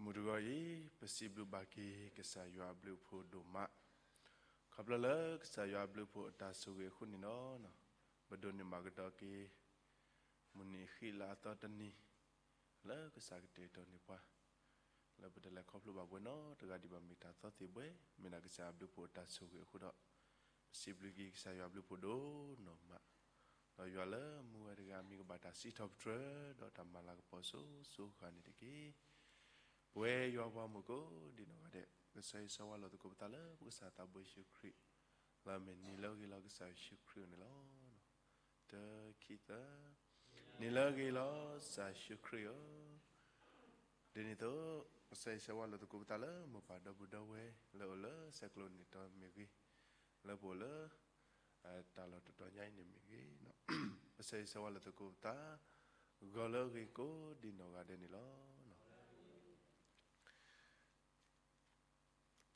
မုၢ်တဂီၤအံၤ ပစံးဘျုးဘၣ်က့ၤကစၢ်ယွၤအဘျုးအဖှိၣ်ဒိၣ်မး, ခီဖျိလၢကစၢ်ယွၤအဘျုးအဖှိၣ်အတၢ်ဆိၣ်ဂ့ၤအဃိန့ၣ်လီၤ. ပဒိးန့ၢ်ဘၣ်ကဒီးက့ၤ မုၢ်နံၤဃံးလၤအသီတနံၤ လၢကစၢ်ကတဲာ်ကတီၤန့ၢ်ပှၤ လၢပတလဲၤခီဖျိဘၣ်ပှဲၤနီတဂၤဒံးဘၣ် မ့ၢ်တၢ်သီသ့ၣ်ဘှဲ မ့ၢ်ဒၣ်ကစၢ်အဘျုးအဖှိၣ်အတၢ်ဆိၣ်ဂ့ၤအဃိဒီး ပစံးဘျုးက့ၤကစၢ်ယွၤအဘျုးအဖှိၣ်ဒိၣ်နီၢ်မး, ဒီးယွၤလၢမူဝဲတဂၤအမံၤကဘၣ်တၢ်စံးထီၣ်ပတြၢၤ ဒီးတၢ်မၤလၤကပီၤစိၤစိၤဃၣ်န့ၣ်တက့ၢ်. ပဝဲယွၤပှၤမုၣ်ကိးဒံးနီၢ်ဂၤဒဲး ကဆၢဂ့ၤဆၢဝါလိာ်သကိးပသးလၢပကစၢ်သးဘိယ့ၣ်ၡူးခရံာ် လၢအမ့ၢ်နံၤလၢအဂ့ၤလီၤကစၢ်ယ့ၣ်ၡူးခရံာ်အအိၣ်န့ၣ်လီၤ. တၢခံသၢ, နံၤလၢအဂ့ၤလီၤကစၢ်ယ့ၣ်ၡူးခရံာ်ဧၢ. ဒ်န့ၣ်အသိး ကဆၢဂ့ၤဆၢဝါလိာ်သကိးပသးလၢမိၢ်ပၢ်ဒီပုၢ်ဒီဝဲၢ်လၢအိၣ်လၢဆဲးကျိးန့ၣ်တီမ့ၢ်ဂ့ၤ, လၢပအိၣ်လၢ တၢ်လီၢ်တတီၤညါအံၤန့ၣ်မ့ၢ်ဂ့ၤ, ကဆၢဂ့ၤဆၢဝါလိာ်သကိးပသး ဂီၤလၢအဂ့ၤကိးဒံးနီၢ်ဂၤဒဲးန့ၣ်လီၤ.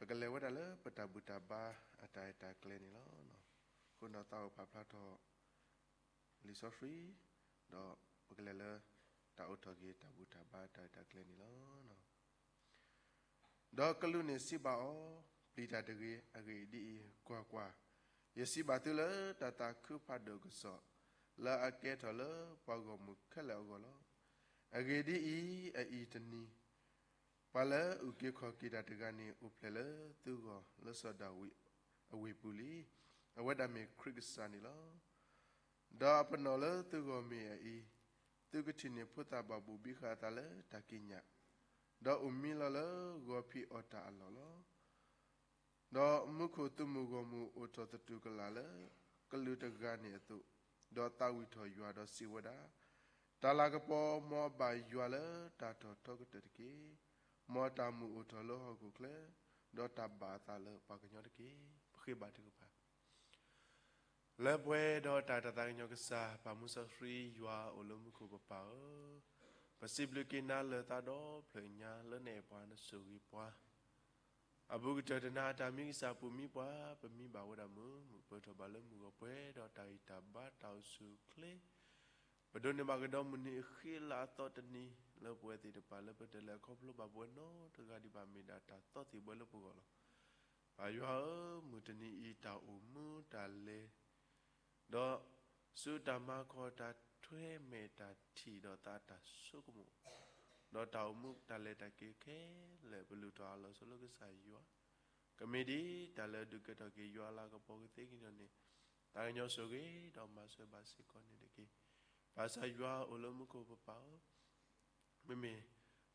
ပကလဲၤဝဲဒၣ်လၢပတၢ်ဘူၣ်တၢ်ဘါအတၢ်အဲၣ်တၢ်ကျဲန့ၣ်လီၤ. အဃိန့ၣ်သးအိၣ်ပာ်ဖျါထီၣ် လံာ်စီဆှံ, ဒီးပကလဲၤလၢ တၢ်အိးထီၣ်က့ၤတၢ်ဘူၣ်တၢ်ဘါအတၢ်အဲၣ်တၢ်ကျဲန့ၣ်လီၤ. ဒီးကလူးန့ၣ်စံးဘၣ်အီၤ, ပျံၤတၢ်တဂ့ၤ, အဂ့ၢ်ဒ်အံၤ, ကွၢ်ကွၢ်, ယစံးဘၣ်သုလၢတၢ်သးခုဖးဒိၣ်ကစီၣ် လၢအကဲထီၣ်လၢပှၤဂီၢ်မုၢ်ခဲလၢာ်အဂီၢ်လီၤ. အဂ့ၢ်ဒ်အံၤ, အအံၤတနံၤ ပှၤလၢအအုၣ်က့ၤခီၣ်က့ၤတၢ်တဂၤန့ၣ် အိၣ်ဖျဲၣ်လၢသုဂီၢ်လၢစီၤဒၤဝံးအဝ့ၢ်ပူၤလံ. အဝဲဒၣ်မ့ၢ်ခရံာ်ကစၢ်န့ၣ်လီၤ. ဒီးအပနီၣ်လၢသုဂီၢ်မ့ၢ်အအံၤ, သုကထံၣ်န့ၢ်ဖိသၣ်ဘၣ်ဘူၣ်ဘံဃာ်အသးလၢတၢ်ကံးညာ်, ဒီးအိၣ်မံလီၤလၢဂီၤဖံးအီၣ်တၢ်အလီၢ်လီၤ. ဒီးမူခိၣ်သုးမုၢ်ဂီၢ်မုၢ်အိၣ်ထီၣ်သတူၢ်ကလာ်လၢကလူးတဂၤန့ၣ်အသိး, ဒီးသးဝံၣ်ထီၣ်ယွၤဒီးစံးဝဲဒၣ်, တၢ်လၤကပီၤမ်အဘၣ်ယွၤလၢတၢ်ထီၣ်ထီကတၢၢ်တက့ၢ်. မ်အတၢ်မုာ်အိၣ်ထီၣ်လၢဟီၣ်ခိၣ်ချၢ, ဒီးတၢ်ဘၣ်အသးလၢပှၤကညီတက့ၢ်. ပဃ့ဘါထုကဖၣ် လၢပှဲၤဒီးတၢ် တၢ်သးကညီၤကစၢ် ပၢ်မူစီဆှံယွၤအိၣ်လၢမူခိၣ်ပပၢ်ဧၢ, ပစံးဘျုးက့ၤနၤလၢသးဒီဖျၢၣ်ညါလၢနအဲၣ်ပှၤနဆိၣ်ဂ့ၤပှၤ, အဘူးကတၢၢ်တနၤအတၢ်မံကစၢ်ပူၤမံပှၤ, ပမံဘၣ်ဝဲဒၣ်မုာ်မုာ် ပၢၢ်ထီၣ်ဘၣ်လၢမုၢ်ဂီၤပှဲၤဒီးတၢ်ဂံၢ်တၢ်ဘါတၢ်အိၣ်ဆူၣ်အိၣ်ချ့ ပဒိးန့ၢ်ဘၣ်ကဒီးမုၢ်နံၤအဃံအလၤအသီတနံၤ လၢပဝဲသ့ၣ်တဖၣ်လၢပတလဲၤခီဖျိဘၣ်ပဝဲနီတဂၤဒံးဘၣ် မ့ၢ်ဒၣ်တၢ်သီသ့ၣ်ဘှဲလၢပဂီၢ်လီၤ. ပၢ်ယွၤဧၢ, မုၢ်တနံၤအံၤတၢ်အိၣ်မူတၢ်လဲၤ ဒီးဆူတၢ်မၤခီၣ်တၢ်ထွဲမဲာ်တၢ်ထံၣ်ဒီးသးတၢ်ဆိကမိၣ်, ဒီးတၢ်အိၣ်မူတၢ်လဲၤတၢ်က့ၤခဲလၢာ် ပလူၤထီၣ်အလီၢ်ဆိလၢကစၢ်ယွၤ, ကမ့ၢ်ဒ်တၢ်လၢဒုးကဲထီၣ်က့ၤယွၤအလၤကပီၤကသ့ကညီၤန့ၣ်, သးကညီၤဆိၣ်ဂ့ၤဒီးမၤစၢၤဘၣ်စ့ၢ်ကီးန့ၣ်တက့ၢ်. ပၢ်ကစၢ်ယွၤအိၣ်လၢမူခိၣ်ပပၢ်ဧၢ, မ့မ့ၢ်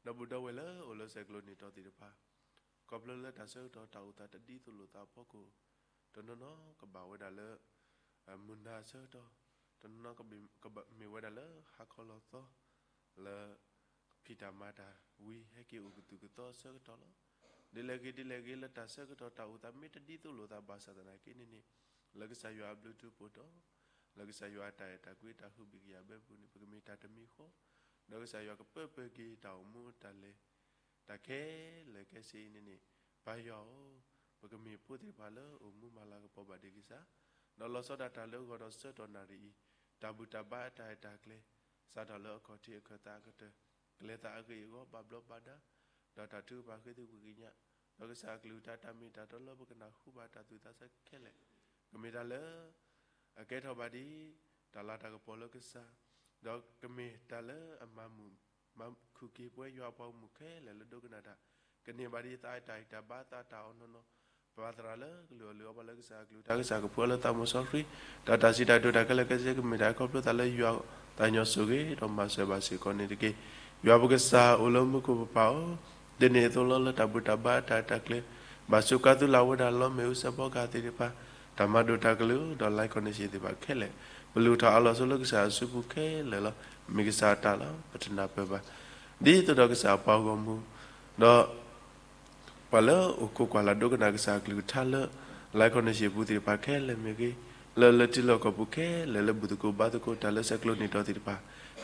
ဒီပုၢ်ဒီဝဲၢ်လၢအိၣ်လၢဆဲးကျိးန့ၢ်တီၤသ့ၣ်တဖၣ်, ခီဖျိလၢတၢ်ဆၢကတီၢ်တၢ်အိၣ်သးတဒ်သိးလိာ်သးအဖီခိၣ်, တနီၤနီၤကဘၣ်ဝဲဒၣ်လၢ မုၢ်နၤဆၢကတီၢ်, တနီၤနီၤကဘၣ်မ့ၢ်ဝဲဒၣ်လၢဟါခီလီၤသီ, လၢ ဖံးတၢ်မၤတၢ်ဝံၤဟဲက့ၤအိၣ်ကသူၣ်ကသီအဆၢကတီၢ်လီၤ. ဒ်လဲၣ်ဂ့ၤဒ်လဲၣ်ဂ့ၤ လၢတၢ်ဆၢကတီၢ်တၢ်အိၣ်သးမ့ၢ်တဒ်သိးလိာ်သးဘၣ်ဆၣ်သနာ်က့န့ၣ်န့ၣ်, လၢကစၢ်ယွၤအဘျုးထူးဖှိၣ်တီၤ, လၢကစၢ်ယွၤအတၢ်အဲၣ်တၢ်ကွံတၢ်ဟုၣ်ဘံၣ်ကယာ်ဘဲပူၤန့ၣ် ပကမ့ၢ်တၢ်တမံၤဃီ, ဒီးကစၢ်ယွၤကပၢၢ်ပၢၢ်က့ၤတၢ်အိၣ်မူတၢ်လဲၤ တၢ်ခဲလၢာ်ခဲဆ့အံၤန့ၣ်န့ၣ်, ပၢ်ယွၤဧၢ, ပကမ့ၢ်ဖိသ့ၣ်တဖၣ်လၢအိၣ်မူမၤလၤကပီၤဘၣ်ဒံးကစၢ်, ဒီးလီၤဆီဒၣ်တၢ်လၢဂီၤဒီးဆၢကတီၢ်နၣ်ရံၣ်အံၤ, တၢ်ဘူၣ်တၢ်ဘါအတၢ်အဲၣ်တၢ်ကျဲ, စးထီၣ်လၢအခီၣ်ထံးအခၢၣ်သးအကတၢၢ်, ကလဲၤသးအဂ့ၢ်အဂီၢ်ဘၣ်ဘျီးဘၣ်ဒါ, ဒီးတၢ်ထုကဖၣ်ဃ့ထုကဖၣ်ကညး, ဒီးကစၢ်အကလုၢ်တၢ်တၢ်မ့ၢ်တၢ်တီလၢပကနၢ်ဟူဘၣ်တၢ်သူၣ်သးဆၢခဲလၢာ်, ကမ့ၢ်တၢ်လၢ အကဲထီၣ်ဘၣ်ဒ် တၢ်လၤတၢ်ကပီၤလၢကစၢ်, ဒီးကမ့ၢ်တၢ်လၢအမၤမုာ် မၤခူၣ်က့ၤပဝဲယွၤအပှၤဂီၢ်မုၢ်ခဲလၢာ်လၢဒိကနၣ်တၢ်, ကန့ၢ်ဘၣ်ဒ်တၢ်အဲၣ်တၢ်တၢ်ဘါသးတၢ်အီၣ်နီၢ်နီၢ်, ပဘၣ်သရၣ်လၢကလုၢ်အီၣ်လုၢ်အီပှၤလၢကစၢ်အကလုၢ်ကထါ ကစၢ်ကဖှူအီၤလၢသးမုၢ်စီဆှံ, တၢ်တၢ်စံးတၢ်ကတိၤတၢ်ခဲလၢာ်ခဲဆ့ ကမ့ၢ်တၢ်ခီဖျိသးလၢယွၤသးညီဆိၣ်ဂ့ၤဒီးမၤစၢၤဘၣ်စ့ၢ်ကီးန့ၣ်တက့ၢ်. ယွၤပကစၢ်အိၣ်လၢမူခိၣ်ပပၢ်ဧၢ, ဒ်န့ၣ်အသိးလီၤ လၢတၢ်ဘူၣ်တၢ်ဘါအတၢ်အဲၣ်တၢ်ကျဲ ဘၣ်ဆူးကါသုလၢ်ဝဲဒၣ်လီမ့ၣ်အူစဲးဖီကဟၣ်သ့ၣ်တဖၣ်, တၢ်မၤဒိၣ်တၢ်ကလုၢ်ဒီး live connection သ့ၣ်တဖၣ်ခဲလၢာ်, ပလူၤထီၣ်အလီၢ်ဆိလၢကစၢ်အစုပူၤခဲလၢာ်လီၤ. မ့ၢ်ကစၢ်အတၢ်လီၤ ပတနၢ်ပၢၢ်ဘၣ်. ဒ်သိးဒီးကစၢ်အပှၤဂီၢ်မုၢ်, ဒီး ပှၤလၢအိၣ်ခိးကွၢ်လၢ်ဒိကနၣ်ကစၢ်အကလုၢ်ကထါလၢ live connection ပူၤသ့ၣ်တဖၣ်ခဲလၢာ်မ့ၢ်ဂ့ၤ, လၢလၢထံလီၢ်ကီၢ်ပူၤခဲလၢာ် လၢဘူၣ်သကိးဘါသကိးတၢ်လၢဆဲးကျိးန့ၢ်တီၤသ့ၣ်တဖၣ်,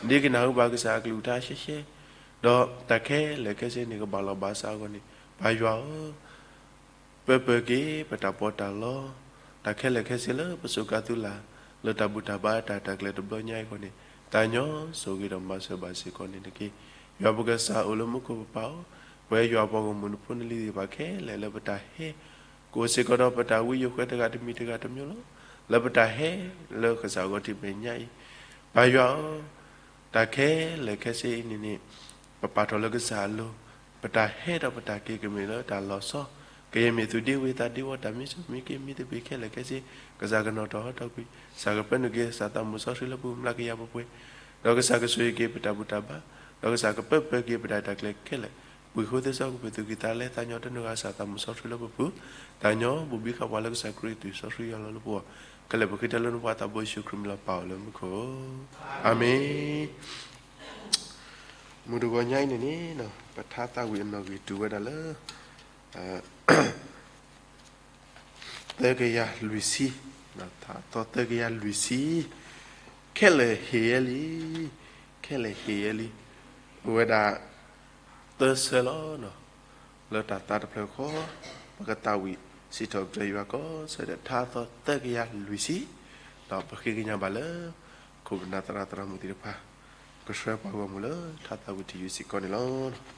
ဒ်ကနၢ်ဟူဘၣ်ကစၢ်အကလုၢ်ကထါရှဲရှဲ, ဒီးတၢ်ခဲလၢာ်ခဲဆ့န့ၣ် ကဘၣ်လီၤဘၣ်စးအဂီၢ်န့ၣ်, ပၢ်ယွၤဧၢ, ပၢၢ်ပၢၢ်က့ၤပတၢ်ပီးတၢ်လီ, တၢ်ခဲလၢာ်ခဲဆ့လၢပစူးကါသုလၢ် လၢတၢ်ဘူၣ်တၢ်ဘါတၢ်တၢ်ကျဲတဘျီညါအံၤအဂီၢ်န့ၣ်, သးညီဆိၣ်ဂ့ၤဒီးမၤစၢၤဘၣ်စ့ၢ်ကီးန့ၣ်တက့ၢ်. ယွၤပကစၢ်အိၣ်လၢမူခိၣ်ပပၢ်ဧၢ, ပ ပဝဲယွၤပှၤဂီၢ်မုၢ်နဖိနလံၤသ့ၣ်တဖၣ်ခဲလၢာ်လၢပတၢ်ဟဲ, ကအိၣ်စ့ၢ်ကီးဒီးပတၢ်ဝံယိၣ်ဃဲတဂၤတမံၤတဂၤတမံၤလီၤ. လၢပတၢ်ဟဲလၢကစၢ်အဂီၢ်တနံၤညါအံၤ, ပၢ်ယွၤဧၢ, တၢ်ခဲလၢာ်ခဲဆ့အံၤန့ၣ်န့ၣ်, ပပာ်ထီၣ်လၢကစၢ်အလိၤ, ပတၢ်ဟဲဒီးပတၢ်က့ၤကမ့ၢ်လၢတၢ်လီၤဆီ, ကယဲၢ်မ့ၢ်သူၣ်ဒ့ဝ့ၢ်သးဒ့ဝီ တၢ်မံဆူၣ်မံက့ၤ မံသပ့ၤခဲလၢာ်ခဲဆ့, ကစၢ်ကနီၣ်ထီၣ်ဟီထီၣ်ကွံာ်, ကစၢ်ကပၢနုာ်က့ၤ ကစၢ်သးမုၢ်စီဆှံလၢပူၤ မျးကယၤပှဲၤပှဲၤ, ဒီးကစၢ်ကဆိၣ်ဂ့ၤက့ၤပတၢ်ဘူၣ်တၢ်ဘါ, ဒီးကစၢ်ကပၢပၢက့ၤပတၢ်အဲၣ်တၢ်ကျဲခဲလၢာ်, ပှ့ၤဃိသ့စီကပၢၤသူၣ်ကံၢ်သးလဲ သးညီတနုာ်ဂၤ ကစၢ်သးမုၢ်စီဆှံလၢပပူၤ, သးညီဘူးဘံဃာ်ပှၤလၢကစၢ်ခရံာ်ကတုၤစီဆှံယွၤလီၤလၢပဂီၢ်, ခဲလၢာ်ပဃ့တၢ်လၢနဖိသးဘိယ့ၣ်ၡူးခရံာ်မံၤလီၤ ပၢ်အီၤလၢမူခိၣ်, အၤမ့ၣ်. မုၢ်တဂီၤညါအံၤန့ၣ်န့ၣ်, ပထါသးဝံၣ်အနီၣ်ဂံၢ်တုၤဝဲဒၣ်လၢ သၢကယၤလွံၢ်ဆံ, ထါသီသၢကယၤလွံၢ်ဆံ, ခဲလၢာ်ဟ့ၣ်ယဲလံ, ခဲလၢာ်ဟ့ၣ်ယဲလံ, အိၣ်ဝဲဒၣ် သၢဆၢလီၤ. လၢတၢ်သါတဖျၢၣ်ဃီ, ပကသးဝံၣ်စံးထီၣ်ပတြၢၤယွၤကိးဆၢဒဲး ထါသီသၢကယၤလွံၢ်ဆံ, ဒီးပဃ့ကညးဘၣ်လၢ ခိၣ်ပနၢ်သရၣ်သရၣ်မုၣ်သ့ၣ်တဖၣ် ကဆှၢပှၤဂီၢ်မုၢ်လၢထါသးဝံၣ်တယုၢ်စ့ၢ်ကီးန့ၣ်လီၤ.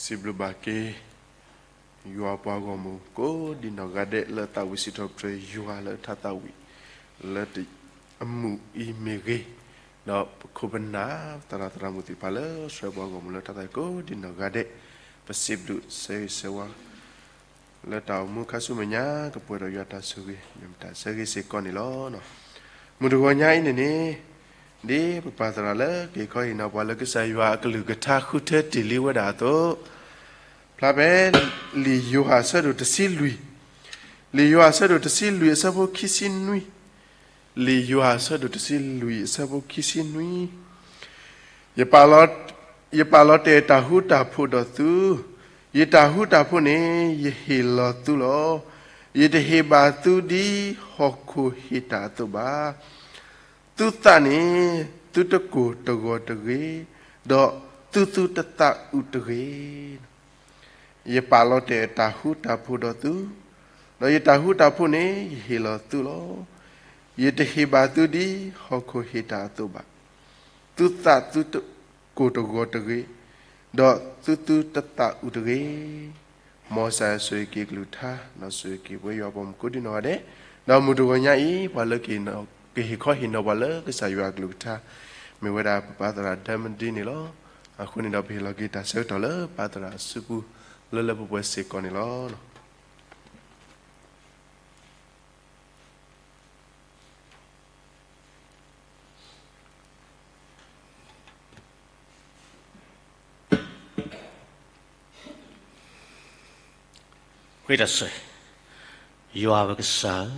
စံးဘျုးဘၣ်က့ၤ ယွၤပှၤဂီၢ်မုၢ် ကိးဒံးနီၢ်ဂၤဒဲး လၢသးဝံၣ်စံးထီၣ်ပတြၢၤယွၤလၢထါသးဝံၣ် လၢအမုၢ်အံၤမ့ၢ်ဂ့ၤ, ဒီးပခိၣ်ပနၢ် သရၣ်သရၣ်မုၣ်သ့ၣ်တဖၣ်လၢဆှၢပှၤဂီၢ်မုၢ်လၢတၢ်သးကိးဒံးနီၢ်ဂၤဒဲး, ပစံးဘျုးဆၢဂ့ၤဆၢဝါ လၢတၢ်အိၣ်မူခါဆူမဲာ်ညါ ကပှဲၤဒီးယွၤတၢ်ဆိၣ်ဂ့ၤ မ့ၢ်ပတၢ်ဆၢဂ့ၤစ့ၢ်ကီးန့ၣ်လီၤ. မုၢ်တဂီၤညါအံၤန့ၣ်န့ၣ် ဒ်ပပၢ်သရၣ်လၢကဟ့ၣ်ခီဟ့ၣ်နီၤပှၤလၢကစၢ်ယွၤအကလုၢ်ကထါဃုထၢတ့ၢ်လံဝဲဒၣ်အသိး, ဖျါဖဲ လံာ်ယိၤဟၣ်အဆၢဒိၣ်တဆံလွံၢ်, လံာ်ယိၤဟၣ်အဆၢဒိၣ်တဆံလွံၢ်အဆၢဖိခံဆံနွံ, လံာ်ယိၤဟၣ်အဆၢဒိၣ်တဆံလွံၢ်အဆၢဖိခံဆံနွံ, ယပာ်လီၤ, ယပာ်လီၤတဲာ်တၢ်ဃူတၢ်ဖိးဒီးသု, ယတၢ်ဃူတၢ်ဖိးန့ၣ် ယဟ့ၣ်လီၤသုလီၤ. ယတဟ့ၣ်ဘၣ်သုဒ်ဟီၣ်ခိၣ်ဟ့ၣ်တၢ်အသိးဘၣ်. သုသးန့ၣ် သုတကိၢ်တဂီၤတဂ့ၤ, ဒီးသုသုတသးအုးတဂ့ၤ. ယပာ်လီၤတဲာ်တၢ်ဃူတၢ်ဖိးဒီးသု, ဒီးယတၢ်ဃူတၢ်ဖိးန့ၣ် ယဟ့ၣ်လီၤသုလီၤ. ယတဟ့ၣ်ဘၣ်သုဒ်ဟီၣ်ခိၣ်ဟ့ၣ်တၢ်အသိးဘၣ်. သုသးသုတကိၢ်တဂီၤတဂ့ၤ, ဒီးသုသုတသးအုးတဂ့ၤ. မ်ကစၢ်ယွၤဆိၣ်ဂ့ၤက့ၤကလုၢ်ကထါ, ဒီးဆိၣ်ဂ့ၤက့ၤပဝဲယွၤပှၤမုၣ်ကိးဒံနီၢ်ဂၤဒဲး, ဒီးမုၢ်တဂီၤညါအံၤ ပှၤလၢကဟ့ၣ်ခီဟ့ၣ်နီၤပှၤလၢကစၢ်ယွၤအကလုၢ်ကထါ မ့ၢ်ဝဲဒၣ်ပပၢ်သရၣ်ဒၢမဒံန့ၣ်လီၤ. အဃိန့ၣ်ဒီး ပဟ့ၣ်လီၤက့ၤတၢ်ဆၢကတီၢ်လၢပၢ်သရၣ်အစုပူၤ လၢလၢပှဲၤပှဲၤစ့ၢ်ကီးန့ၣ်လီၤ. ဃ့တၢ်ဆၢ, ယွၤပကစၢ်ဧၢ,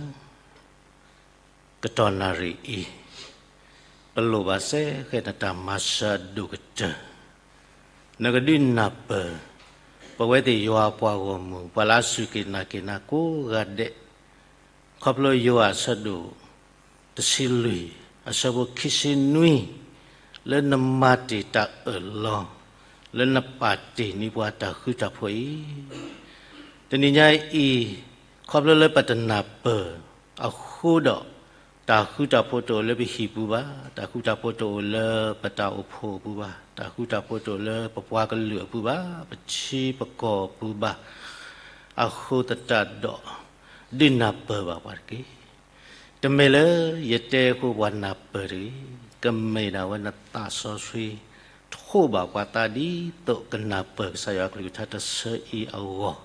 ကတီၢ်နၣ်ရံၣ်အံၤ ပလိၣ်ဘၣ်စ့ၢ်ကီးနတၢ်မၤစၢၤအဒိၣ်ကတၢၢ်, နကဒုးနၢ်ပၢၢ် ပဝဲသ့ၣ်ယွၤပှၤဂီၢ်မုၢ် ပှၤလၢအစူၢ်က့ၤနာ်က့ၤနၤကိးဂၤဒဲး, ခီဖျိယိၤဟၣ်အဆၢဒိၣ်တဆံလွံၢ် အဆၢဖိခံဆံနွံ, လၢနမၤတ့ၢ်တၢ်အၢၣ်လီၤ, လၢနပာ်တ့ၢ်န့ၢ်ပှၤတၢ်ဃူတၢ်ဖိးအံၤ, တနံၤညါအံၤ ခီဖျိလၢပတနၢ်ပၢၢ်အဃိဒီး, တၢ်ဃူတၢ်ဖိးတအိၣ်လၢပဟံၣ်ပူၤဘၣ်, တၢ်ဃူတၢ်ဖိးတအိၣ်လၢပတၢ်အိၣ်ဖှိၣ်အပူၤဘၣ်, တၢ်ဃူတၢ်ဖိးတအိၣ်လၢပပှၤကလုာ်အပူၤဘၣ်, ပထံပကီၢ်အပူၤဘၣ်, အဃိသတးဒီး ဒုးနၢ်ပၢၢ်ဘၣ်ပှၤတက့ၢ်. တမ့ၢ်လၢယတဲအဃိပှၤနၢ်ပၢၢ်တဂ့ၤ, ကမ့ၢ်ဒၣ်ဝဲနသးစီဆှံ ထိးဘၣ်ပှၤသးဒ်သိးကနၢ်ပၢၢ်ကစၢ်ယွၤအကလုၢ်ကထါတဆၢအံၤအဂီၢ်,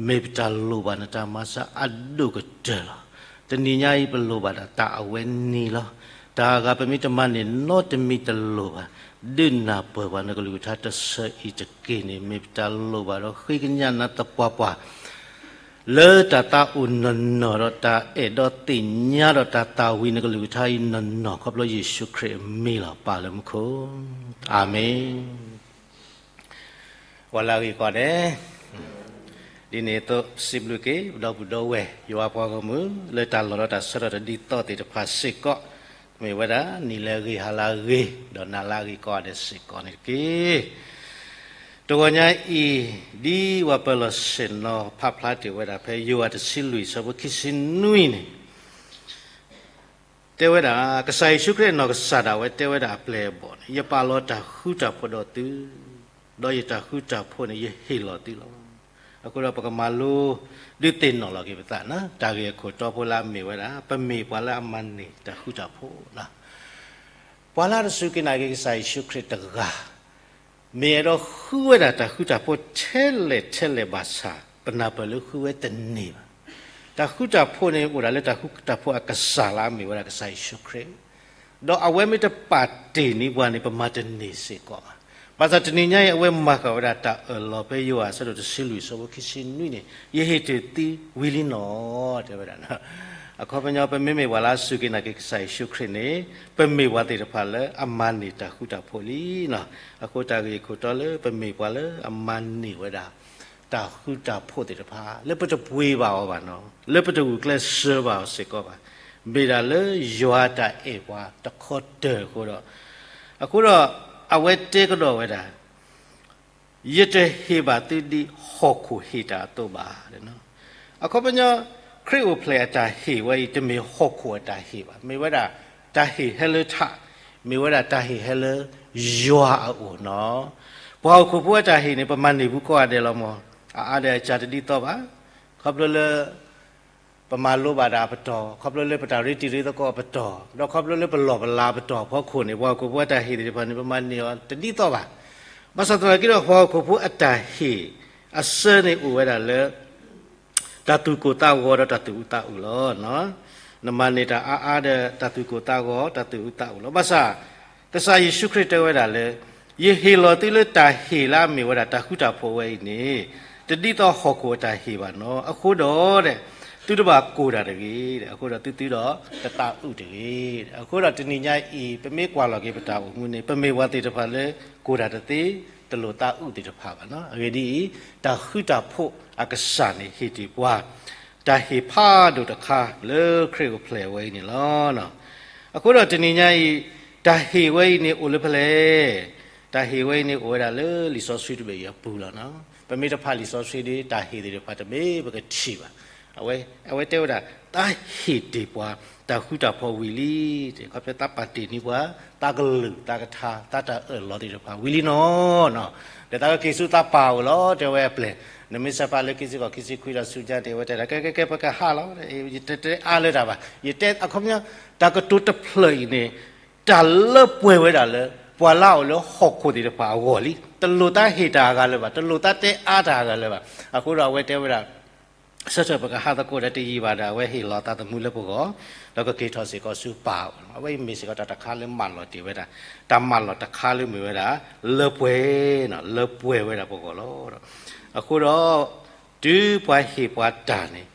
မ့ၢ်ပတၢ်လိၣ်ဘၣ်နတၢ်မၤစၢၤအဒိၣ်ကတၢၢ်လီၤ. တနံၤညါအံၤပလိၣ်ဘၣ်ဒၣ်တၢ်အဝဲန့ၣ်လီၤ. တၢ်အဂၤပမ့ၢ်တမၤန့ၣ်နီတမံၤတလိၣ်ဘၣ်, ဒုးနၢ်ပၢၢ်ပှၤနကလုၢ်ကထါတဆၢအံၤတက့ၢ်န့ၣ် မ့ၢ်ပတၢ်လိၣ်ဘၣ်ဒီးဃ့ကညးနၤသပှၢ်ပှၢ် လၢတၢ်သးအိၣ်နီၢ်နီၢ်ဒီးတၢ်အဲၣ်ဒိးသ့ၣ်ညါဒီးတၢ်သးဝံၤနကလုၢ်ကထါအံၤနီၢ်နီၢ် ခီဖျိယ့ၣ်ၡူးခရံာ်အမံၤလီၤ. ပၢ်လၢမူခိၣ်, အၤမ့ၣ်. ပှၤလၢအဂ့ၤကိးဂၤဒဲး, ဒ်န့ၣ်အသိး ပစံးဘျုးက့ၤ ပဒီပုၢ်ဒီဝဲၢ် ယွၤပှၤဂီၢ်မုၢ် လၢတၢ်လီၢ်ဒီးတၢ်ဆၢကတီၢ်တဒ်သိးသ့ၣ်တဖၣ်စ့ၢ်ကီး, မ့ၢ်ဝဲဒၣ် နံၤလၢအဂ့ၤ ဟါလၢအဂ့ၤ ဒီးနၤလၢအဂ့ၤကိးဂၤဒဲးစ့ၢ်ကီးန့ၣ်တက့ၢ်. တဂီၤညါအံၤ ဒ်ပှၤပၢၤလီၢ်ဆ့ၣ်နီၤဖးဖျါတ့ၢ်ဝဲဒၣ် ဖဲယိၤဟၣ်တဆံလွံၢ် အဆၢဖိခံဆံနွံန့ၣ် တဲဝဲဒၣ် ကစၢ်ယ့ၣ်ၡူးခရံာ်အနီၢ်ကစၢ်ဒၣ်ဝဲတဲဝဲဒၣ်အပျဲၢ်အဘီၣ်န့ၣ် ယပာ်လီၤတၢ်ဃူတၢ်ဖိးဒီးသု, ဒီးယတၢ်ဃူတၢ်ဖိးန့ၣ် ယဟ့ၣ်လီၤသုလီၤ. အဃိဒီးပကမၤလိ ဒုးသ့ၣ်နီၣ်လီၤက့ၤပသးန့ၣ် တၢ်ဂ့ၢ်အခိၣ်တီဖိလၢအမ့ၢ်ဝဲဒၣ် ပမ့ၢ်ပှၤလၢအမၤန့ၢ်တၢ်ဃူတၢ်ဖိးန့ၣ် ပှၤလၢအတစူၢ်က့ၤနာ်က့ၤကစၢ်ယ့ၣ်ၡူးခရံာ်တဂၤ မ့ၢ်အဲၣ်ဒိးဃုဝဲဒၣ်တၢ်ဃူတၢ်ဖိးထဲလဲၣ်ထဲလဲၣ်ဘၣ်ဆၣ် ပနၢ်ပၢၢ်လၢဃုဝဲတန့ၢ်ဘၣ်. တၢ်ဃူတၢ်ဖိးန့ၣ် အိၣ်ဒၣ်လၢတၢ်ဃူတၢ်ဖိးအကစၢ်လၢအမ့ၢ်ဝဲဒၣ်ကစၢ်ယ့ၣ်ၡူးခရံာ်, ဒီးအဝဲမ့ၢ်တပာ်တ့ၢ်န့ၢ်ပှၤန့ၣ် ပမၤတန့ၢ်စ့ၢ်ကီးဘၣ်. ဘၣ်ဆၣ်တနံၤညါအံၤ အဝဲမၤဃာ်ဝဲဒၣ်တၢ်အၢၣ်လီၤဖဲယိၤဟၣ်အဆၢဒိၣ်တဆံလွံၢ် အဆၢဖိခံဆံနွံန့ၣ် ယဟ့ၣ်တ့ၢ်သုဝံၤလံနီၤ တဲဝဲဒၣ်. အခီပညီ ပမ့မ့ၢ်ပှၤလၢအစူၢ်က့ၤနာ်က့ၤကစၢ်ယ့ၣ်ၡူးခရံာ်န့ၣ် ပမ့ၢ်ပှၤသ့ၣ်တဖၣ်လၢအမၤန့ၢ်တၢ်ဃူတၢ်ဖိးလံနီၤ. အဃိတၢ်ဂ့ၢ်အခိၣ်တီလၢပမ့ၢ်ပှၤလၢအမၤန့ၢ်ဝဲဒၣ် တၢ်ဃူတၢ်ဖိးသ့ၣ်တဖၣ် လၢပတပှ့ၤဘၣ်အီၤဘၣ်နီၤ, လၢပတဂုာ်ကျဲးစၢးဘၣ်အီၤစ့ၢ်ကီးဘၣ်, မ့ၢ်ဒၣ်လၢယွၤအတၢ်အဲၣ်ပှၤတခီတၢၢ်အဃိဒီး, အဃိဒီး အဝဲတဲကဒီးဝဲဒၣ် ယတဟ့ၣ်ဘၣ်သုဒ်ဟီၣ်ခိၣ်ဟ့ၣ်တၢ်အသိးဘၣ်. အခီပညီ ခရံာ်အိၣ်ဖျဲၣ်အတၢ်ဟ့ၣ်ဝဲအံၤ တမ့ၢ်ဟီၣ်ခိၣ်အတၢ်ဟ့ၣ်ဘၣ်, မ့ၢ်ဝဲဒၣ်တၢ်ဟ့ၣ်ဟဲလၢထး, မ့ၢ်ဝဲဒၣ်တၢ်ဟ့ၣ်ဟဲလၢယွၤအအိၣ်နီၤ. ပှၤဟီၣ်ခိၣ်ဖိအတၢ်ဟ့ၣ်န့ၣ် ပမၤန့ၢ်ဘူးကိးဂၤဒဲးလီၤမး, အအါဒီးအစှၤတဒ်သိးဘၣ်. ခီဖျိလၢ ပမၤလိဘၣ်ဒၣ်အပတီၢ်, ခီဖျိလၢပတၢ်ရ့တံၤရ့သကိးအပတီၢ်, ဒီးခီဖျိလၢပလီၢ်ပလၤအပတီၢ်အဖီခိၣ်န့ၣ် ပှၤဟီၣ်ခိၣ်ဖိအတၢ်ဟ့ၣ်သ့ၣ်တဖၣ်န့ၣ် ပမၤန့ၢ်အီၤတဒ်သိးဘၣ်. ဘၣ်ဆၣ်သနာ်က့ဒီးပှၤဟီၣ်ခိၣ်ဖိအတၢ်ဟ့ၣ်အဆၢန့ၣ်အိၣ်ဝဲဒၣ်လၢ တၢ်သူၣ်ကိၢ်သးဂီၤဒီးတၢ်သူၣ်အုးသးအုးလီၤ. နမၤန့ၢ်တၢ်အါအါဒီးတၢ်သူၣ်ကိၢ်သးဂီၤ တၢ်သူၣ်အုးသးအုးလီၤ. ဘၣ်ဆၣ် ကစၢ်ယ့ၣ်ၡူးခရံာ်တဲဝဲဒၣ်လၢ ယဟ့ၣ်လီၤသုလၢတၢ်ဟ့ၣ်လၢအမ့ၢ်ဝဲဒၣ်တၢ်ဃူတၢ်ဖိးဝဲအံၤန့ၣ် တဒ်သိးဟီၣ်ခိၣ်အတၢ်ဟ့ၣ်ဘၣ်နီၤ. အဃိဒီး သုတဘၣ်ကိၢ်တၢ်တဂ့ၤ, အဃိဒီးသုသုဒီးတသးအုးတဂ့ၤ. အဃိဒီးတနံၤညါအံၤ ပမ့ၢ်ကွၢ်လီၤက့ၤပတၢ်အိၣ်မူန့ၣ် ပမ့ၢ်ပှၤသ့ၣ်တဖၣ်လၢကိၢ်တၢ်တသ့ တလိၣ်သးအုးသ့ၣ်တဖၣ်ဘၣ်နီၤ. အဂ့ၢ်ဒ်အံၤ, တၢ်ဃူတၢ်ဖိးအကစၢ်န့ၣ်ဟ့ၣ်တ့ၢ်ပှၤ တၢ်ဟ့ၣ်ဖးဒိၣ်တခါလၢခရံာ်အိၣ်ဖျဲၣ်ဝဲအံၤန့ၣ်လီၤ. အဃိဒီးတနံၤညါအံၤ တၢ်ဟ့ၣ်ဝဲအံၤန့ၣ်အိၣ်လၢဖဲလဲၣ်. တၢ်ဟ့ၣ်ဝဲအံၤန့ၣ်အိၣ်ဝဲဒၣ်လၢလံာ်စီဆှံတဘ့ၣ်အံၤအပူၤလီၤ. ပမ့ၢ်တဖးလံာ်စီဆှံဒီး တၢ်ဟ့ၣ်သ့ၣ်တဖၣ်တမ့ၢ်ပကထံၣ်ဘၣ်. အဝဲ အဝဲတဲဝဲဒၣ် သးဟ့ၣ်တ့ၢ်ပှၤ တၢ်ဃူတၢ်ဖိးဝံၤလံ, ခီဖျိသးပာ်တ့ၢ်န့ၢ်ပှၤ သးကလုၢ်သးကထါ သးတၢ်အၢၣ်လီၤသ့ၣ်တဖၣ်ဝံၤလံနီၤ. ဒီးသးကက့ၤဆူသးပၢ်အိၣ်လီၤ တဲဝဲအပျဲၢ်. နမ့ၢ်ဆဲးဖးလၢခံဆံဃိး ခံဆံခွံဒီးဆူညါန့ၣ် အဝဲတဲဒၣ် ကဲ ကဲ ကဲ ပကဟးလီၤ, ယတဲအါလၢတၢ်ဘၣ်, ယတဲအခီပညီ တၢ်ကတိၤတဖျၢၣ်အံၤန့ၣ် တၢ်လၢပှဲၤဝဲဒၣ်လၢ ပှၤလၢအအိၣ်လၢဟီၣ်ခိၣ်သ့ၣ်တဖၣ်အဂီၢ်လံ. တလိၣ်သးဟ့ၣ်တၢ်အဂၤလၢၤဘၣ်, တလိၣ်သးတဲအါတၢ်အဂၤလၢၤဘၣ်. အဃိဒီးအဝဲတဲဝဲဒၣ် ဆၢထၢၣ်ပကဟးသကိးဒီးတယံာ်ဘၣ်ဒီး အဝဲဟ့ၣ်လီၤသးသမူလၢပဂီၢ်, ဒီးကက့ၤထီၣ်စ့ၢ်ကီးဆူပၢ်အအိၣ်လီၤ. အဝဲအံၤမ့ၢ်စ့ၢ်ကီးတၢ်တခါလၢမၢလီၤတ့ၢ်ဝဲဒၣ်, တၢ်မၢလီၤတခါလၢမ့ၢ်ဝဲဒၣ် လၢပှဲၤနီၤ, လၢပှဲၤဝဲဒၣ်ပဂီၢ်လီၤ. အဃိဒီး တုၤပှၤဟ့ၣ်ပှၤတၢ်န့ၣ်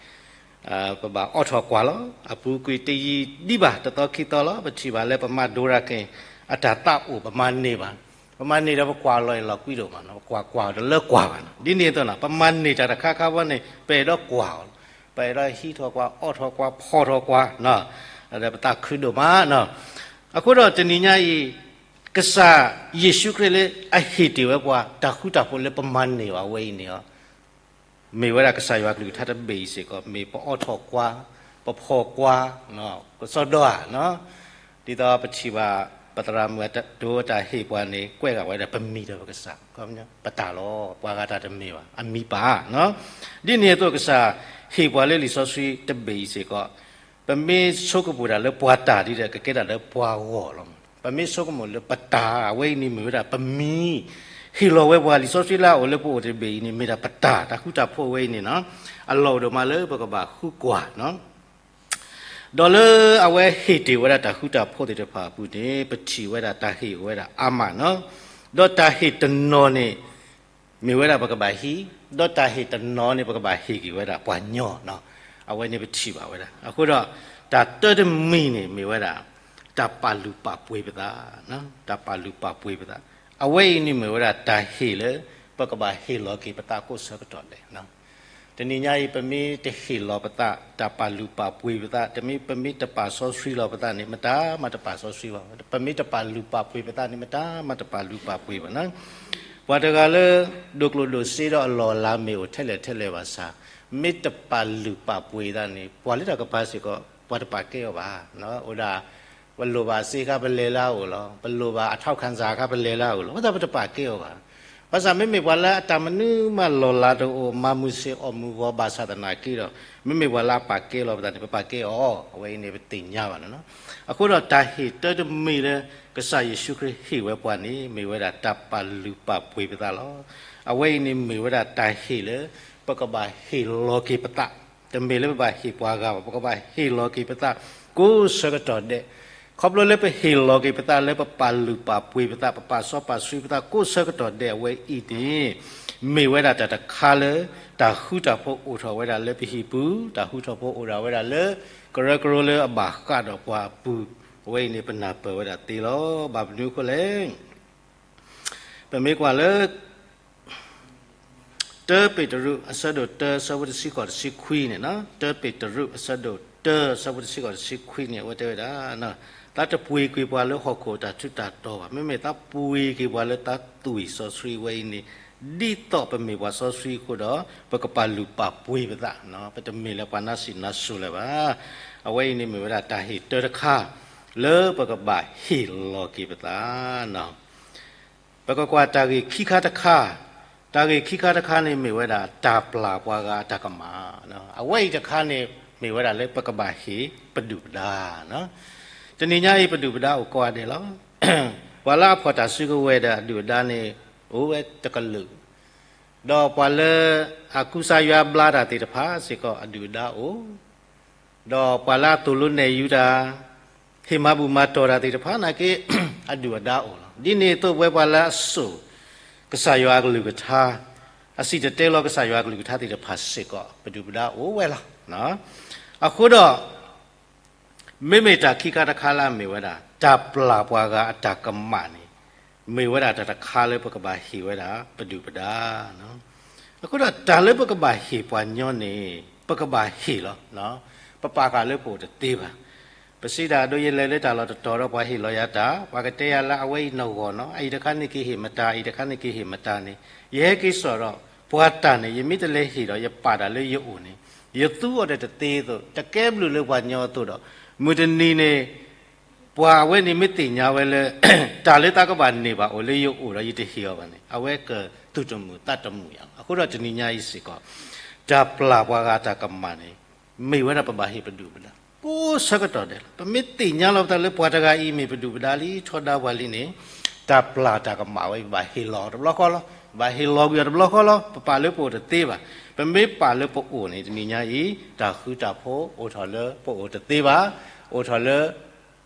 ပဘၣ်အိးထီၣ်ကွၢ်လီၤ. အပူၤကွံာ်တယံာ်ဒံးဘၣ် တသီခံသီလီၤ. ပထံၣ်ဘၣ်လၢပမၤ ဒိရၤက့ၤ အတၢ်သးအိၣ် ပမၤန့ၢ်ဘၣ်, ပမၤန့ၢ်ဒီးပကွၢ်လီၤအံၤလီၤကွံဒိၣ်မးနီၤ, ပကွၢ်ကွၢ်အီၤတလၢကွၢ်ဘၣ်နီၤ. ဒ်န့ၣ်အသိးနီၤ ပမၤန့ၢ်တၢ်တခါခါဘီန့ၣ် ပအဲၣ်ဒိးကွၢ်အီၤလီၤ. ပအဲၣ်ဒိးဟံးထီၣ်ကွၢ် အိးထီၣ်ကွၢ် ဖီၣ်ထီၣ်ကွၢ်နီၤ, ဒီးပသးခုဒိၣ်မးနီၤ. အဃိဒီးတနံၤညါအံၤ ကစၢ်ယ့ၣ်ၡူးခရံာ်လၢအဟ့ၣ်တ့ၢ်ဝဲပှၤ တၢ်ဃူတၢ်ဖိးလၢပမၤန့ၢ်ဘၣ်ဝဲအံၤန့ၣ် မ့ၢ်ဝဲဒၣ်ကစၢ်ယွၤကလုၢ်ကထါတဘ့ၣ်အံၤစ့ၢ်ကီး, မ့ၢ်ပအိးထီၣ်ကွၢ်, ပဖီၣ်ကွၢ်, ကစီဒီဧါ, ဒ်သိးပထံၣ်ဘၣ် ပသရၣ်မုၣ်အဒိအတၢ်ဟ့ၣ်ပှၤန့ၣ် ကွဲးဂၤဝဲဒၣ်ပမံၤဒီးပကစၢ်, ပတၢ်လီၤ, ပှၤဂၤတၢ်တမ့ၢ်ဘၣ်, အမံၤပၢ်, ဒ်န့ၣ်အသိးကစၢ်ဟ့ၣ်ပှၤလၢလံာ်စီဆှံတဘ့ၣ်အံၤစ့ၢ်ကီး, ပမ့ၢ်ဆိကမိၣ်တၢ်လၢပှၤတၢ်ဒ်ဒီး ကကဲတၢ်လၢပှၤဂီၢ်လီၤ. ပမ့ၢ်ဆိကမိၣ်လၢပတၢ်အဝဲအံၤန့ၣ်မ့ၢ်ဝဲဒၣ်ပမံၤ, ဟ့ၣ်လီၤဝဲပှၤ လံာ်စီဆှံလၢအအိၣ်လၢပအိၣ်တဘ့ၣ်အံၤန့ၣ် မ့ၢ်ဒၣ်ပတၢ်, တၢ်ဃူတၢ်ဖိးဝဲအံၤန့ၣ်နီၤ, အလီၢ်အိၣ်ဒိၣ်မးလၢပကဘၣ်ဃုကွၢ်နီၤ. ဒီးလၢအဝဲဟ့ၣ်တ့ၢ်ဝဲဒၣ်တၢ်ဃူတၢ်ဖိးသ့ၣ်တဖၣ်အပူၤန့ၣ် ပထံၣ်ဝဲဒၣ်တၢ်ဟ့ၣ်အိၣ်ဝဲဒၣ်အါမးနီၤ, ဒီးတၢ်ဟ့ၣ်တနီၤန့ၣ် မ့ၢ်ဝဲဒၣ်ပကဘၣ်ဟံး, ဒီးတၢ်ဟ့ၣ်တနီၤန့ၣ် ပကဘၣ်ဟ့ၣ်က့ၤဝဲဒၣ်ပှၤညီနီၤ, အဝဲန့ၣ်ပထံၣ်ဘၣ်ဝဲဒၣ်. အဃိဒီး တၢ်တၢတမံၤန့ၣ်မ့ၢ်ဝဲဒၣ် တၢ်ပာ်လုၢ်ပာ်ပှ့ၤပသး, တၢ်ပာ်လုၢ်ပာ်ပှ့ၤပသး, အဝဲအံၤန့ၣ်မ့ၢ်ဝဲဒၣ်တၢ်ဟ့ၣ်လၢ ပကဘၣ်ဟ့ၣ်လီၤက့ၤပသးကိးဆၢကတီၢ်ဒဲး တနံၤညါအံၤ ပမ့ၢ်တဟ့ၣ်လီၤပသး တၢ်ပာ်လုၢ်ပာ်ပှ့ၤပသး, တမ့ၢ်ပမ့ၢ်တပာ်စီဆှံလီၤပသးန့ၣ် မတၤမးတပာ်စီဆှံဘၣ်, ပမ့ၢ်တပာ်လုၢ်ပာ်ပှ့ၤပသးန့ၣ် မတၤမးတပာ်လုၢ်ပာ်ပှ့ၤဘၣ်နီၤ. ပှၤတဂၤလၢ ဒိၣ်ကျိၣ်ဒိၣ်စ့ဒီးအလီၢ်အလၤမ့ၢ်အိၣ်ထဲလဲၣ်ထဲလဲၣ်ဘၣ်ဆၣ်, မ့ၢ်တပာ်လုၢ်ပာ်ပှ့ၤသးန့ၣ် ပှၤလၢတၢ်ကပၤစ့ၢ်ကီး ပှၤတပာ်ကဲအီၤဘၣ်. အိၣ်ဒၣ် ပလိၣ်ဘၣ်အစ့ခါပလဲၤလၢအအိၣ်လီၤ, ပလိၣ်ဘၣ်အထောက်ခံစာခါပလဲၤလၢအအိၣ်လီၤ, အဃိသတးပတပာ်ကဲအီၤဘၣ်. ဘၣ်ဆၣ်မ့မ့ၢ်ပှၤလၢအတၢ်မနုၤမးလီၢ်လၤတအိၣ် မၤမုာ်ဆ့ၣ်အီၣ်မုာ်ဂီၤဘၣ်ဆၣ်သနာ်က့ဒီး မ့မ့ၢ်ပှၤလၢအပာ်ကဲလီၤပသးန့ၣ် ပပာ်ကဲအီၤ, အဝဲအံၤန့ၣ်ပသ့ၣ်ညါဘၣ်နီၤ. အဃိဒီးတၢ်ဟ့ၣ်တၢတမံၤလၢ ကစၢ်ယ့ၣ်ၡူးခရံာ်ဟ့ၣ်ဝဲပှၤန့ၣ် မ့ၢ်ဝဲဒၣ်တၢ်ပာ်လုၢ်ပာ်ပှ့ၤပသးလီၤ. အဝဲအံၤန့ၣ်မ့ၢ်ဝဲဒၣ်တၢ်ဟ့ၣ်လၢ ပကဘၣ်ဟ့ၣ်လီၤက့ၤပသး, တမ့ၢ်လၢပဘၣ်ဟ့ၣ်ပှၤဂၤဘၣ်, ပကဘၣ်ဟ့ၣ်လီၤက့ၤပသး ကိးဆၢကတီၢ်ဒဲး. ခီဖျိလၢပဟ့ၣ်လီၤက့ၤပသးလၢပပာ်လုၢ်ပာ်ပှ့ၤပသး ပပာ်စီပာ်ဆှံပသးကိးဆၢကတီၢ်ဒဲးအဝဲအံၤန့ၣ် မ့ၢ်ဝဲဒၣ်တၢ်တခါလၢ တၢ်ဃူတၢ်ဖိးအိၣ်ထီၣ်ဝဲဒၣ်လၢပဟံၣ်ပူၤ, တၢ်ဃူတၢ်ဖိးအိၣ်ဒၣ်ဝဲဒၣ်လၢ ကရၢကရိလၢအဘၣ်ဃးဒီးပှၤအပူၤ, အဝဲအံၤန့ၣ်ပနၢ်ပၢၢ်ဝဲဒၣ်သ့လီၤ. ဘၣ်မနုၤအဃိလဲၣ် ပမ့ၢ်ကွၢ်လၢ တၢပ့းတရူး အဆၢဒိၣ်တၢ အဆၢဖိတဆံဃိးတဆံခွံန့ၣ်, တၢပ့းတရူး အဆၢဒိၣ်တၢ အဆၢဖိတဆံဃိးတဆံခွံန့ၣ် အဝဲတဲဝဲဒၣ်, သးတပှ့ၤက့ၤပှၤလၢဟီၣ်ခိၣ်တၢ်ထူးတၢ်တီၤဘၣ်, မ့မ့ၢ်သးပှ့ၤက့ၤပှၤလၢသးသွံၣ်စီဆှံဝဲအံၤန့ၣ်, ဒ်သိးပမ့ၢ်ပှၤစီဆှံအဃိဒီး ပကပာ်လုၢ်ပာ်ပှ့ၤပသး, ပတမ့ၢ်လၢပှၤနါစံးနါစိၤလၢၤဘၣ်. အဝဲအံၤန့ၣ်မ့ၢ်ဝဲဒၣ်တၢ်ဟ့ၣ်တၢတခါ လၢပကဘၣ်ဟ့ၣ်လီၤက့ၤပသး ပကကွၢ်တၢ်ဂ့ၢ်ခံခါတခါ, တၢ်ဂ့ၢ်ခံခါတခါန့ၣ်မ့ၢ်ဝဲဒၣ် တၢ်ပျၢ်ပှၤဂၤအတၢ်ကမၣ်, အဝဲအံၤတခါန့ၣ် မ့ၢ်ဝဲဒၣ်လၢပကဘၣ်ဟ့ၣ်ပဒုၣ်ပဒါ. တနံၤညါအံၤပဒုၣ်ပဒါအိၣ်ကိးဂၤဒဲးလီၤ. ပှၤလၢအဖီၣ်တၢ်စုကဝဲၤဒီးအဒုၣ်အဒါန့ၣ် အိၣ်ဝဲတကလုာ်, ဒီးပှၤလၢအကူစါယွၤဘျါတၢ်သ့ၣ်တဖၣ်စ့ၢ်ကီးအဒုၣ်အဒါအိၣ်, ဒီးပှၤလၢအသိၣ်လိနဲၣ်ယုၤတၢ် ဟ့ၣ်မၤဘူၣ်မၤတီၢ်တၢ်သ့ၣ်တဖၣ်နာ်က့ အဒုၣ်အဒါအိၣ်လီၤ. ဒ်န့ၣ်အသိးပဝဲပှၤလၢအစိာ်ကစၢ်ယွၤအကလုၢ်ကထါ, အစံၣ်တဲၤတဲလီၤကစၢ်ယွၤအကလုၢ်ကထါသ့ၣ်တဖၣ်စ့ၢ်ကီး ပဒုၣ်ပဒါအိၣ်ဝဲလီၤ. အဃိဒီး မ့မ့ၢ်တၢ်ခံခါတခါလၢအမ့ၢ်ဝဲဒၣ် တၢ်ပျၢ်ပှၤဂၤအတၢ်ကမၣ်န့ၣ် မ့ၢ်ဝဲဒၣ်တၢ်တခါလၢပကဘၣ်ဟ့ၣ်ဝဲဒၣ်ပဒုၣ်ပဒါ. အဃိဒီးတၢ်လၢပကဘၣ်ဟ့ၣ်ပှၤညီန့ၣ် ပကဘၣ်ဟ့ၣ်လီၤ. ပပာ်ဃာ်လၢပအိၣ်တသ့ဘၣ်. ပစံးတၢ်ဒိးယလဲၤလၢတၢ်လီၢ်တတီၤဒီးပှၤဟ့ၣ်လီၤယၤတၢ်, ပှၤကတဲယၤလၢအဝဲအံၤနဂီၢ်နီၤ, အအံၤတခါန့ၣ်က့ၤဟ့ၣ်မတၤ, အအံၤတခါန့ၣ်က့ၤဟ့ၣ်မတၤန့ၣ်, ယဟဲက့ၤစိာ်ဒီး ပှၤတၢ်န့ၣ် ယမ့ၢ်တလဲၤဟ့ၣ်ဒီးယပာ်တၢ်လၢယအိၣ်န့ၣ် ယသူအီၤဒီးတသ့အသိး တကဲဘျုးလၢပှၤညီအသိးဒီး မုၢ်တနံၤန့ၣ် ပှၤအဝဲန့ၣ်မ့ၢ်သ့ၣ်ညါဝဲလၢ တၢ်လၢသးကဘၣ်န့ၢ်ဘၣ်အိၣ်လၢယအိၣ်ဒီးယတဟ့ၣ်အီၤဘၣ်န့ၣ် အဝဲကသူၣ်တမုာ်သးတမုာ်ယၤလီၤ. အဃိဒီးတနံၤညါအံၤစ့ၢ်ကီး တၢ်ပျၢ်ပှၤဂၤတၢ်ကမၣ်န့ၣ် မ့ၢ်ဝဲဒၣ်ပဘၣ်ဟ့ၣ်ပဒုၣ်ပဒါ ကိးဆၢကတီၢ်ဒဲးလီၤ. ပမ့ၢ်သ့ၣ်ညါလီၤပသးလၢပှၤတဂၤအံၤမ့ၢ်ပဒုၣ်ပဒါလံ ထီဒါပှၤလံန့ၣ် တၢ်ပျၢ်တၢ်ကမၣ်ဝဲအံၤ ပဘၣ်ဟ့ၣ်လီၤတဘျီဃီလီၤ. ပဘၣ်ဟ့ၣ်လီၤကွံာ်အီၤတဘျီဃီလီၤ. ပပာ်လၢပအိၣ်တသ့ဘၣ်. ပမ့ၢ်ပာ်လၢပအိၣ်န့ၣ် တနံၤညါအံၤ တၢ်ဃူတၢ်ဖိးအိၣ်ထီၣ်လၢပအိၣ်တသ့ဘၣ်, အိၣ်ထီၣ်လၢ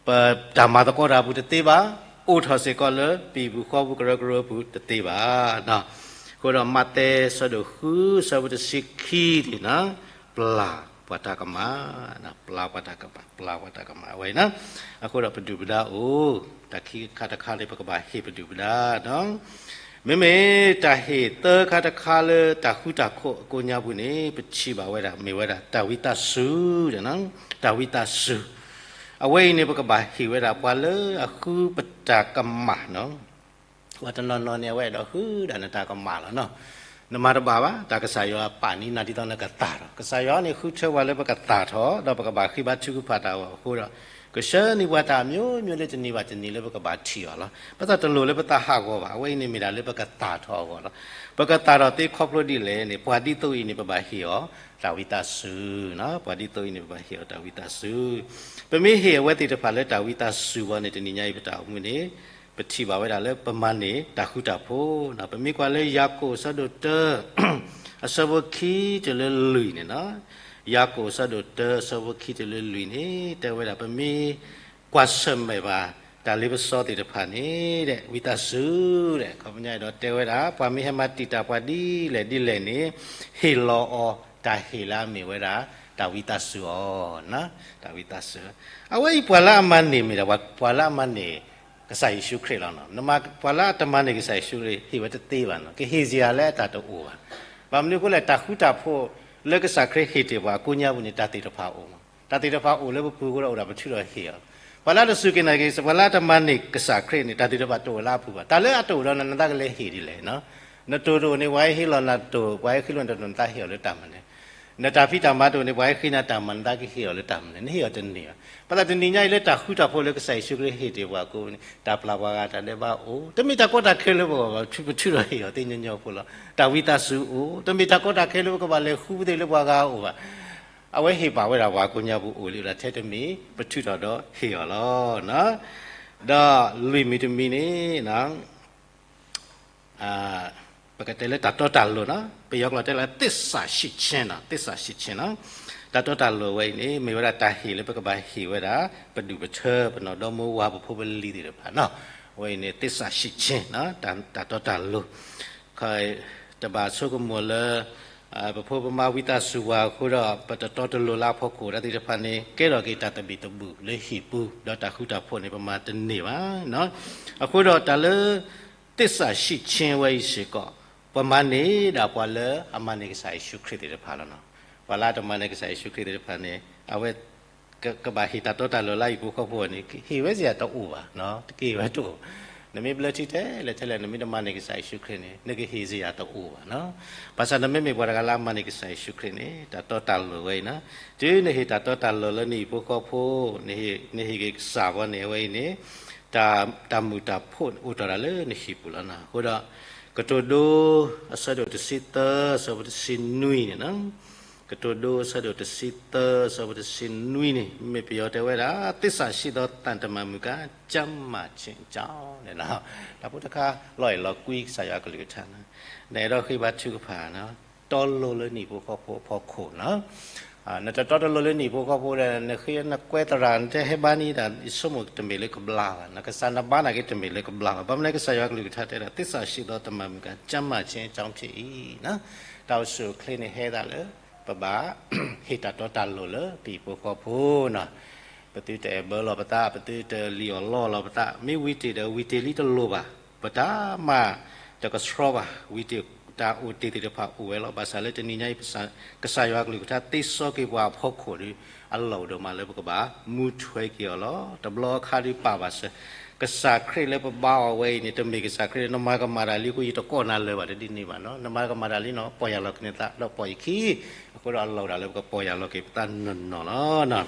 ပတၢ်မၤသကိးတၢ်ပူၤတသ့ဘၣ်, အိၣ်ထီၣ်စ့ၢ်ကီးလၢပဟံၣ်ပူၤဃီပူၤကရၢကရိပူၤတသ့ဘၣ်. အဃိဒီးမးသဲဆၢဒိၣ်ဃုဆၢဖိတဆံခံန့ၣ် ပျၢ်ပှၤတၢ်ကမၣ်, ပျၢ်ပှၤတၢ်ကမၣ်, ပျၢ်ပှၤတၢ်ကမၣ်ဝဲအံၤန့ၣ်, အဃိဒီးပဒုၣ်ပဒါအိၣ်, တၢ်ခံခါတခါန့ၣ် ပကဘၣ်ဟ့ၣ်ပဒုၣ်ပဒါ မ့မ့ၢ်တၢ်ဟ့ၣ်သၢခါတခါလၢတၢ်ဃူတၢ်ဖိးအကိးညါပူၤန့ၣ် ပထံၣ်ဘၣ်ဝဲဒၣ် မ့ၢ်ဝဲဒၣ်တၢ်ဝံသးစူၤ, တၢ်ဝံသးစူၤ, အဝဲအံၤန့ၣ် ပကဘၣ်ဟ့ၣ်ဝဲဒၣ်ပှၤလၢအဃုပတၢ်ကမၣ်နီၤ. ပှၤတနီၤနီၤန့ၣ် အဝဲအဲၣ်ဒိးဃုဒၣ်နတၢ်ကမၣ်လီၤနီၤ. နမၤတဘၣ်ဘၣ်, တၢ်ကစၢ်ယွၤပာ်န့ၢ်နၤဒ်သိးနကသၣ်ထီၣ်, ကစၢ်ယွၤန့ၣ်ဃုထၢပှၤလၢပကသၣ်ထီၣ် ဒီးပကဘၣ်ဃ့ဘါထုကဖၣ်တၢ်အဂီၢ်အဃိဒီး ကဆှၢန့ၢ်ပှၤတၢ်အမျိုးမျိုးလၢတနံၤဘၣ်တနံၤလၢပကဘၣ်ထံၣ်အီၤလီၤ. ဘၣ်ဆၣ်တလိၣ်လၢပသးဟးဂီၤဘၣ်, အဝဲအံၤန့ၣ်မ့ၢ်ဒၣ်လၢပကသၣ်ထီၣ်အဂီၢ်လီၤ. ပကသၣ်ထီၣ်သ့ခီဖျိဒ်လဲၣ်န့ၣ် ပှၤဒ်သိးအံၤန့ၣ် ပဘၣ်ဟ့ၣ်အီၤတၢ်ဝံသးစူၤ, ပှၤဒ်သိးအံၤန့ၣ် ပဘၣ်ဟ့ၣ်အီၤတၢ်ဝံသးစူၤ. ပမ့ၢ်ဟ့ၣ်အဝဲသ့ၣ်တဖၣ်လၢတၢ်ဝံသးစူၤဘၣ်န့ၣ် တနံၤညါအံၤပတၢ်အိၣ်မူန့ၣ် ပထံၣ်ဘၣ်ဝဲဒၣ်လၢပမၤန့ၢ်တၢ်ဃူတၢ်ဖိး, ပမ့ၢ်ကွၢ်လၢယၤကိာ်အဆၢဒိၣ်တၢ အဆၢဖိခံတုၤလၢလွံၢ်န့ၣ်နီၤ, ယၤကိာ်အဆၢဒိၣ်တၢ အဆၢဖိခံတုၤလၢလွံၢ်န့ၣ် တဲဝဲဒၣ် ပမ့ၢ်ကွၢ်ဆၢၣ်မဲာ်ဘၣ် တၢ်လ့ပစီသ့ၣ်တဖၣ်န့ၣ် ဝံသးစူၤ, ခီပညီအဲၣ်ဒိးတဲဝဲဒၣ် ပှၤမ့ၢ်ဟဲမၤတံာ်တာ်ပှၤဒ်လဲၣ်ဒ်လဲၣ်န့ၣ် ဟ့ၣ်လီၤအီၤတၢ်ဟ့ၣ်လၢအမ့ၢ်ဝဲဒၣ် တၢ်ဝံသးစူၤအီၤ, တၢ်ဝံသးစူၤ. အဝဲအံၤပှၤလၢအမၤန့ၢ်မ့ၢ်ဒၣ် ပှၤလၢအမၤန့ၢ် ကစၢ်ယ့ၣ်ၡူးခရံာ်လီၤ. ပှၤလၢအတမၤန့ၢ်ကစၢ်ယ့ၣ်ၡူးခရံာ် ဟ့ၣ်ဝဲတသ့ဘၣ်နီၤ, ကဟ့ၣ်စ့ၢ်ယၤလၢအတၢ်တအိၣ်ဘၣ်. ဘၣ်မနုၤအဃိလဲၣ်, တၢ်ဃူတၢ်ဖိးလၢကစၢ်ခရံာ်ဟ့ၣ်တ့ၢ်ပှၤအကိးညါပူၤန့ၣ် တၢ်သ့ၣ်တဖၣ်အိၣ်မး, တၢ်သ့ၣ်တဖၣ်အိၣ်လၢပပူၤအဃိဒီးအိၣ်ဒီးပထုးထီၣ်ဟ့ၣ်အီၤ. ပှၤလၢအတစူၢ်က့ၤနာ်က့ၤ ပှၤလၢအတမၤန့ၢ်ကစၢ်ခရံာ်န့ၣ် တၢ်သ့ၣ်တဖၣ်တအိၣ်လၢအပူၤဘၣ်. တၢ်လၢအတအိၣ်ဒီးနၤ နသးကလဲၤဟ့ၣ်ဒ်လဲၣ်. နတိၢ်တအိၣ်န့ၣ် ပှၤဟဲဟ့ၣ်လီၤနၤတိၢ်, ပှၤဟဲဃ့လီၤနၤတိၢ် နသးဟ့ၣ်အီၤလၢတၢ်မနုၤလဲၣ်. နတၢ်ဖံးတၢ်မၤတအိၣ်န့ၣ် ပှၤဟဲဃ့နၤတၢ်မၤ နသးကဟ့ၣ်အီၤလၢတၢ်မနုၤလဲၣ်, နဟ့ၣ်အီၤတန့ၢ်ဘၣ်. ဘၣ်ဆၣ်တနံၤညါအံၤလၢတၢ်ဃူတၢ်ဖိးလၢကစၢ်ယ့ၣ်ၡူးခရံာ်ဟ့ၣ်တ့ၢ်ပှၤအဃိန့ၣ် တၢ်ပျၢ်ပှၤဂၤတၢ်ဒဲးဘးအိၣ်, တမ့ၢ်တၢ်ကီတၢ်ခဲလၢပဂီၢ်ဘၣ်, ပထုးထီၣ်ဟ့ၣ်အီၤသ့ညီညီဖိလီၤ. တၢ်ဝံသးစူၤအိၣ်, တမ့ၢ်တၢ်ကီတၢ်ခဲလၢပကဘၣ်လဲၤဃူပသ့ၣ်လၢပှၤဂၤအအိၣ်ဘၣ်. အဝဲဟ့ၣ်ပာ်ဝဲဒၣ်ပှၤကိးညါပူၤအိၣ်လံဒီး ထဲတမံၤပထုးထီၣ်ဒီးဟ့ၣ်အီၤလီၤ. ဒီးလွံၢ်မံၤတမံၤန့ၣ် ပကတဲလၢတၢ်တီတၢ်လိၤနီၤ, ပယီၤကျိာ်တဲလၢ သစ္စာရှိခြင်းနီၤ, သစ္စာရှိခြင်းနီၤ. တၢ်တီတၢ်လိၤဝဲအံၤန့ၣ် မ့ၢ်ဝဲဒၣ်တၢ်ဟ့ၣ်လၢပကဘၣ်ဟ့ၣ်ဝဲဒၣ် ပဒူၣ်ပထၢ ပနီၢ်ဒီမါဝၤ ပဖိပလံၤသ့ၣ်တဖၣ်နီၤ. အဝဲအံၤန့ၣ် သစ္စာရှိခြင်းနီၤ, တၢ်တီတၢ်လိၤ တဘၣ်ဆိကမိၣ်လၢ ပဖိပမါဝံသးစူၤဝဲအဃိဒီး ပတတီတလိၤလၢအဖီခိၣ်တၢ်သ့ၣ်တဖၣ်န့ၣ် ကဲထီၣ်က့ၤတၢ်သဘံၣ်သဘုၣ်လၢဟံၣ်ပူၤ, ဒီးတၢ်ဃူတၢ်ဖိးန့ၣ် ပမၤတန့ၢ်ဘၣ်. အဃိဒီးတၢ်လၢ သစ္စာရှိခြင်း ဝဲအံၤစ့ၢ်ကီး ပမၤန့ၢ်ဒၣ်ပှၤလၢအမၤန့ၢ်ကစၢ်ယ့ၣ်ၡူးခရံာ်သ့ၣ်တဖၣ်လီၤနီၤ. ပှၤလၢအတမၤန့ၢ်ကစၢ်ယ့ၣ်ၡူးခရံာ်သ့ၣ်တဖၣ်န့ၣ် အဝဲ ကဘၣ်ဟ့ၣ်တၢ်တီတၢ်လိၤလၢအဟံၣ်ဖိဃီဖိန့ၣ် ဟ့ၣ်ဝဲစ့ၢ်တအိၣ်ဘၣ်, တက့ၢ်ဝဲတအိၣ်. နမ့ၢ်ဘျၢထံထဲလဲၣ်ထဲလဲၣ် နမ့ၢ်တမၤန့ၢ်ကစၢ်ယ့ၣ်ၡူးခရံာ်န့ၣ် နကဟ့ၣ်စ့ၢ်တအိၣ်ဘၣ်နီၤ. ဘၣ်ဆၣ်နမ့မ့ၢ်ပှၤတဂၤလၢအမၤန့ၢ်ကစၢ်ယ့ၣ်ၡူးခရံာ်န့ၣ် တၢ်တီတၢ်လိၤဝဲအံၤနီၤ, တုၤနဟ့ၣ်တၢ်တီတၢ်လိၤလၢနဟံၣ်ဖိဃီဖိ, နဟ့ၣ်က့ၤကစၢ်ဘီန့ၣ် အဝဲအံၤန့ၣ် တၢ်မုာ်တၢ်ဖိးအိၣ်တ့ၢ်ဒၣ်လၢနဟံၣ်ပူၤလီၤနီၤ. အဃိဒီး ကတိၤဒိ အဆၢဒိၣ်တဆံသၢ အဆၢဖိတဆံနွံန့ၣ်နီၤ ကတိၤဒိအဆၢဒိၣ်တဆံသၢ အဆၢဖိတဆံနွံန့ၣ် မ့ၢ်ပယီၤတဲဝဲဒၣ် သစ္စာရှိသောသံတမန်မူကား ကျန်းမာခြင်းအကြောင်းန့ၣ်လီၤ. တၢ်ဖိတခါလီၤအဲၣ်လီၤကွံကစၢ်ယွၤကလုၢ်ကထါန့ၣ် နအဲၣ်ဒိးဃ့ဘါထုကဖၣ်န့ၣ် တီလိၤလၢနဟံၣ်ဖိဃီဖိအဖီခိၣ်န့ၣ် နတတီတလိၤလၢနဟံၣ်ဖိဃီဖိဒီး နဃ့နကွဲသရၣ် နတဟဲဘါန့ၣ်ဒၣ် ယဆိကမိၣ်တမ့ၢ်လၢကဘျါဘၣ်, ကစၢ်နဘါနာ်က့တမ့ၢ်လၢကဘျါဘၣ်. ဘၣ်မနုၤကစၢ်ယွၤကလုၢ်ကထါတဲဒၣ် သစ္စာရှိသောသံတမန်မူကား ကျန်းမာခြင်းအကြောင်းဖြစ်၏န့ၣ် တၢ်အိၣ်ဆူၣ်အိၣ်ချ့န့ၣ်ဟဲဒၣ်လၢ ပဘၣ်ဟ့ၣ်တၢ်တီတၢ်လိၤလၢပဟံၣ်ဖိဃီဖိန့ၣ် ပသုတအဲၣ်ဘၢလီၤပသး, ပသုတလံၣ်အီၣ်လီအီၣ်လီၤပသး, မ့ၢ်ဝံၤတ့ၢ်ဒီးဝံၤတ့ၢ်လံတလိၤဘၣ်. ပတၢ်မၤတကဆှီဘၣ်, ဝံၤတ့ၢ်တၢ်အိၣ်တ့ၢ်သ့ၣ်တဖၣ်အိၣ်ဝဲလီၤ. ဘၣ်ဆၣ်လၢတနံၤညါအံၤ ကစၢ်ယွၤကလုၢ်ကထါသ့စီက့ၤပှၤအဖီခိၣ်ဒီး အလီၢ်အိၣ်ဒီးမးလၢပကဘၣ်မူထွဲက့ၤအီၤလီၤ. တဘျီအခါဒုးပာ်ဘၣ်စၢၤ ကစၢ်ခရံာ်လၢပဘါအီၤဝဲအံၤန့ၣ် တမ့ၢ်ကစၢ်ခရံာ်လၢနမၤကမၣ်တၢ်လံအဃိ ယတကိးနၤလၢၤဘၣ် တဒ်န့ၣ်ဘၣ်န့ၣ်, နမၤကမၣ်တၢ်လံန့ၣ် ပီၢ်ယၢ်လီၤက့ၤနသးဒီးပိာ်ယခံ, အဃိဒီးအလီၢ်အိၣ်ဒၣ်လၢပကပီၢ်ယၢ်လီၤက့ၤပသးနီၢ်နီၢ်လီၤ.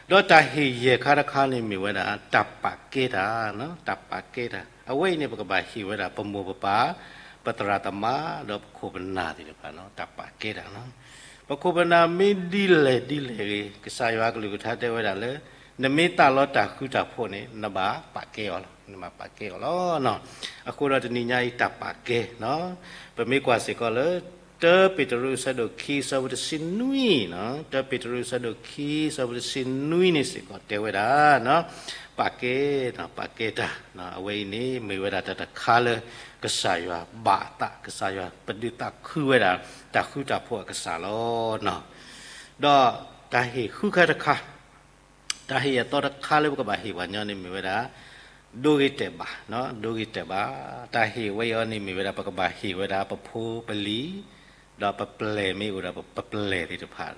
ဒီးတၢ်ဟ့ၣ်ယဲၢ်ခါတခါန့ၣ်မ့ၢ်ဝဲဒၣ် တၢ်ပာ်ကဲတၢ်, တၢ်ပာ်ကဲတၢ်, အဝဲအံၤန့ၣ် ပကဘၣ်ဟ့ၣ်ဝဲဒၣ်ပမိၢ်ပပၢ်, ပသရၣ်သမါ, ဒီးပခိၣ်ပနၢ်သ့ၣ်တဖၣ်န့ၣ် တၢ်ပာ်ကဲတၢ်န့ၣ် ပခိၣ်ပနၢ်မ့ၢ်ဒ်လဲၣ်ဒ်လဲၣ်ဂ့ၤ ကစၢ်ယွၤကလုၢ်ကထါတဲဝဲဒၣ်လၢ နမ့ၢ်သးလီတၢ်ဃူတၢ်ဖိးန့ၣ် နဘၣ်ပာ်ကဲအီၤလီၤ, နဘၣ်ပာ်ကဲအီၤလီၤ. အဃိဒီးတနံၤညါအံၤတၢ်ပာ်ကဲန့ၣ် ပမ့ၢ်ကွၢ်စ့ၢ်ကီးလၢ တၢပ့းတရူးအဆၢဒိၣ်ခံ အဆၢဖိတဆံနွံန့ၣ်, တၢပ့းတရူးအဆၢဒိၣ်ခံ အဆၢဖိတဆံနွံန့ၣ်စ့ၢ်ကီးတဲဝဲဒၣ် ပာ်ကဲ, ပာ်ကဲတၢ်, အဝဲအံၤန့ၣ် မ့ၢ်ဝဲဒၣ်တၢ်တခါလၢ ကစၢ်ယွၤဘၣ်အသး, ကစၢ်ယွၤပဒုးသးခုဝဲဒၣ် တၢ်ဃူတၢ်ဖိးအကစၢ်လီၤ. ဒီးတၢ်ဟ့ၣ်ဃုခါတခါ, တၢ်ဟ့ၣ်အသီတခါလၢပကဘၣ်ဟ့ၣ်ပှၤညီန့ၣ်မ့ၢ်ဝဲဒၣ် ဒိဂ့ၤတဲာ်ဘၣ်, ဒိဂ့ၤတဲာ်ဘၣ်, တၢ်ဟ့ၣ်ဝဲအံၤန့ၣ်မ့ၢ်ဝဲဒၣ် ပကဘၣ်ဟ့ၣ်ဝဲဒၣ်ပဖိပလံၤ, ဒီးပပျဲၢ်မ့ၢ်အိၣ်ဒီးပပျဲၢ်သ့ၣ်တဖၣ်,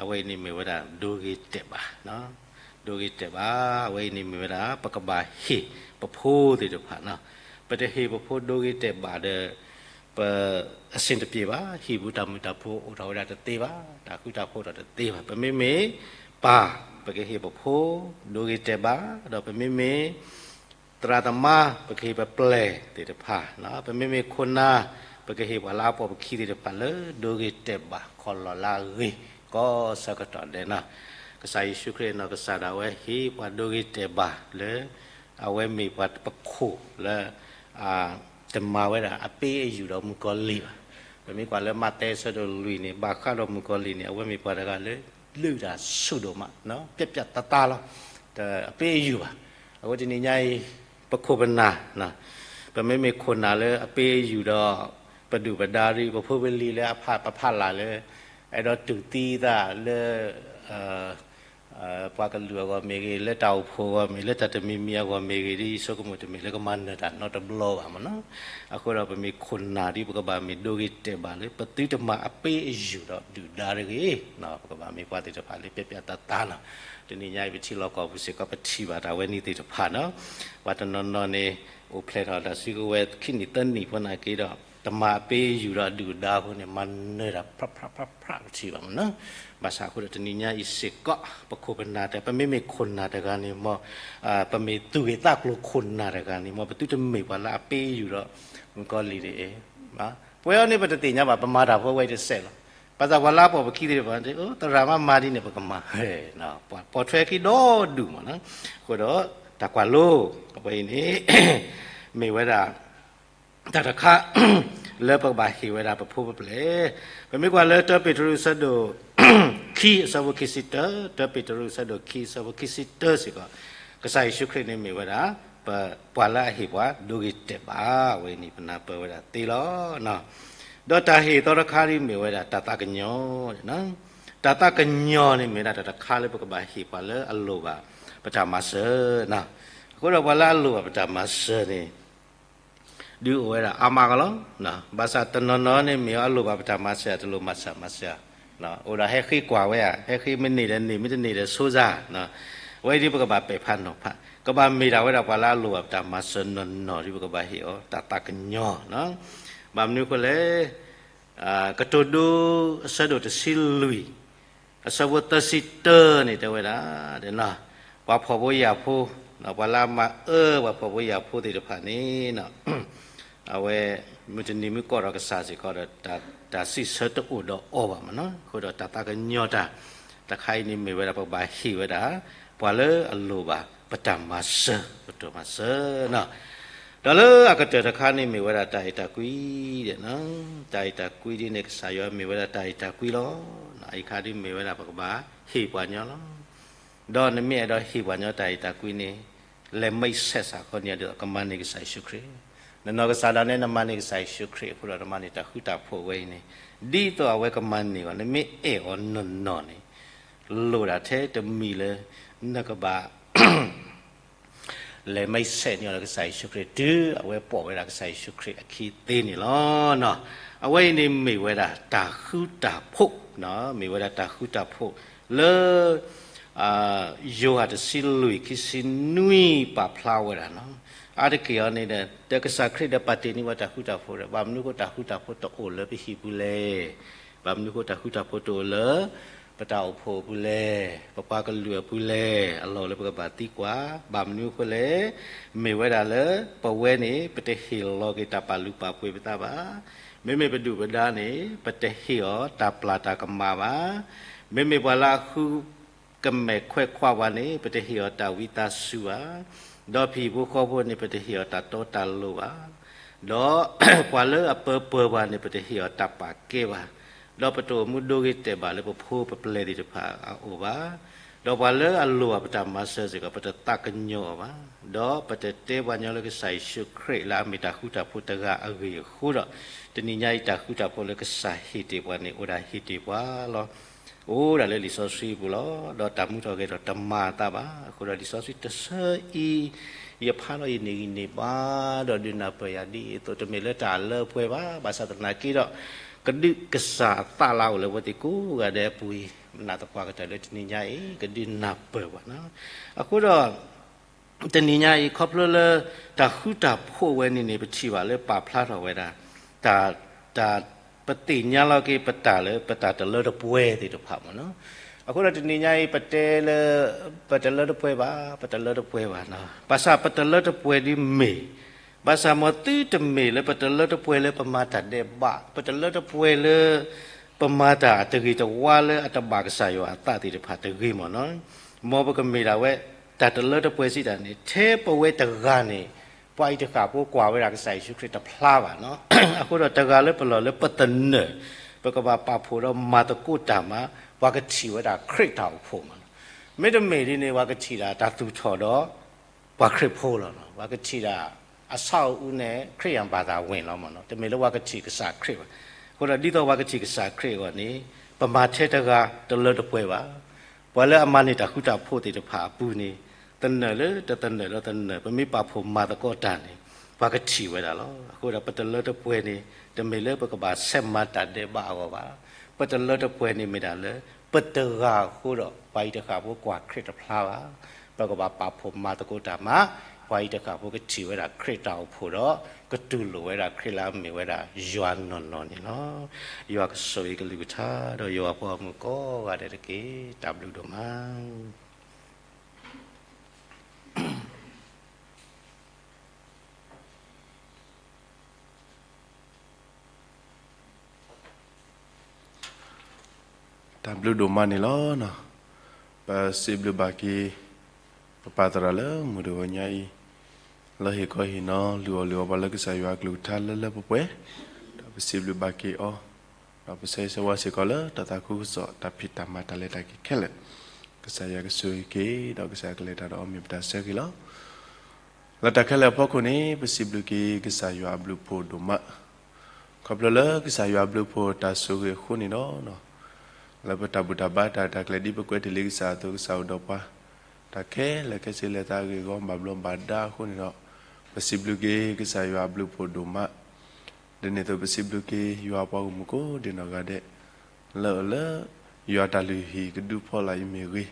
အဝဲအံၤန့ၣ်မ့ၢ်ဝဲဒၣ် ဒိဂ့ၤတဲာ်ဘၣ်, ဒိဂ့ၤတဲာ်ဘၣ်, အဝဲအံၤန့ၣ်မ့ၢ်ဝဲဒၣ် ပကဘၣ်ဟ့ၣ်ပဖိသ့ၣ်တဖၣ်, ပတဟ့ၣ်ပဖိဒိဂ့ၤတဲာ်ဘၣ်ဒီး ပ အဆင်တပြေဘၣ်, ဟံၣ်ပူၤတၢ်မုာ်တၢ်ဖိအိၣ်ထီၣ်ဝဲဒၣ်တသ့ဘၣ်, တၢ်ဃူတၢ်ဖိးထီၣ်တသ့ဘၣ်. ပမ့မ့ၢ်ပၢ် ပကဟ့ၣ်ပဖိ ဒိဂ့ၤတဲာ်ဘၣ်, ဒီးပမ့မ့ၢ်သရၣ်သမါ ပကဟ့ၣ်ပပျဲၢ်သ့ၣ်တဖၣ်, ပမ့မ့ၢ်ခိၣ်နၢ် ပကဟ့ၣ်ပှၤလၢအပိာ်ပခံသ့ၣ်တဖၣ်လၢ ဒိဂ့ၤတဲာ်ဘၣ်ခီလီၤလၢအဂ့ၤ ကိးဆၢကတီၢ်ဒဲးန့ၣ်. ကစၢ်ယ့ၣ်ၡူးခရံာ်အနီၢ်ကစၢ်ဒၣ်ဝဲဟ့ၣ်ပှၤဒိဂ့ၤတဲာ်ဘၣ်လၢ အဝဲမ့ၢ်ပှၤပခိၣ်လၢ တမၤဝဲဒၣ်အပ့အယူၢ်ဒီးမုၣ်ကီၤလံၢ်ဘၣ်. ပမ့ၢ်ကွၢ်လၢမးသဲအဆၢဒိၣ်လွံၢ်န့ၣ် ဘၣ်ဃးဒီးမုၣ်ကီၤလံၢ်န့ၣ် အဝဲမ့ၢ်ပှၤတဂၤလၢ လုၢ်တၢ်ဆူၣ်ဒိၣ်မး, ပျဲးပျဲးတါတါလီၤ, တအပ့အယူၢ်ဘၣ်. အဃိတနံၤညါအံၤ ပခိၣ်ပနၢ် ပမ့မ့ၢ်ခိၣ်နၢ်လၢအပ့အယူၢ်ဒီး ပဒုၣ်ပဒါရံ ပဖိပလံၤလၢအဖးပဖးလၢ်လၢ အဲၣ်ဒိးတူၢ်သံသးလၢ ပှၤကလုာ်အဂီၢ်မ့ၢ်ဂ့ၤ, လၢတၢ်အိၣ်ဖှိၣ်အဂီၢ်မ့ၢ်, လၢတၢ်တမံၤမံၤအဂီၢ်မ့ၢ်ဂ့ၤ, ဒ်ယဆိကမိၣ်တမ့ၢ်လၢကမၤနၢၤတၢ်နီတဘျီဘၣ်မ့ၢ်နီၤ. အဃိဒီးပမ့ၢ်ခိၣ်နၢ်ဒ်ပကဘၣ်မ့ၢ်ဒိဂ့ၤတဲာ်ဘၣ်လၢ ပသုတမၤအပ့အယူၢ်ဒီးဒုၣ်ဒါတဂ့ၤ, ပကဘၣ်မ့ၢ်ပှၤသ့ၣ်တဖၣ်လၢပျဲးပျဲးတါတါနီၤ. တနံၤညါအံၤပထံလီၢ်ကီၢ်ပူၤစ့ၢ်ကီး ပထံၣ်ဘၣ်တၢ်ဝဲန့ၣ်သ့ၣ်တဖၣ်နီၤ. ပှၤတနီၤနီၤန့ၣ် အိၣ်ဖျဲၣ်ထီၣ်တၢ်စုကဝဲၤခံနံၣ်သၢနံၣ်ဖိနာ်က့ဒီး တမၤအပ့အယူၢ်ဒီးဒုၣ်ဒါအဃိန့ၣ် မၤနၢၤတၢ်ဖြးဖြးဖြးဖြးပထံၣ်ဘၣ်မ့ၢ်နီၤ. ဘၣ်ဆၣ်အဃိဒီးတနံၤညါအံၤစ့ၢ်ကီး ပခိၣ်ပနၢ်တဂၤ ပမ့မ့ၢ်ခိၣ်နၢ်တဂၤန့ၣ်မ့ၢ် ပမ့ၢ်သူၣ်ဂ့ၤသးကျိၤခိၣ်နၢ်တဂၤန့ၣ်မ့ၢ် ပသုတမ့ၢ်ပှၤလၢအပ့အယူၢ်ဒီး မုၣ်ကီၤလံၢ်တဂ့ၤ. ပဝဲအံၤန့ၣ် ပတသ့ၣ်ညါဘၣ် ပမၤတၢ်ဖိဝဲအံၤတစဲးလီၤ. ဘၣ်ဆၣ်ပှၤလၢအပိာ်ပခံသ့ၣ်တဖၣ် သရၣ်မၤမၤဒ်န့ၣ် ပကမၤ ပိာ်ထွဲခံဒီဒူၣ်မ့ၢ်နီၤ. အဃိဒီးတၢ်ကွၢ်လိ အဝဲအံၤန့ၣ် မ့ၢ်ဝဲဒၣ် တၢ်တခါ လၢပကဘၣ်ဟ့ၣ်ဝဲဒၣ်ပဖိပပျဲၢ်. ပမ့ၢ်ကွၢ်လၢတၢပ့းတရူး အဆၢဒိၣ်ခံ အဆၢဖိခံဆံတၢ, တၢပ့းတရူး အဆၢဒိၣ်ခံ အဆၢဖိခံဆံတၢစ့ၢ်ကီး ကစၢ်ယ့ၣ်ၡူးခရံာ်န့ၣ်မ့ၢ်ဝဲဒၣ် ပ ပှၤလၢအဟ့ၣ်ပှၤဒိဂ့ၤတဲာ်ဘၣ်. အဝဲန့ၣ်ပနၢ်ပၢၢ်ဝဲဒၣ်သ့လီၤ. ဒီးတၢ်ဟ့ၣ်အသီတခါဒ်မ့ၢ်ဝဲဒၣ်တၢ်သးကညီၤန့ၣ်, တၢ်သးကညီၤန့ၣ်မ့ၢ်ဝဲဒၣ်တၢ်တခါလၢပကဘၣ်ဟ့ၣ်ပှၤလၢအလိၣ်ဘၣ် ပတၢ်မၤစၢၤန့ၣ်. အဃိဒီးပှၤလၢအလိၣ်ဘၣ်ပတၢ်မၤစၢၤန့ၣ် ဒုးအိၣ်ဝဲဒၣ်အါမးကလီၤ. ဘၣ်ဆၣ်တနီၤနီၤန့ၣ်မ့ၢ်အလိၣ်ဘၣ်ပတၢ်မၤစၢၤ တလိၣ်မၤစၢၤမၤစၢၤ, အိၣ်ဒီးဟဲဃ့ကွၢ်ဝဲဧါ, ဟဲဃ့မ့ၢ်န့ၢ်ဒီးန့ၢ် မ့ၢ်တန့ၢ်ဒီးဆိစါ. အဝဲအံၤဒ်ပကဘၣ်ပဲာ်ဖးနီၤဖး, ကဘၣ်မ့ၢ်ဒၣ်ဝဲဒၣ်ပှၤလၢအလိၣ်ဘၣ်ပတၢ်မၤစၢၤနီၢ်နီၢ်ဒ်ပကဘၣ်ဟ့ၣ်အီၤ တၢ်သးကညီၤ. ဘၣ်မနုၤအဃိလဲၣ်, ကတိၤဒိ အဆၢဒိၣ်တဆံလွံၢ် အဆၢဖိသၢဆံတၢန့ၣ်တဲဝဲဒၣ်, ပှၤဖှီၣ်ဖိယာ်ဖိ, ပှၤလၢအမၤအၢပှၤဖှီၣ်ဖိယာ်ဖိသ့ၣ်တဖၣ်န့ၣ် အဝဲ မုၢ်တနံၤမုၢ်ကီၢ်ဒီးကစၢ်စ့ၢ်ကီးဒီး တၢ် တၢ်စံးဆၢတအိၣ်ဒီးအီၤဘၣ်မ့ၢ်နီၤ. အဃိဒီးတၢ်သးကညီၤတၢ်တခါအံၤန့ၣ် မ့ၢ်ဝဲဒၣ်ပကဘၣ်ဟ့ၣ်ဝဲဒၣ် ပှၤလၢအလိၣ်ဘၣ် ပတၢ်မၤစၢၤ ပတၢ်မၤစၢၤနီၤ. ဒီးလၢအကတၢၢ်တခါန့ၣ် မ့ၢ်ဝဲဒၣ်တၢ်အဲၣ်တၢ်ကွံဒၣ်နီၤ. တၢ်အဲၣ်တၢ်ကွံဒ်န့ၣ် ကစၢ်ယွၤမ့ၢ်ဝဲဒၣ်တၢ်အဲၣ်တၢ်ကွံလီၤ. အံၤခါဒ်မ့ၢ်ဝဲဒၣ်ပကဘၣ်ဟ့ၣ်ပှၤညီလီၤ. ဒီးနမ့ၢ်အဲၣ်ဒိးဟ့ၣ်ပှၤညီတၢ်အဲၣ်တၢ်ကွံန့ၣ် လဲၤမံဆဲးစ့ၢ်ကီးန့ၣ်ဒီး ကမၤန့ၢ်ကစၢ်ယ့ၣ်ၡူးခရံာ်. နနီၢ်ကစၢ်ဒၣ်နဲ နမၤန့ၢ်ကစၢ်ယ့ၣ်ၡူးခရံာ်အဃိဒီး နမၤန့ၢ်တၢ်ဃူတၢ်ဖိးဝဲအံၤန့ၣ် ဒ်သိးအဝဲကမၤန့ၢ်အီၤ နမ့ၢ်အဲၣ်အီၤနီၢ်နီၢ်န့ၣ် လိၣ်ဒၣ်ထဲတမံၤလၢ နကဘၣ် လဲၤမံဆဲးန့ၢ်အီၤလၢကစၢ်ယ့ၣ်ၡူးခရံာ် တုၤအဝဲပိာ်ဝဲဒၣ်ကစၢ်ယ့ၣ်ၡူးခရံာ်အခံသ့န့ၣ်လီၤ. အဝဲအံၤန့ၣ်မ့ၢ်ဝဲဒၣ်တၢ်ဃူတၢ်ဖိး, မ့ၢ်ဝဲဒၣ်တၢ်ဃူတၢ်ဖိးလၢ ယိၤဟၣ်တဆံလွံၢ် ခံဆံနွံ ပာ်ဖျါဝဲဒၣ်နီၤ. အါတက့ၢ်အံၤန့ၣ်ဒီး ကစၢ်ခရံာ်ဒီးပာ်တ့ၢ်န့ၢ်ဝဲတၢ်ဃူတၢ်ဖိးဒီး ဘၣ်မနုၤအဃိတၢ်ဃူတၢ်ဖိးတအိၣ်လၢပဟံၣ်ပူၤလဲၣ်. ဘၣ်မနုၤအဃိတၢ်ဃူတၢ်ဖိးတအိၣ်လၢ ပတၢ်အိၣ်ဖှိၣ်အပူၤလဲၣ်, ပပှၤကလုာ်အပူၤလဲၣ်, အလီၢ်လၢပကဘၣ်သံကွၢ်, ဘၣ်မနုၤအဃိလဲၣ်, မ့ၢ်ဝဲဒၣ်လၢ ပဝဲန့ၣ် ပတဟ့ၣ်လီၤက့ၤတၢ်ပာ်လုၢ်ပာ်ပှ့ၤပသးဘၣ်. မ့မ့ၢ်ပဒုၣ်ပဒါန့ၣ် ပတဟ့ၣ်အီၤတၢ်ပျၢ်တၢ်ကမၣ်ဘၣ်. မ့မ့ၢ်ပှၤလၢအဃု ကမဲာ်ခွဲးခွါပှၤန့ၣ် ပတဟ့ၣ်အီၤတၢ်ဝံသးစူၤဘၣ်. ဒီးပဟံၣ်ဖိဃီဖိန့ၣ် ပတဟ့ၣ်အီၤတၢ်တီတၢ်လိၤဘၣ်. ဒီးပှၤလၢအပၢပၢၤပှၤန့ၣ် ပတဟ့ၣ်အီၤတၢ်ပာ်ကဲဘၣ်. ဒီးပတအိၣ်မူဒိဂ့ၤတဲာ်ဘၣ်လၢပဖိပပျဲၢ်သ့ၣ်တဖၣ်အအိၣ်ဘၣ်. ဒီးပှၤလၢအလိၣ်ဘၣ်ပတၢ်မၤစၢၤစ့ၢ်ကီး ပတသးကညီၤအီၤဘၣ်. ဒီးပတတဲပှၤညီလၢကစၢ်ယ့ၣ်ၡူးခရံာ်လၢအမ့ၢ်တၢ်ဃူတၢ်ဖိးတဂၤအဂ့ၢ်အဃိဒီး တနံၤညါအံၤတၢ်ဃူတၢ်ဖိးလၢကစၢ်ဟ့ၣ်တ့ၢ်ပှၤန့ၣ် အိၣ်ဒၣ်ဟ့ၣ်တ့ၢ်ပှၤလီၤ. အိၣ်ဒၣ်လၢလံာ်စီဆှံပူၤလီၤ. ဒီးတၢ်မူထီၣ်ဂဲၤထီၣ်တမၤအသးဘၣ်. အဃိဒီးလံာ်စီဆှံတဆၢအံၤ ယဖးဒီးယန့ၢ်ဂံၢ်န့ၢ်ဘါ ဒီးဒုးနၢ်ပၢၢ်ယၤဒ်အသိး တမ့ၢ်လၢတၢ်လၢပှဲၤဘၣ်. ဘၣ်ဆၣ်သနာ်က့ဒီး ကဒုးကစၢ်အသးလၢအအိၣ်လၢပဝဲသ့ၣ်ကိးဂၤဒဲးအပူၤအံၤ နာ်သပှၢ်ကတၢၢ်လၢတနံၤညါအံၤ ကဒုးနၢ်ပၢၢ်ဘၣ်နီၤ. အဃိဒီး တနံၤညါအံၤ ခီဖျိလၢ တၢ်ဃူတၢ်ဖိးဝဲန့ၣ်န့ၣ် ပထံၣ်ဘၣ်လၢပာ်ဖျါထီၣ်ဝဲဒၣ် တၢ် တၢ် ပသ့ၣ်ညါလီၤက့ၤပတၢ်လၢ ပတၢ်တလၢတပှဲၤသ့ၣ်တဖၣ်မ့ၢ်နီၤ. အဃိဒီးတနံၤညါအံၤ ပတဲလၢ ပတလၢတပှဲၤဘၣ်, ပတလၢတပှဲၤဘၣ်နီၤ. ဘၣ်ဆၣ်ပတလၢတပှဲၤဒ်မ့ၢ် ဘၣ်ဆၣ်မ်သုတမ့ၢ်လၢပတလၢတပှဲၤလၢပမၤတၢ်ဒဲးဘး, ပတလၢတပှဲၤလၢ ပမၤတၢ်အတဂ့ၤတဝါလၢအတဘၣ်ကစၢ်ယွၤအသးသ့ၣ်တဖၣ်တဂ့ၤမ့ၢ်နီၤ. မ်ပကမ့ၢ်ဒၣ်ဝဲ တၢ်တလၢတပှဲၤစံးတၢ်န့ၣ် ထဲပဝဲတဂၤန့ၣ် ပှၤအံၤတဃၣ်ဖိကွၢ်ဝဲဒၣ်ကစၢ်ယ့ၣ်ၡူးခရံာ်တဖျါဘၣ်နီၤ. အဃိဒီးတဂၤလၢပလီၢ်လၢပသနၢၣ် ပကဘၣ်ပာ်ဖှိၣ်ဒီးမၤသကိးတၢ်မး ပှၤကထံၣ်ဝဲဒၣ်ခရံာ်တၢ်အိၣ်ဖှိၣ်မ့ၢ်နီၤ. မ့တမ့ၢ်ဒ်န့ၣ် ပှၤကထံၣ်ဒၣ်တၢ်သူၣ်ထီၣ်ဒီး ပှၤခရံာ်ဖိလီၤ. ပှၤကထံၣ်ဒၣ် အဆၣ်အိၣ်အူန့ၣ် ခရံာ်ယၣ်ဘၣ်သးဝ့ၢ်လီၤမ့ၢ်နီၤ. တမ့ၢ်လၢပှၤကထံၣ်ကစၢ်ခရံာ်ဘၣ်. အဃိဒီးဒ်သိးပှၤကထံၣ်ကစၢ်ခရံာ်အဂီၢ်န့ၣ် ပမၤထဲတဂၤတလၢတပှဲၤဘၣ်. ပှၤလၢအမၤန့ၢ်တၢ်ဃူတၢ်ဖိးသ့ၣ်တဖၣ်အပူၤန့ၣ် သနၢၣ်လၢတသနၢၣ်ဒီးသနၢၣ် ပမ့ၢ်ပာ်ဖှိၣ်မၤသကိးတၢ်န့ၣ် ပှၤကထံၣ်ဝဲဒၣ်လီၤ. အဃိဒီးပတလၢတပှဲၤန့ၣ် တမ့ၢ်လၢပကဘၣ်ဆဲးမၤတၢ်ဒဲးဘးအဂီၢ်ဘၣ်. ပတလၢတပှဲၤန့ၣ်မ့ၢ်ဒၣ်လၢ ပတဂၤအဃိဒီး ပှၤအံၤတဃၣ်ဖိကွၢ်ခရံာ်တဖျါဘၣ်. ပကဘၣ်ပာ်ဖှိၣ်မၤသကိးတၢ်မး ပှၤအံၤတဃၣ်ဖိကထံၣ်ဝဲဒၣ်ခရံာ်တၢ်အိၣ်ဖှိၣ်ဒီး ကတူၢ်လိာ်ဝဲဒၣ်ခရံာ်လၢအမ့ၢ်ဝဲဒၣ်ယွၤနီၢ်နီၢ်န့ၣ်လီၤ. ယွၤကဆိၣ်ဂ့ၤကလုၢ်ကထါ ဒီးယွၤပှၤဂီၢ်မုၢ်ကိးဂၤဒဲးတက့ၢ်. တၢ်ဘျုးဒိၣ်မး. တၢ်ဘျုးဒိၣ်မးန့ၣ်လီၤ. ပစံးဘျုးဘၣ်က့ၤ ပပၢ်သရၣ်လၢမုၢ်တဂီၤညါအံၤ လၢဟ့ၣ်ခီဟ့ၣ်နီၤ လုၢ်အီၣ်လုၢ်အီပှၤလၢကစၢ်ယွၤအကလုၢ်ကထါလၢလၢပှဲၤပှဲၤ, ဒီးပစံးဘျုးဘၣ်က့ၤအီၤ, ဒီးပဆၢဂ့ၤဆၢဝါစ့ၢ်ကီးလၢတၢ်သးခုကစီၣ် တၢ်ဖံးတၢ်မၤတၢ်လဲၤတၢ်က့ၤခဲလၢာ်, ကစၢ်ယွၤကဆိၣ်ဂ့ၤက့ၤ ဒီးကစၢ်ယွၤကလဲၤတၢ်ဒီးအီၤမ့ၢ်ပတၢ်ဆၢဂ့ၤလီၤ. လၢတၢ်ခဲလၢာ်အဖီခိၣ်န့ၣ် ပစံးဘျုးက့ၤကစၢ်ယွၤအဘျုးအဖှိၣ်ဒိၣ်မး, ခီဖျိလၢကစၢ်ယွၤအဘျုးအဖှိၣ်တၢ်ဆိၣ်ဂ့ၤအဃိန့ၣ်ဒီး လၢပတၢ်ဘူၣ်တၢ်ဘါတၢ် တၢ်ကျဲၤဒ်ပကွဲးတ့ၢ်လံကစၢ်အသိး ကစၢ်အိၣ်ဒီးပှၤ တၢ်ခဲလၢာ်ခဲဆ့လၢသးအဂ့ၢ်အဂီၢ် ဘၣ်ဘျီးဘၣ်ဒါအဃိန့ၣ်ဒီး ပစံးဘျုးက့ၤကစၢ်ယွၤအဘျုးအဖှိၣ်ဒိၣ်မး, ဒ်န့ၣ်အသိးပစံးဘျုးက့ၤ ယွၤအပှၤဂီၢ်မုၢ်ကိးဒံနီၢ်ဂၤဒဲး လၢအအိၣ်လၢ ယွၤတၢ်လုၢ်ဟံၣ်ကဒုဖီလာ်အံၤမ့ၢ်ဂ့ၤ,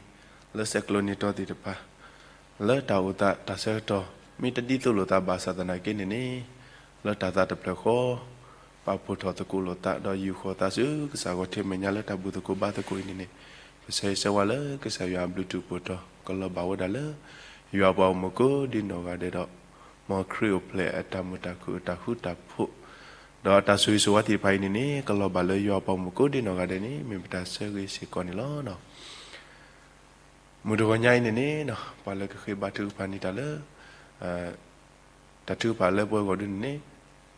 လၢဆဲးကျိးနံၤတီၤသ့ၣ်တဖၣ် လၢတၢ်အိၣ်သးတၢ်ဆၢကတီၢ် မ့ၢ်တဒ်သိးလိာ်သးဘၣ်ဆၣ်သနာ်က့န့ၣ်န့ၣ် လၢတၢ်သးတဖျၢၣ်ဃီ ပာ်ဖှိၣ်ထီၣ်သကိးလိာ်သး ဒီးယူာ်ဃီၤသးဆူကစၢ်ဂီၤထဲမဲာ်ညါလၢတၢ်ဘူၣ်သကိးဘါသကိးအံၤန့ၣ်န့ၣ် ပဆၢဂ့ၤဆၢဝါလၢကစၢ်ယွၤအဘျုးတူၢ်ဖှိၣ်တီၤ ကလီၤဘၣ်ဝဲဒၣ်လၢ ယွၤအပှၤဂီၢ်မုၢ်ကိးဒံနီၢ်ဂၤဒဲးဒီး မ်ခရံာ်အိၣ်ဖျဲၣ်အတၢ်မုာ်တၢ်ခုၣ်အတၢ်ဃူတၢ်ဖိး ဒီးတၢ်ဆိၣ်ဂ့ၤဆိၣ်ဝါသ့ၣ်တဖၣ်အံၤန့ၣ်န့ၣ် ကလီၤဘၣ်လၢယွၤအပှၤမုၣ်ကိးဒံနီၢ်ဂၤဒဲးန့ၣ် မ့ၢ်ပတၢ်ဆၢဂ့ၤစ့ၢ်ကီးန့ၣ်လီၤ. မုၢ်တဂီၤညါအံၤန့ၣ်န့ၣ် ပှၤလၢကဃ့ဘါထုကဖၣ်န့ၢ်တၢ်လၢ တၢ်ထုကဖၣ်လၢပှၤဂီၢ်ဒုန့ၣ်န့ၣ်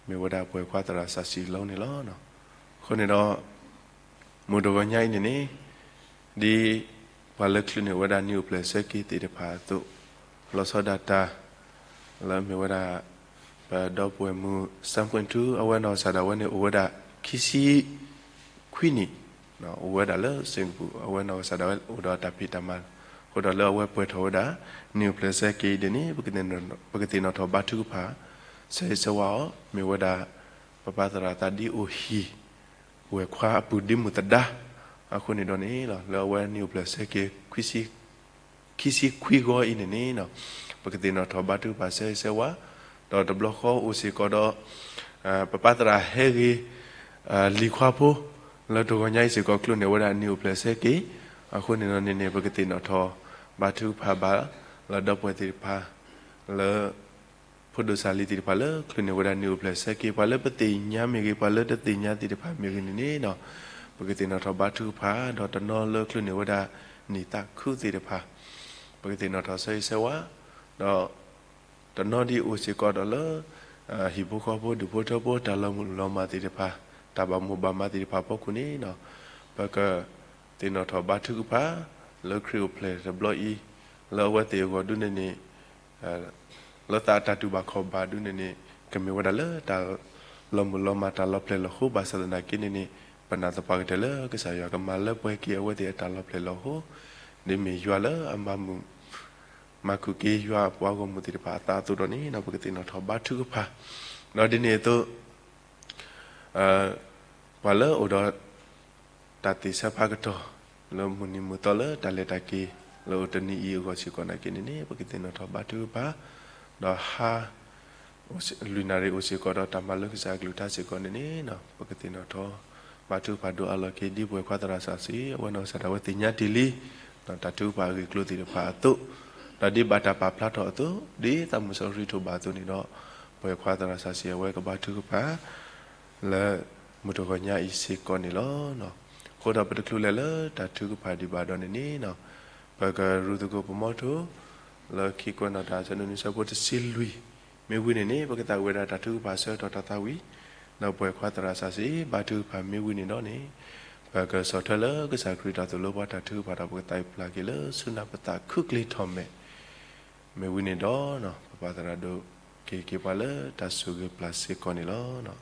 မ့ၢ်ဝဲဒၣ်ပှၤခွါသရၣ်စီဆှံလီၤန့ၣ်လီၤ. အဃိန့ၣ်ဒီး မုၢ်တဂီၤညါအံၤန့ၣ်န့ၣ် ဒ်ပှၤလၢချုးန့ၢ်ဝဲဒၣ်နံၣ်အိၣ်ဖျဲၣ်ဆၢက့ၤသ့ၣ်တဖၣ်အသိး, လီၤဆီဒၣ်တၢ် လၢမ့ၢ်ဝဲဒၣ် ပဒီပုၢ်ဝဲၢ်မုၣ် စၢဖှ့ၣ်ထူ အဝဲနီၢ်ကစၢ်ဒၣ်ဝဲန့ၣ် အိၣ်ဝဲဒၣ်ခံဆံခွံနံၣ်, အိၣ်ဝဲဒၣ်လၢစ့ၣ်ကပူၤ အဝဲနီၢ်ကစၢ်ဒၣ်ဝဲအိၣ်ဒီးတၢ်ဖံးတၢ်မၤ, အဃိဒီးလၢအဝဲပှဲၤထီၣ်ဝဲဒၣ် နံၣ်အိၣ်ဖျဲၣ်ဆၢက့ၤအံၤန့ၣ်န့ၣ် ပကသ့ၣ်နီၣ်ထီၣ်ဘါထုကဖၣ် ဆၢဂ့ၤဆၢဝါအီၤ မ့ၢ်ဝဲဒၣ် ပပၢ်သရၣ်သးဒ်အိၣ်ဟံၣ် ဝဲၢ်ခွါအပုၢ်ဒ့မုၣ်သဒါ, အဃိန့ၣ်ဒီးန့ၣ်လီၤ လၢအဝဲနံၣ်အိၣ်ဖျဲၣ်ဆၢက့ၤ ခံဆံခွံဂီၤအံၤန့ၣ်န့ၣ် ပကသ့ၣ်နီၣ်ထီၣ်ဘါထုကဖၣ်ဆၢဂ့ၤဆၢဝါ, ဒီးတဘျီဃီအိၣ်စ့ၢ်ကီးဒီး ပပၢ်သရၣ်ဟဲဂ့ၤ လံၤခွါဖိ လၢတဂီၤညါအံၤစ့ၢ်ကီး ချုးန့ၢ်ဝဲဒၣ်နံၣ်အိၣ်ဖျဲၣ်ဆၢက့ၤ, အဃိန့ၣ်ဒီးန့ၣ်န့ၣ် ပကသ့ၣ်နီၣ်ထီၣ်ဘါထုကဖၣ်ဘၣ် လၢဒီပုၢ်ဝဲၢ်သ့ၣ်တဖၣ် လၢ ဖိဒိၣ်စၢ်လံၤသ့ၣ်တဖၣ်လၢ ချုးန့ၢ်ဝဲဒၣ်နံၣ်အိၣ်ဖျဲၣ်ဆၢက့ၤ ပှၤလၢပသ့ၣ်ညါမ့ၢ်ဂ့ၤ ပှၤလၢတသ့ၣ်ညါသ့ၣ်တဖၣ်မ့ၢ်ဂ့ၤန့ၣ်န့ၣ် ပကသ့ၣ်နီၣ်ထီၣ်ဘါထုကဖၣ် ဒီးတနီၤလၢချုးန့ၢ်ဝဲဒၣ်နံၣ်သးခုသ့ၣ်တဖၣ် ပကသ့ၣ်နီၣ်ထီၣ်ဆၢဂ့ၤဆၢဝါ, ဒီး တနီၤဒ်အိၣ်စ့ၢ်ကီးဒီးလၢ ဟံၣ်ဖိဃီဖိဒူၣ်ဖိထၢဖိ တၢ်လီၤမုၢ်လီၤမၢ်သ့ၣ်တဖၣ် တၢ်ဘၣ်မိၣ်ဘၣ်မးသ့ၣ်တဖၣ်အဖီခိၣ်န့ၣ် ပကသ့ၣ်နီၣ်ထီၣ်ဘါထုကဖၣ် လၢခရံာ်အိၣ်ဖျဲၣ်တဘျီအံၤ လၢအဝဲသ့ၣ်အဂီၢ်ဒုန့ၣ်န့ၣ် လၢသးအတၢ်တူၢ်ဘၣ်ခီၣ်ဘၣ်ဒုန့ၣ်န့ၣ် ကမ့ၢ်ဝဲဒၣ်လၢတၢ်လီၤမုၢ်လီၤမၢ် တၢ်လီၤဖျဲၣ်လီၤဃိ ဘၣ်ဆၣ်သနာ်က့န့ၣ်န့ၣ် ပနာ်သပှၢ်ကတၢၢ်လၢကစၢ်ယွၤကမၤလၢပှဲၤက့ၤအဝဲသ့ၣ်အတၢ်လီၤဖျဲၣ်လီၤဃိ ဒ်မ့ၢ်ယွၤလၢအမၤမုာ် မၤကူၣ်က့ၤယွၤအပှၤဂီၢ်မုၢ်သ့ၣ်တဖၣ်အသးအသိးဒီးန့ၣ် ပကသ့ၣ်နီၣ်ထီၣ်ဘါထုကဖၣ်, ဒီးဒ်န့ၣ်အသိး ပှၤလၢအိၣ်ဒီး တၢ်သ့ၣ်ဆၢဖးကတီၢ် လၢမုၢ်နံၤမုၢ်သီလၢတၢ်လဲၤတၢ်က့ၤ လၢအိၣ်တနံၤအံၤအဂီၢ်စ့ၢ်ကီးနာ်က့န့ၣ်န့ၣ် ပကသ့ၣ်နီၣ်ထီၣ်ဘါထုကဖၣ်, ဒီးဟါ လွံၢ်နၣ်ရံၣ်အိၣ်စ့ၢ်ကီးဒီးတၢ်မၤလိကစၢ်အကလုၢ်ကထါစ့ၢ်ကီးန့ၣ်န့ၣ် ပကသ့ၣ်နီၣ်ထီၣ်ဘါထုကဖၣ်ဒိးအလီၢ်က့ၤ ဒ်ပှၤခွါသရၣ်စီဆှံ အဝဲနီၢ်ကစၢ်ဒၣ်ဝဲသ့ၣ်ညါတ့ၢ်လံ ဒီးတၢ်ထုကဖၣ်အဂ့ၢ်အကျိၤသ့ၣ်တဖၣ်အသိး, ဒီးဒ်ဘၣ်တၢ်ပာ်ဖျါထီၣ်အသိး ဒ်သးမုၢ်စီဆှံထိးဘၣ်အသိးန့ၣ်ဒီး ပှၤခွါသရၣ်စီဆှံအဝဲကဘါထုကဖၣ် လၢမုၢ်တဂီၤညါအံၤစ့ၢ်ကီးန့ၣ်လီၤ. အဃိဒီးပတချုးလဲၤလၢတၢ်ထုကဖၣ်ဒံးဘၣ်ဒီးန့ၣ်န့ၣ် ပကရူၢ်သကိးပမီထိ လၢခံကွဲးနီၣ်တၢ်ဆၢဒိၣ်နွံဆၢဖိတဆံလွံၢ် မ့ၢ်ဝံၤန့ၣ်န့ၣ် ပကသးဝံၣ်ဝဲဒၣ်တၢ်ထုကဖၣ်ဆၢကတီၢ်တၢ်သးဝံၣ်, ဒီးပှၤခွါသရၣ်စီဆှံဘါထုကဖၣ်မ့ၢ်ဝံၤန့ၣ်ဒီးန့ၣ် ပကဆီၣ်ထွဲလၢကစၢ်ခရံာ်တၢ်သိၣ်လိပှၤတၢ်ထုကဖၣ်ဒီး ပကသးဝံၣ်ပျၢ်က့ၤလၢဆူနၢ်ပသးခုကျ့ထီၣ်မဲာ် မ့ၢ်ဝံၤန့ၣ်ဒီး ပပၢ်သရၣ်ဒိးက့ၤက့ၤပှၤလၢတၢ်ဆိၣ်ဂ့ၤပျၢ်စ့ၢ်ကီးန့ၣ်လီၤ. လံာ်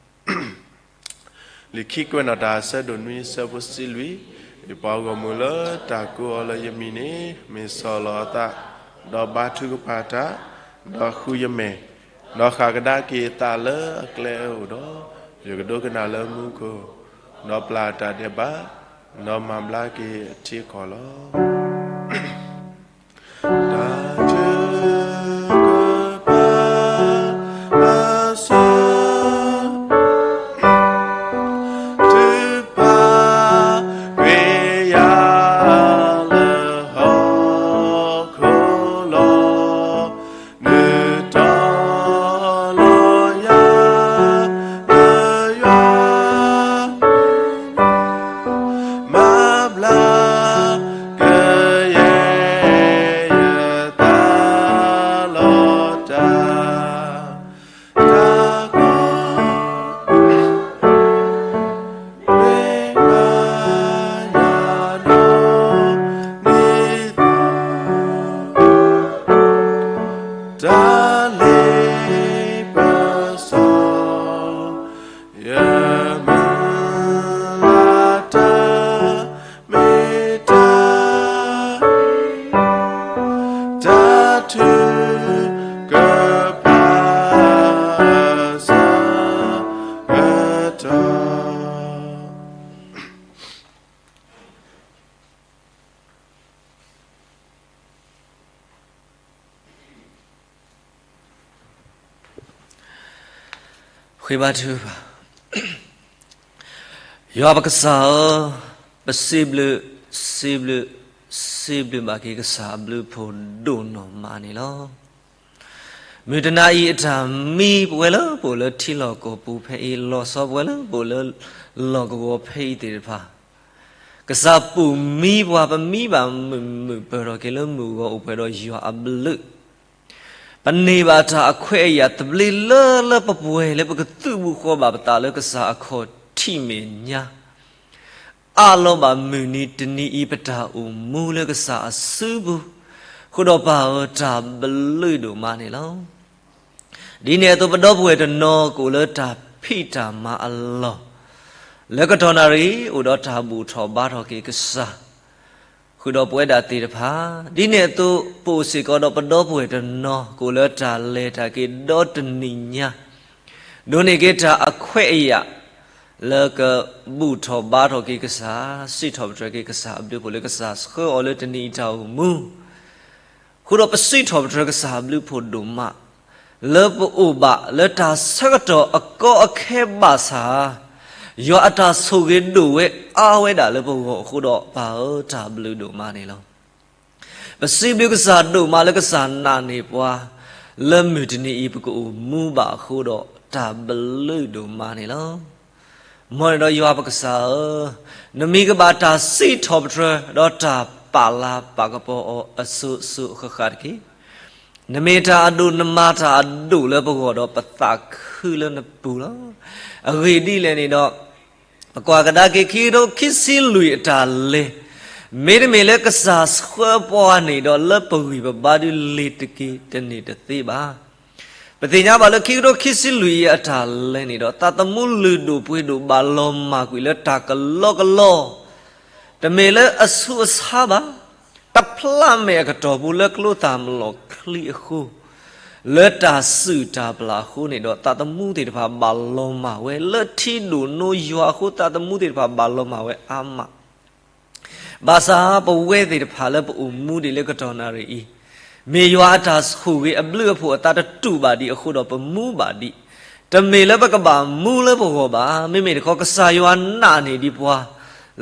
ခံကွဲးနီၣ်တၢ်ဆၢဒိၣ်နွံဆၢဖိတဆံလွံၢ်, ယပှၤဂီၢ်မုၢ်လၢတၢ်ကိးအီၤလၢယမံၤန့ၣ် မ့ၢ်ဆီၣ်လီၤအသး ဒီးဘါထုကဖၣ်တၢ်, ဒီးဃုယမဲာ်, ဒီးဃၣ်ကဒါက့ၤအသးလၢအကျဲအအိၣ်ဒီး, ယကဒိကနၣ်လၢမူခိၣ်, ဒီးပျၢ်တၢ်ဒဲးဘး, ဒီးမၤဘျါက့ၤအထံအကီၢ်လီၤ. တၢ်ထုကဖၣ်အဆၢ ထုကဖၣ်ကွံာ်ယၤလၢဟီၣ်ခိၣ်လီၤ. နုာ်တီၤလီၤယၤလၢယွၤ မၤဘျါကယဲၢ်ယသးလီၤတၢ် တၢ်ကိၢ် မ့ၢ်ဘၣ်ယၤနီၢ်နီၢ် တၢ်လ့ပစီ ယမုၢ်လၢ်တၢ် မ့ၢ်တၢ် တၢ်ထုကဖၣ်ဆၢကတီၢ် ဃ့ဘါထုကဖၣ်. ယွၤပကစၢ်ဧၢ, ပစံးဘျုး, စံးဘျုး, စံးဘျုးဘၣ်က့ၤကစၢ်အဘျုးဖှိၣ်ဒိၣ်နီၢ်မးန့ၣ်လီၤ. မုၢ်တနၤအံၤအတၢ်မံပဝဲလၢပအိၣ်လၢထံလီၢ်ကီၢ်ပူၤဖဲအံၤ, လီၤဆီပဝဲလၢပအိၣ်လၢလီၢ်ကဝီၤဖဲအံၤသ့ၣ်တဖၣ်, ကစၢ်ပိာ်မံပှၤ, ပမံဘၣ်မုာ်မုာ်ပၢၢ်ထီၣ်က့ၤလၢမုၢ်ဂီၤအိၣ်ပှဲၤဒီးယွၤအဘျုး, ပန့ၢ်ဘၣ်တၢ်အခွဲးအယာ်သဘျ့လၢလၢပှဲၤပှဲၤ လၢပကသုးဘူးဃီဘၣ်ပသးလၢကစၢ်အခီၣ်ထံးမဲာ်ညါ အးလီၤဘၣ်မုၢ်နံၤတနံၤအံၤ ပတၢ်အိၣ်မူလၢကစၢ်အစုပူၤ, ဃုာ်ဒီးပၢ်ဧၢ တၢ်ဘျုးဒိၣ်မးန့ၣ်လီၤ. ဒ်န့ၣ်အသိး ပဒီပုၢ်ဝဲၢ်တနီၤကအိၣ်လၢတၢ်ဖံးတၢ်မၤအလီၢ်, လၢကတီၢ်နၣ်ရံၣ် အိၣ်ဒီးတၢ်ဘူၣ်ထီၣ်ဘါထီၣ်က့ၤကစၢ် ဃုာ်ဒီးပဝဲဒၣ်သ့ၣ်တဖၣ်, ဒ်န့ၣ်အသိး ပအိၣ်စ့ၢ်ကီးဒီးပဒီပုၢ်ဝဲၢ်တနီၤ ကအိၣ်လၢတၢ်လဲၤတၢ်က့ၤဒီတနံၤညါ, ဒိးန့ၢ်က့ၤတၢ်အခွဲးအယာ် လၢကဘူၣ်ထီၣ်ဘါထီၣ်က့ၤကစၢ်, စံးထီၣ်ပတြၢၤက့ၤကစၢ်အဘျုးအဖှိၣ်လၢကစၢ်ဆှၢအီၤလၢတနံၤအံၤတၢ်အိၣ်မူ ဃုာ်ဒီးပစံးထီၣ်ပတြၢၤကစၢ်အဘျုးအဖှိၣ်ဒိၣ်မး, လၢပအိၣ်ဘၣ်လၢတၢ်ဆၢကတီၢ်အကီအခဲဘၣ်ဆၣ်, ယွၤအတၢ်ဆိၣ်ဂ့ၤဒိၣ်ဝဲအါဝဲဒၣ်လၢပဂီၢ်အဃိဒီး ပၢ်ဧၢ တၢ်ဘျုးဒိၣ်မးန့ၣ်လီၤ. ပစံးဘျုးကစၢ်ဒိၣ်မးလၢကစၢ်နာ်န့ၢ်ပှၤ လၢမုၢ်တနံၤအံၤပကအိၣ်မူဘၣ်အဃိဒီး တၢ်ဘျုးဒိၣ်မးန့ၣ်လီၤ. မ်န့ၣ်ဒီးယွၤပကစၢ်ဧၢ, နမံၤကဘၣ်တၢ်စံးထီၣ်ပတြၢၤ ဒီးတၢ်ပာ်လၤပာ်ကပီၤအီၤအစိၤစိၤအဃၣ်ဃၣ်တက့ၢ်. နမ့ၢ်တၢ်အဒိၣ်နမၤတၢ်အဒိၣ်လၢပဂီၢ်ဒီး ပသးခုလၢနပူၤလီၤ. အဂ့ၢ်ဒ်လဲၣ်န့ၣ်ဒီး ပကွၢ်ကဒါက့ၤခံကထိခံဆံလွံၢ်အတၢ်လဲၤ, မ့တမ့ၢ်လၢကစၢ်ဆှၢပှၤန့ၣ်ဒီး လၢပဂံၢ်ပဘါဒုးလ့ၤတက့ၤတန့ၢ်တသ့ဘၣ်. ပသ့ၣ်ညါဘၣ်လၢခံကထိခံဆံလွံၢ်အံၤအတၢ်လဲၤန့ၣ်ဒီး သးသမူလုၢ်ဒိၣ်ပှ့ၤဒိၣ်ဘၣ်လီၤမၢ်ကွံာ်လၢတၢ်ကလီကလီ တမ့ၢ်လၢအဆူးအဆါဘၣ်, တဖျးမဲာ်အကတီၢ်ပူၤလၢကျိသၣ်မလီၢ်ချံအဃိ, လၢတၢ်စုၣ်တၢ်ပျၢ်အဃိန့ၣ်ဒီး သးသမူသ့ၣ်တဖၣ်ဘၣ်လီၤမၢ်ဝဲ, လၢထံဒိၣ်နိယွၤအဃိ သးသမူသ့ၣ်တဖၣ်ဘၣ်လီၤမၢ်ဝဲအါမး ဘၣ်ဆၣ်ပဝဲသ့ၣ်တဖၣ်လၢပအိၣ်မူဒံးလၢကတီၢ်နၣ်ရံၣ်အံၤ, မ့ၢ်ယွၤအတၢ်ဆိၣ်ဂ့ၤအဘျုးအဖှိၣ်အသးတတူာ်ဘၣ်ဒံးအဃိဒီးပမူဘၣ်ဒံး, တမ့ၢ်လၢပကဘၣ်မူလၢပဂီၢ်ဘၣ်, မ့မ့ၢ်တခီကစၢ်ယွၤနာ်န့ၢ်ဒံးပှၤ,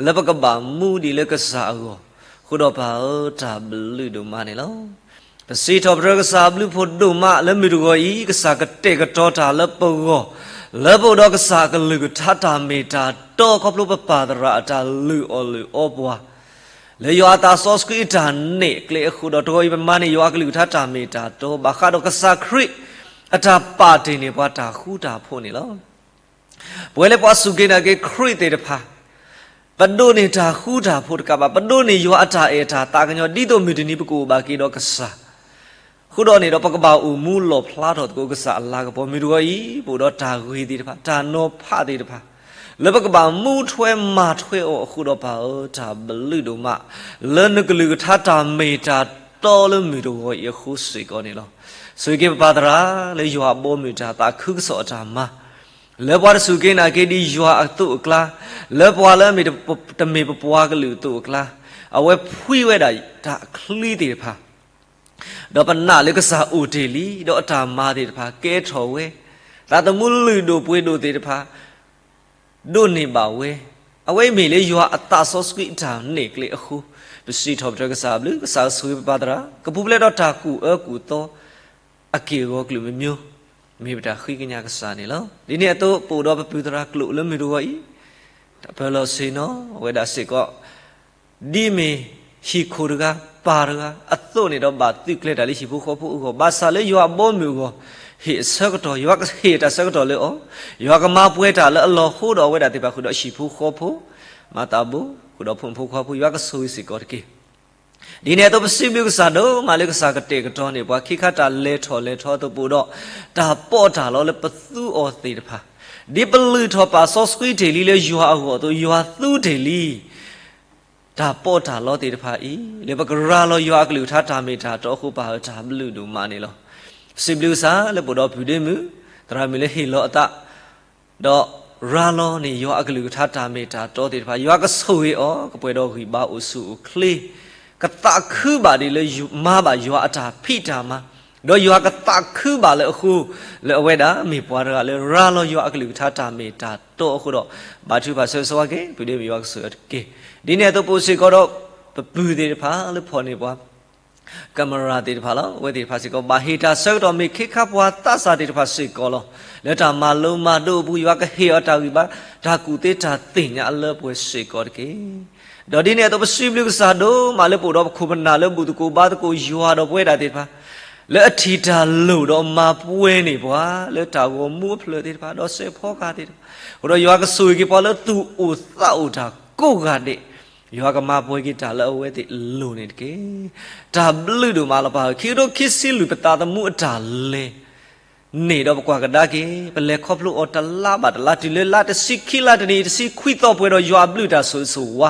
လၢပကဘၣ်မူဒံးလၢကစၢ်အဂီၢ်, ဃုာ်ဒီးပၢ်ဧၢ တၢ်ဘျုးဒိၣ်မးန့ၣ်လီၤ. ပစံးထီၣ်ပတြၢၤကစၢ်အဘျုးအဖှိၣ်ဒိၣ်မးလၢမုၢ်တဂီၤအံၤ ကစၢ်ကတဲာ်ကတီၤတၢ်လၢပဂီၢ်, လၢပအိၣ်ဒီးကစၢ်အကလုၢ်ကထါတၢ်မ့ၢ်တၢ်တီ ခီဖျိပပၢ်သရၣ်အတၢ်လုၢ်အီၣ်လုၢ်အီပှၤ လၢယွၤအသးစီဆှံအတၢ်နဲၣ်ကျဲအဃိဒီး တဂီၤအံၤပမၤန့ၢ်ယွၤအကလုၢ်ကထါတၢ်မ့ၢ်တၢ်တီ ဘၣ်ဃးဒီးကစၢ်ခရံာ်အတၢ်ပာ်တ့ၢ်န့ၢ်ပှၤတၢ်ဃူတၢ်ဖိးန့ၣ်လီၤ. ပဝဲလၢပှၤစူၢ်က့ၤနာ်က့ၤခရံာ်သ့ၣ်တဖၣ်, ပဒိးန့ၢ်တၢ်ဃူတၢ်ဖိးတကးဘၣ်, ပဒိးန့ၢ်ယွၤအတၢ်အဲၣ်တၢ်သးကညီၤ ဒ်သိးမုၢ်တနံၤပကအိၣ်ဘၣ်က့ၤဒီးကစၢ် ဃုာ်ဒီးန့ၣ်ဒီး ပကဘၣ်အိၣ်မူလီၣ်ဖျါထီၣ်သကိးကစၢ်အလၤကပီၤ မုၢ်တဂီၤအံၤ ပအိၣ်ဒီးတၢ်ဂ့ၤသ့ၣ်တဖၣ်, တၢ်နီၤဖးသ့ၣ်တဖၣ်, လၢပကဘၣ်မူထွဲမၤထွဲအီၤအဃိဒီး ပၢ်ဧၢ တၢ်ဘျုးဒိၣ်မး, လၢနကလုၢ်ကထါတၢ်မ့ၢ်တၢ်တီလၢမုၢ်တဂီၤအံၤအဃိစ့ၢ်ကီးန့ၣ်လီၤ. ဆိၣ်ဂ့ၤက့ၤပပၢ်သရၣ် လၢယွၤအဘီအမုၢ်တၢ်သးခုကစီၣ်အတၢ်မၤ လၢပှၤတစူၢ်က့ၤနာ်က့ၤဒံးယွၤအသိးအကျါ, လၢပှၤလၢအမ့ၢ်တမ့ၢ်ပပှၤကလုာ်အသိးအကျါ, အဝဲဖှံဝဲဒၣ်တၢ်ချံသ့ၣ်တဖၣ်, ဒီးပနာ်လၢကစၢ်အိၣ်တ့ၢ်လံ, ဒီးအတၢ်မၤသ့ၣ်တဖၣ်ကဲထီၣ်ဝဲ, သးသမူလုၢ်ဒိၣ်ပှ့ၤဒိၣ်သ့ၣ်တဖၣ် ဒိးန့ၢ်ဘၣ်ဝဲ, အဝဲအံၤမ့ၢ်လၢယွၤအသးစီဆှံအတၢ်နဲၣ်ကျဲအဃိ, ပစံးထီၣ်ပတြၢၤကစၢ်အဘျုး, ကစၢ်ဆိၣ်ဂ့ၤပပၢ်သရၣ်, ကပူၤဖျဲးဒီးတၢ်ကူၣ်အၢကူၣ်သီ အက့ၢ်အဂီၤကလုာ်မ့ၢ်မ့ၢ်, မ့ၢ်ပတၢ်ဃ့ကညးကစၢ်န့ၣ်လီၤ. ဒ်န့ၣ်အသိး ပအိၣ်ဒီးပပုၢ်သရၣ်ကျိာ်လၢမုၢ်တဂီၤအံၤ, တၢ်ပၢလီၤဆ့ၣ်နီၤဝဲဒၣ်စ့ၢ်ကီး, ဒ်မ့ၢ်ဟံၣ်ခိၣ်တဂၤ, ပၢ်တဂၤအသိးန့ၣ်ဒီး ဘၣ်သုးကျဲၤတၢ်လၢဟံၣ်ဖိဃီဖိအဂီၢ်, ဘၣ်ဆၣ်လၢယွၤအဘီအမုၢ်အဂီၢ်, ဟ့ၣ်အဆၢကတီၢ်, ယွၤကဟ့ၣ်တၢ်ဆၢကတီၢ်လၢအီၤ, ယွၤကမၤပှဲၤတၢ်လၢအလီၢ်ဃိဒီးအဝဲဒၣ်သ့ၣ်တဖၣ်ဃုာ်ဒီးဟံၣ်ဖိဃီဖိ, မၤသးဘိ, ဃုာ်ဒီးဖိမုၣ်ဖိခွါဖိ, ယွၤကဆိၣ်ဂ့ၤစ့ၢ်ကီးတက့ၢ်. ဒ်န့ၣ်အသိး ပစံးဘျုးကစၢ်ဒိၣ်မးလၢကစၢ်ကတဲာ်ကတီၤန့ၢ်ပှၤခံခါတၢ်လဲၤထီၣ်လဲၤထီအသိး ပအိၣ်ဒီးတၢ်ပီးတၢ်လီလၢပသူအီၤသ့ၣ်တဖၣ်, ဒ်ပလုၢ်ထီၣ်ပာ်စီဆှံတ့ၢ်လံလၢယွၤအဂီၢ်အသိး ယွၤသူတ့ၢ်လံ တၢ်ပီးတၢ်လီသ့ၣ်တဖၣ်အံၤ လၢပကရၤလီၤယွၤအကလုၢ်ကထါတၢ်မ့ၢ်တၢ်တီအဃိ ပၢ်ဧၢ တၢ်ဘျုးဒိၣ်မးန့ၣ်လီၤ. ပစံးဘျုးကစၢ်လၢပအိၣ်ဒီးပုၢ်ဒ့မုၣ် သရၣ်မုၣ်လၢဟ့ၣ်လီၤအသး ဒီးရၤလီၤန့ၢ်ယွၤအကလုၢ်ကထါတၢ်မ့ၢ်တၢ်တီသ့ၣ်တဖၣ်, ယွၤကဆိၣ်ဂ့ၤအီၤ ကပှဲၤဒီးဂံၢ်ဘါအိၣ်ဆူၣ်အိၣ်ချ့, ကသးခုဘၣ်ဒ်လၢမၤဘၣ်ယွၤအတၢ်ဖံးတၢ်မၤ, ဒီးယွၤကသးခုဘၣ်လၢအဃိ, လၢအဝဲဒၣ်မ့ၢ်ပှၤတဂၤလၢရၤလီၤယွၤအကလုၢ်ကထါတၢ်မ့ၢ်တၢ်တီအဃိဒီး, ဘါထုကဖၣ်ဆၢဂ့ၤဆၢဝါက့ၤ ပုၢ်ဒ့မုၣ် ယွၤကဆိၣ်ဂ့ၤအီၤတက့ၢ်. ဒ်န့ၣ်အသိး ပအိၣ်စ့ၢ်ကီးဒီးပပုၢ်သ့ၣ်တဖၣ်လၢဖီၣ်န့ၢ်ပှၤ ကင်မရာသ့ၣ်တဖၣ်လီၤ. အဝဲသ့ၣ်တဖၣ်စ့ၢ်ကီး ဘၣ်ဟ့ၣ်တၢ်ဆၢကတီၢ်မ့ၢ်ခ့ခါပှၤသးစၢ်သ့ၣ်တဖၣ်စ့ၢ်ကီးလီၤ. လၢတၢ်မၤလိမၤဒိးအပူၤ ယွၤကဟ့ၣ်အီၤတၢ်ဂံၢ်ဘါ တၢ်ကူၣ်သ့တၢ်သ့ၣ်ညါအလၢပှဲၤစ့ၢ်ကီးတက့ၢ်. ဒီးဒ်န့ၣ်အသိး ပစံးဘျုးကစၢ်ဒိၣ်မးလၢပအိၣ်ဒီးပခိၣ်ပနၢ်လၢဘူၣ်သကိးဘါသကိးယွၤဒီးပဝဲဒၣ်သ့ၣ်တဖၣ် လၢအထံၣ်တၢ်လိၣ်ဒီးမၤပှဲၤန့ၢ်ပှၤ လၢတၢ်ဂီၤမူအဖျၢၣ်သ့ၣ်တဖၣ် ဒီးစဲးဖီကဟၣ်သ့ၣ်တဖၣ်, အဃိဒီးယွၤကဆိၣ်ဂ့ၤက့ၤပှၤလၢသူၣ်အိၣ်သးအိၣ်တၢ်ကိးဂၤဒဲး, ယွၤကမၤပှဲၤက့ၤတၢ်လၢအဝဲသ့ၣ်လိၣ်န့ၣ်တက့ၢ်. တၢ်ဘျုးဒိၣ်မးလီၤပၢ်ဧၢ, ခံကထိခံဆံလွံၢ် ပသးသမူအတၢ်လဲၤ န့ၣ်ဒီးပကွၢ်ကဒါက့ၤ ပလဲၤခီဖျိအီၤတလါဘၣ်တလါ တုၤလၢလါတဆံခံလါတနံၤ တဆံခွံသီပှဲၤဒီးယွၤအဘျုးတၢ်ဆိၣ်ဂ့ၤဆိၣ်ဝါ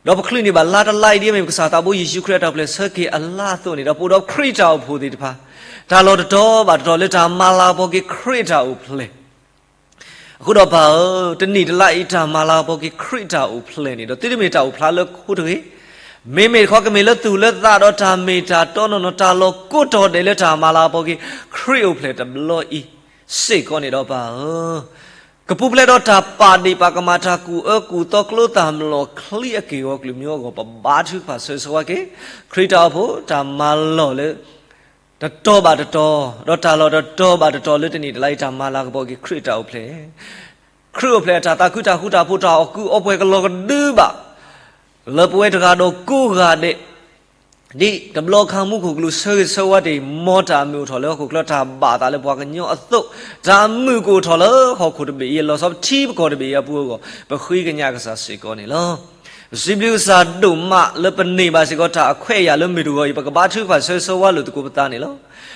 ဒီးပချုးန့ၢ်ဘၣ်လါတလါအံၤ ဒ်အမ့ၢ်ပကစၢ်သးဘိယ့ၣ်ၡူးခရံာ်အတၢ်အိၣ်ဖျဲၣ်ဆၢက့ၤအလါအသိးန့ၣ်ဒီး ပအိၣ်ဒီးခရံာ်တၢ်အိၣ်ဖှိၣ်သ့ၣ်တဖၣ် တၢ်လီၢ်တတီၤဘၣ်တတီၤလၢတၢ်မၤလၤကပီၤက့ၤခရံာ်တၢ်အိၣ်ဖျဲၣ် အဃိဒီးပၢ်ဧၢ, တနံၣ်တလါအံၤ တၢ်မၤလၤကပီၤက့ၤခရံာ်တၢ်အိၣ်ဖျဲၣ်န့ၣ်ဒီး သုတမ့ၢ်တၢ်အိၣ်ဖျါလၢခိတဂ့ၤ, မ့မ့ၢ်တခီကမ့ၢ်လၢသူၣ်လၢသးဒီးတၢ်မ့ၢ်တၢ်တီနီၢ်နီၢ် တၢ်လီၢ်ကိးတီၤဒဲးလၢတၢ်မၤလၤကပီၤက့ၤခရံာ်အိၣ်ဖျဲၣ်တဘျီအံၤစ့ၢ်ကီးန့ၣ်ဒီးပၢ်ဧၢ ကပူၤဖျဲးဒီးတၢ်ပာ်ဒ့ၣ်ပာ်ကမၣ် တၢ်ကူၣ်အၢကူၣ်သီ ကျိသၣ်မျိာ်ချံအက့ၢ်အဂီၤ ကလုာ်ကညီအဂီၢ် ပဘါထုကဖၣ်ဆၢဂ့ၤဆၢဝါက့ၤ ခရံာ်တၢ်အိၣ်ဖှိၣ် တၢ်မၤလီၢ်လၢ တတီၤဘၣ်တတီၤ, ဒီးတၢ်လီၢ်တတီၤဘၣ်တတီၤလၢတနံၣ်တလါအံၤ တၢ်မၤလၤကပီၤက့ၤခရံာ်တၢ်အိၣ်ဖျဲၣ်, ခရံာ်အိၣ်ဖျဲၣ်အတၢ်သးခုတၢ်ဃူတၢ်ဖိး တၢ်အီၣ်ကုးအီပှဲၤကလီၤကဒုဘၣ် လၢပဝဲတဂၤဒီးကိးဂၤဒဲး ဒ်တဘျီခါမူခိၣ်ကလူးဆၢဂ့ၤဆၢဝါတ့ၢ် မ်တၢ်မုာ်အိၣ်ထီၣ်လၢဟီၣ်ခိၣ်ချၢ တၢ်ဘၣ်သးလၢပှၤကညီအသိး, တၢ်မုာ်ကအိၣ်ထီၣ်လၢဟီၣ်ခိၣ်တဘ့ၣ်အံၤ လီၤဆီပထံပကီၢ်တဘ့ၣ်အံၤအပူၤအဂီၢ်, ပဃ့ကညးကစၢ်စ့ၢ်ကီးန့ၣ်လီၤ. ပစံးဘျုးကစၢ်ဒိၣ်မးလၢပန့ၢ်ဘၣ်စ့ၢ်ကီးတၢ်အခွဲးအယာ်လၢမုၢ်တဂီၤအံၤ ပကဘါထုကဖၣ်ဆၢဂ့ၤဆၢဝါလိာ်သကိးပသးန့ၣ်လီၤ.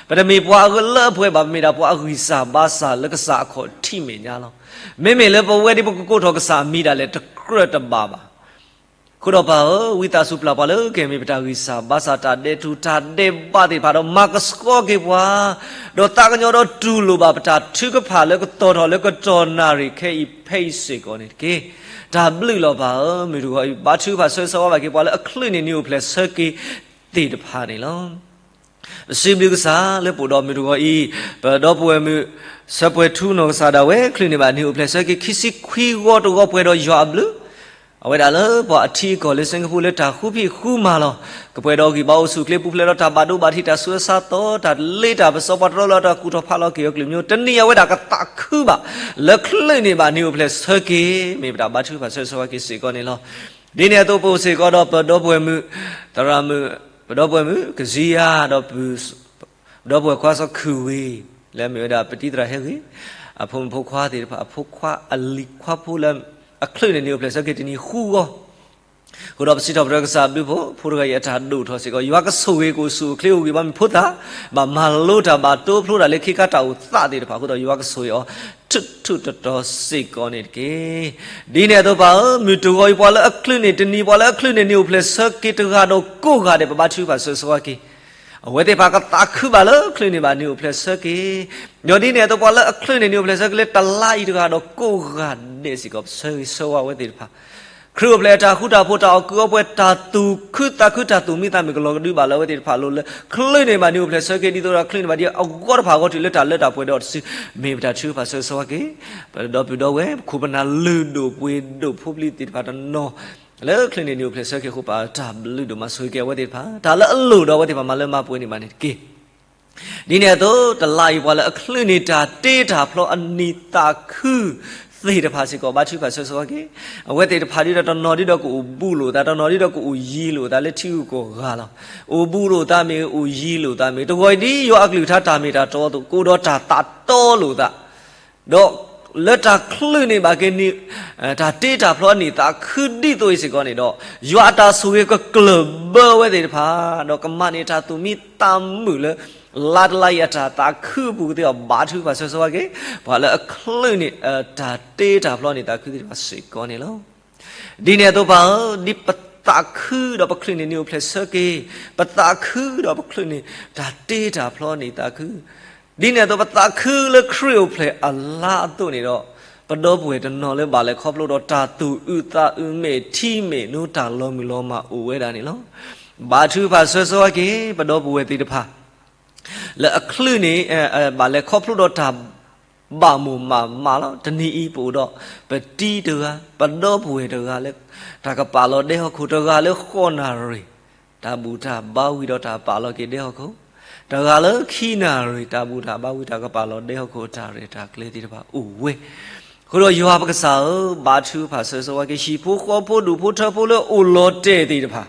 ပတမ့ၢ်ပှၤအဂၢလၢအပှဲၤဘၣ်, ပမ့ၢ်ဒၣ်ပှၤအဂံၢ်စၢ်ဘါစၢ်လၢကစၢ်အခီၣ်ထံးမဲာ်ညါလီၤ. မ့မ့ၢ်လၢပဝဲဒ်ပကကိးထီၣ်ကစၢ်အမံၤဒၣ်လဲာ် တကြၢးတဘၣ်ဘၣ် အဃိဒီးပၢ်ဧၢ, ဝံသးစူၤပျၢ်ပှၤလၢကမ့ၢ်ပတၢ်ဂံၢ်စၢ်ဘါစၢ် တၢ်ဒဲးထူၣ်တၢ်ဒဲးဘးသ့ၣ်တဖၣ်ဒီး မၤကဆှီက့ၤပှၤ, ဒီးသးကညီၤဒီးတူၢ်လိာ်ဘၣ်ပတၢ်ထုကဖၣ်လၢကတီၤထီၣ်လၢကတီၢ်နၣ်ရံၣ်ခဲအံၤ ဖဲအံၤစ့ၢ်ကီးန့ၣ်တက့ၢ်. တၢ်ဘျုးလီၤပၢ်ဧၢ, မုၢ်တဂီၤအံၤ ဘါထုကဖၣ်ဆၢဂ့ၤဆၢဝါဘၣ်က့ၤပှၤလၢအချုးန့ၢ်နံၤအိၣ်ဖျဲၣ်ဆၢက့ၤသ့ၣ်တဖၣ်န့ၣ်လီၤ. ပစံးဘျုးကစၢ်လၢပအိၣ်ဒီးမုၢ်တဂီၤအံၤ, ပဒီပုၢ်ဝဲၢ်မုၣ် ဆၢပှဲၤထူနီၢ်ကစၢ်ဒၣ်ဝဲ ချုးန့ၢ်ဘၣ်နံၤအိၣ်ဖျဲၣ်ဆၢက့ၤ ခံဆံခွံဂီၤတဂီၤပှဲၤဒီးယွၤအဘျုး, အဝဲဒၣ်လၢပှၤအထံအကီၢ်လၢစ့ကဖိလၢတၢ်ဃူဖံးဃူမၤလီၤ. ကပှဲၤဒီးဂံၢ်ဘါအိၣ်ဆူၣ်အိၣ်ချ့ ပူၤဖျဲးဒီးတၢ်ဘၣ်ဒိဘၣ်ထံး တၢ်ဆူးအဆါသီ တၢ်လ့တၢ်ပစီး ပှၤတရၢလီၤတၢ်ကူၣ်ထီၣ်ဖးလီၤက့ၤအီၤကလုာ်ကညီ တနံၤအဝဲဒၣ်ကသးခုဘၣ် လၢချုးန့ၢ်ဘၣ်နံၤအိၣ်ဖျဲၣ်ဆၢက့ၤ မ့ၢ်ပတၢ်ဘါထုကဖၣ်ဆၢဂ့ၤဆၢဝါက့ၤစ့ၢ်ကီးန့ၣ်လီၤ. ဒ်န့ၣ်အသိးပအိၣ်စ့ၢ်ကီးဒီးပဒီပုၢ်ဝဲၢ်မုၣ် သရၣ်မုၣ် ပဒီပုၢ်ဝဲၢ်မုၣ်ကစံယါ ဒီးပ ပဒီပုၢ်ဝဲၢ်ခွါစီၤခုၣ်ဝ့ၢ် လၢအမ့ၢ်ဝဲဒၣ်ပတံၤသရၣ်ဟဲဂ့ၤ အဖိမုၣ်ဖိခွါသ့ၣ်တဖၣ် အဖိခွါအလံၤခွါဖိလၢ အချုးန့ၢ်နံၤအိၣ်ဖျဲၣ်ဆၢက့ၤတနံၤဃုဂီၤ, အဃိဒီးပစံးထီၣ်ပတြၢၤကစၢ်အဘျုးအဖှိၣ် ဖိတဂၤအံၤအတၢ်ဒိၣ်ထီၣ်စ့ၢ်ကီး ယွၤကဆိၣ်ဂ့ၤကအိၣ်ဆူၣ်အိၣ်ချ့အိၣ်ဂံၢ်ဘါမုၢ်ဖိသၣ်, ဘၣ်မၤလိတၢ်ဘၣ်တိဖျိတၢ်လၢခ့ခါတၢ်အိၣ်သးသ့ၣ်တဖၣ်အဃိဒီး ယွၤကဆိၣ်ဂ့ၤအီၤ ထူးထူးတီၤတီၤစ့ၢ်ကီးန့ၣ်တက့ၢ်. ဒ်န့ၣ်အသိးပၢ်ဧၢ, မုၢ်တဂီၤအံၤပှၤလၢအချုးန့ၢ်တနံၤ ပှၤလၢအချုးန့ၢ်နံၤအိၣ်ဖျဲၣ်ဆၢက့ၤတဂၤဒီးကိးဂၤဒဲး ပဘါထုကဖၣ်ဆၢဂ့ၤဆၢဝါက့ၤ အဝဲသ့ၣ်တဖၣ်ကသးခုဘၣ်လၢချုးန့ၢ်ဘၣ်နံၤအိၣ်ဖျဲၣ်ဆၢက့ၤ, ဒီးဒ်န့ၣ်အသိးပှၤလၢအချုးန့ၢ်နံၤအိၣ်ဖျဲၣ်ဆၢက့ၤလၢတလါအံၤတဂၤဒီးကိးဂၤဒဲးစ့ၢ်ကီး ပဆၢဂ့ၤဆၢဝါအဝဲသ့ၣ်တဖၣ် ခရံာ်အိၣ်ဖျဲၣ်အတၢ်ဃူတၢ်ဖိး တၢ်အီၣ်ကုးအီပှဲၤ တၢ်သူၣ်ခုသးခု တၢ်သူၣ်မံသးမုာ်ကလီၤကဒုဘၣ်လၢအဝဲသ့ၣ်တဖၣ်အလိၤလၢ ချုးန့ၢ်ဘၣ်နံၤအိၣ်ဖျဲၣ်ဆၢက့ၤ ဒ်သိးဒီးချုးန့ၢ်ဘၣ်ဒ်အဂီၢ်တဖၣ်အဂီၢ် တုၤလၢတၢ်လၢတၢ်ပှဲၤဒီးတစု မ့ၢ်ပတၢ်ထုကဖၣ်ဆၢဂ့ၤဆၢဝါက့ၤ ပဒီပုၢ်ဒီဝဲၢ်ခိၣ်ပနၢ်လုၢ်ဒိၣ်ပှ့ၤဒိၣ်ဖိပလံၤသ့ၣ်တဖၣ်တနီၤ လၢချုးန့ၢ်နံၤအိၣ်ဖျဲၣ်ဆၢက့ၤအဃိ ပၢ်တၢ်ဘျုးဒိၣ်မး ဆိၣ်ဂ့ၤက့ၤအဝဲသ့ၣ်တဖၣ် တၢ်လၢအလိၣ်ဒီးအဝဲသ့ၣ်တဖၣ်မၤလၢမၤပှဲၤန့ၢ်ဘၣ်န့ၣ်တက့ၢ်. ဒ်န့ၣ်အသိး တလါအံၤပှၤလၢအချုးန့ၢ်တၢ်တ့တၢ်ဖျီအနံၣ်သးခုသ့ၣ်တဖၣ်စ့ၢ်ကီး ဘါထုကဖၣ်ဆၢဂ့ၤဆၢဝါက့ၤ အဝဲသ့ၣ်တဖၣ်ဒ်ဒီးတနီၤဒ်ဒီးကအိၣ်ဘူးလိာ်သး တနီၤဒ်ဒီးကအိၣ်ယံၤလိာ်သး လၢထံဂုၤကီၢ်ဂၤလီၤ. အိၣ်ဘူးလိာ်သးမ့ၢ် အိၣ်ယံၤလိာ်သးမ့ၢ် တဂီၤအံၤဒ်ယွၤအကလုၢ်ကထါတၢ်မ့ၢ်တၢ်တီအသိး ကအိၣ်ဒီးတၢ်သးတီလိာ်သး ဒီးလၢတၢ်ချုးန့ၢ်ဘၣ်က့ၤန့ၣ် တၢ်တ့တၢ်ဖျီအနံၣ်သးခုဒ်သိးအံၤစ့ၢ်ကီးန့ၣ်ဒီး ယွၤအတၢ်ဆိၣ်ဂ့ၤကကျၢၢ်ဘၢအဝဲသ့ၣ်တဖၣ် ဒီးကမၤန့ၢ်တၢ်သူၣ်မံသးမုာ်လၢ လါတလါအံၤအတၢ်သးခုအပူၤကသ့အီၤ ဘါထုကဖၣ်ဆၢဂ့ၤဆၢဝါက့ၤ ပှၤလၢအချုးန့ၢ် တၢ်တ့တၢ်ဖျီန့ၣ်သးခုသ့ၣ်တဖၣ်စ့ၢ်ကီးန့ၣ်လီၤ. ဒ်န့ၣ်အသိးပၢ်ဧၢ, ဒ်ပသးခုဒီးပချုးန့ၢ်နံၤအိၣ်ဖျဲၣ်ဆၢက့ၤ, ပသးခုဒီးပချုးန့ၢ် တၢ်တ့တၢ်ဖျီန့ၣ်သးခု, ဒ်န့ၣ်အသိးပသးခုလၢခရံာ်အိၣ်ဖျဲၣ်အလါအသိးန့ၣ်ဒီး, ပဒီပုၢ်ဝဲၢ်တနီၤလၢဘၣ်လဲၤခီဖျိဒီးတၢ်သူၣ်အုးသးအုးမဲာ်ထံမဲာ်နိ တၢ်လီၤမုၢ်လီၤမၢ်အိၣ်ဝဲဒၣ်န့ၣ်လီၤ. ဘါထုကဖၣ်ဆၢဂ့ၤဆၢဝါက့ၤ ပဒီပုၢ်ဝဲၢ်သ့ၣ်တဖၣ် လၢအချုးန့ၣ် ဘၣ်လဲၤခီဖျိဒီးတၢ်ဘၣ်မိၢ်မၢ်မးလီၤ. တနံၤအံၤပအိၣ်ဒီး ပတံၤတဂၤ, ပဒီပုၢ်ဝဲၢ်တဂၤလၢ တၢ်ကပာ်လီၤဒဲဟီၣ်ခိၣ်တဂၤလၢဃိးနၣ်ရံၣ် တၢ်ဘူၣ်တၢ်ဘါဝံၤဒီးတၢ်ပာ်လီၤက့ၤဒဲဟီၣ်ခိၣ်, တဂၤလၢခံနၣ်ရံၣ် တၢ်ဘူၣ်တၢ်ဘါဝံၤ တၢ်ကပာ်လီၤဒဲဟီၣ်ခိၣ်အတၢ်ရဲၣ်တၢ်ကျဲၤသ့ၣ်တဖၣ်အိၣ်ဝဲ. အဃိဒီးယွၤပကစၢ်ဧၢ, ဘါထုကဖၣ်ဆၢဂ့ၤဆၢဝါက့ၤ ဟံၣ်ဖိဃီဖိဒူၣ်ဖိထၢဖိလၢအိၣ်လီၤတဲာ်သ့ၣ်တဖၣ်,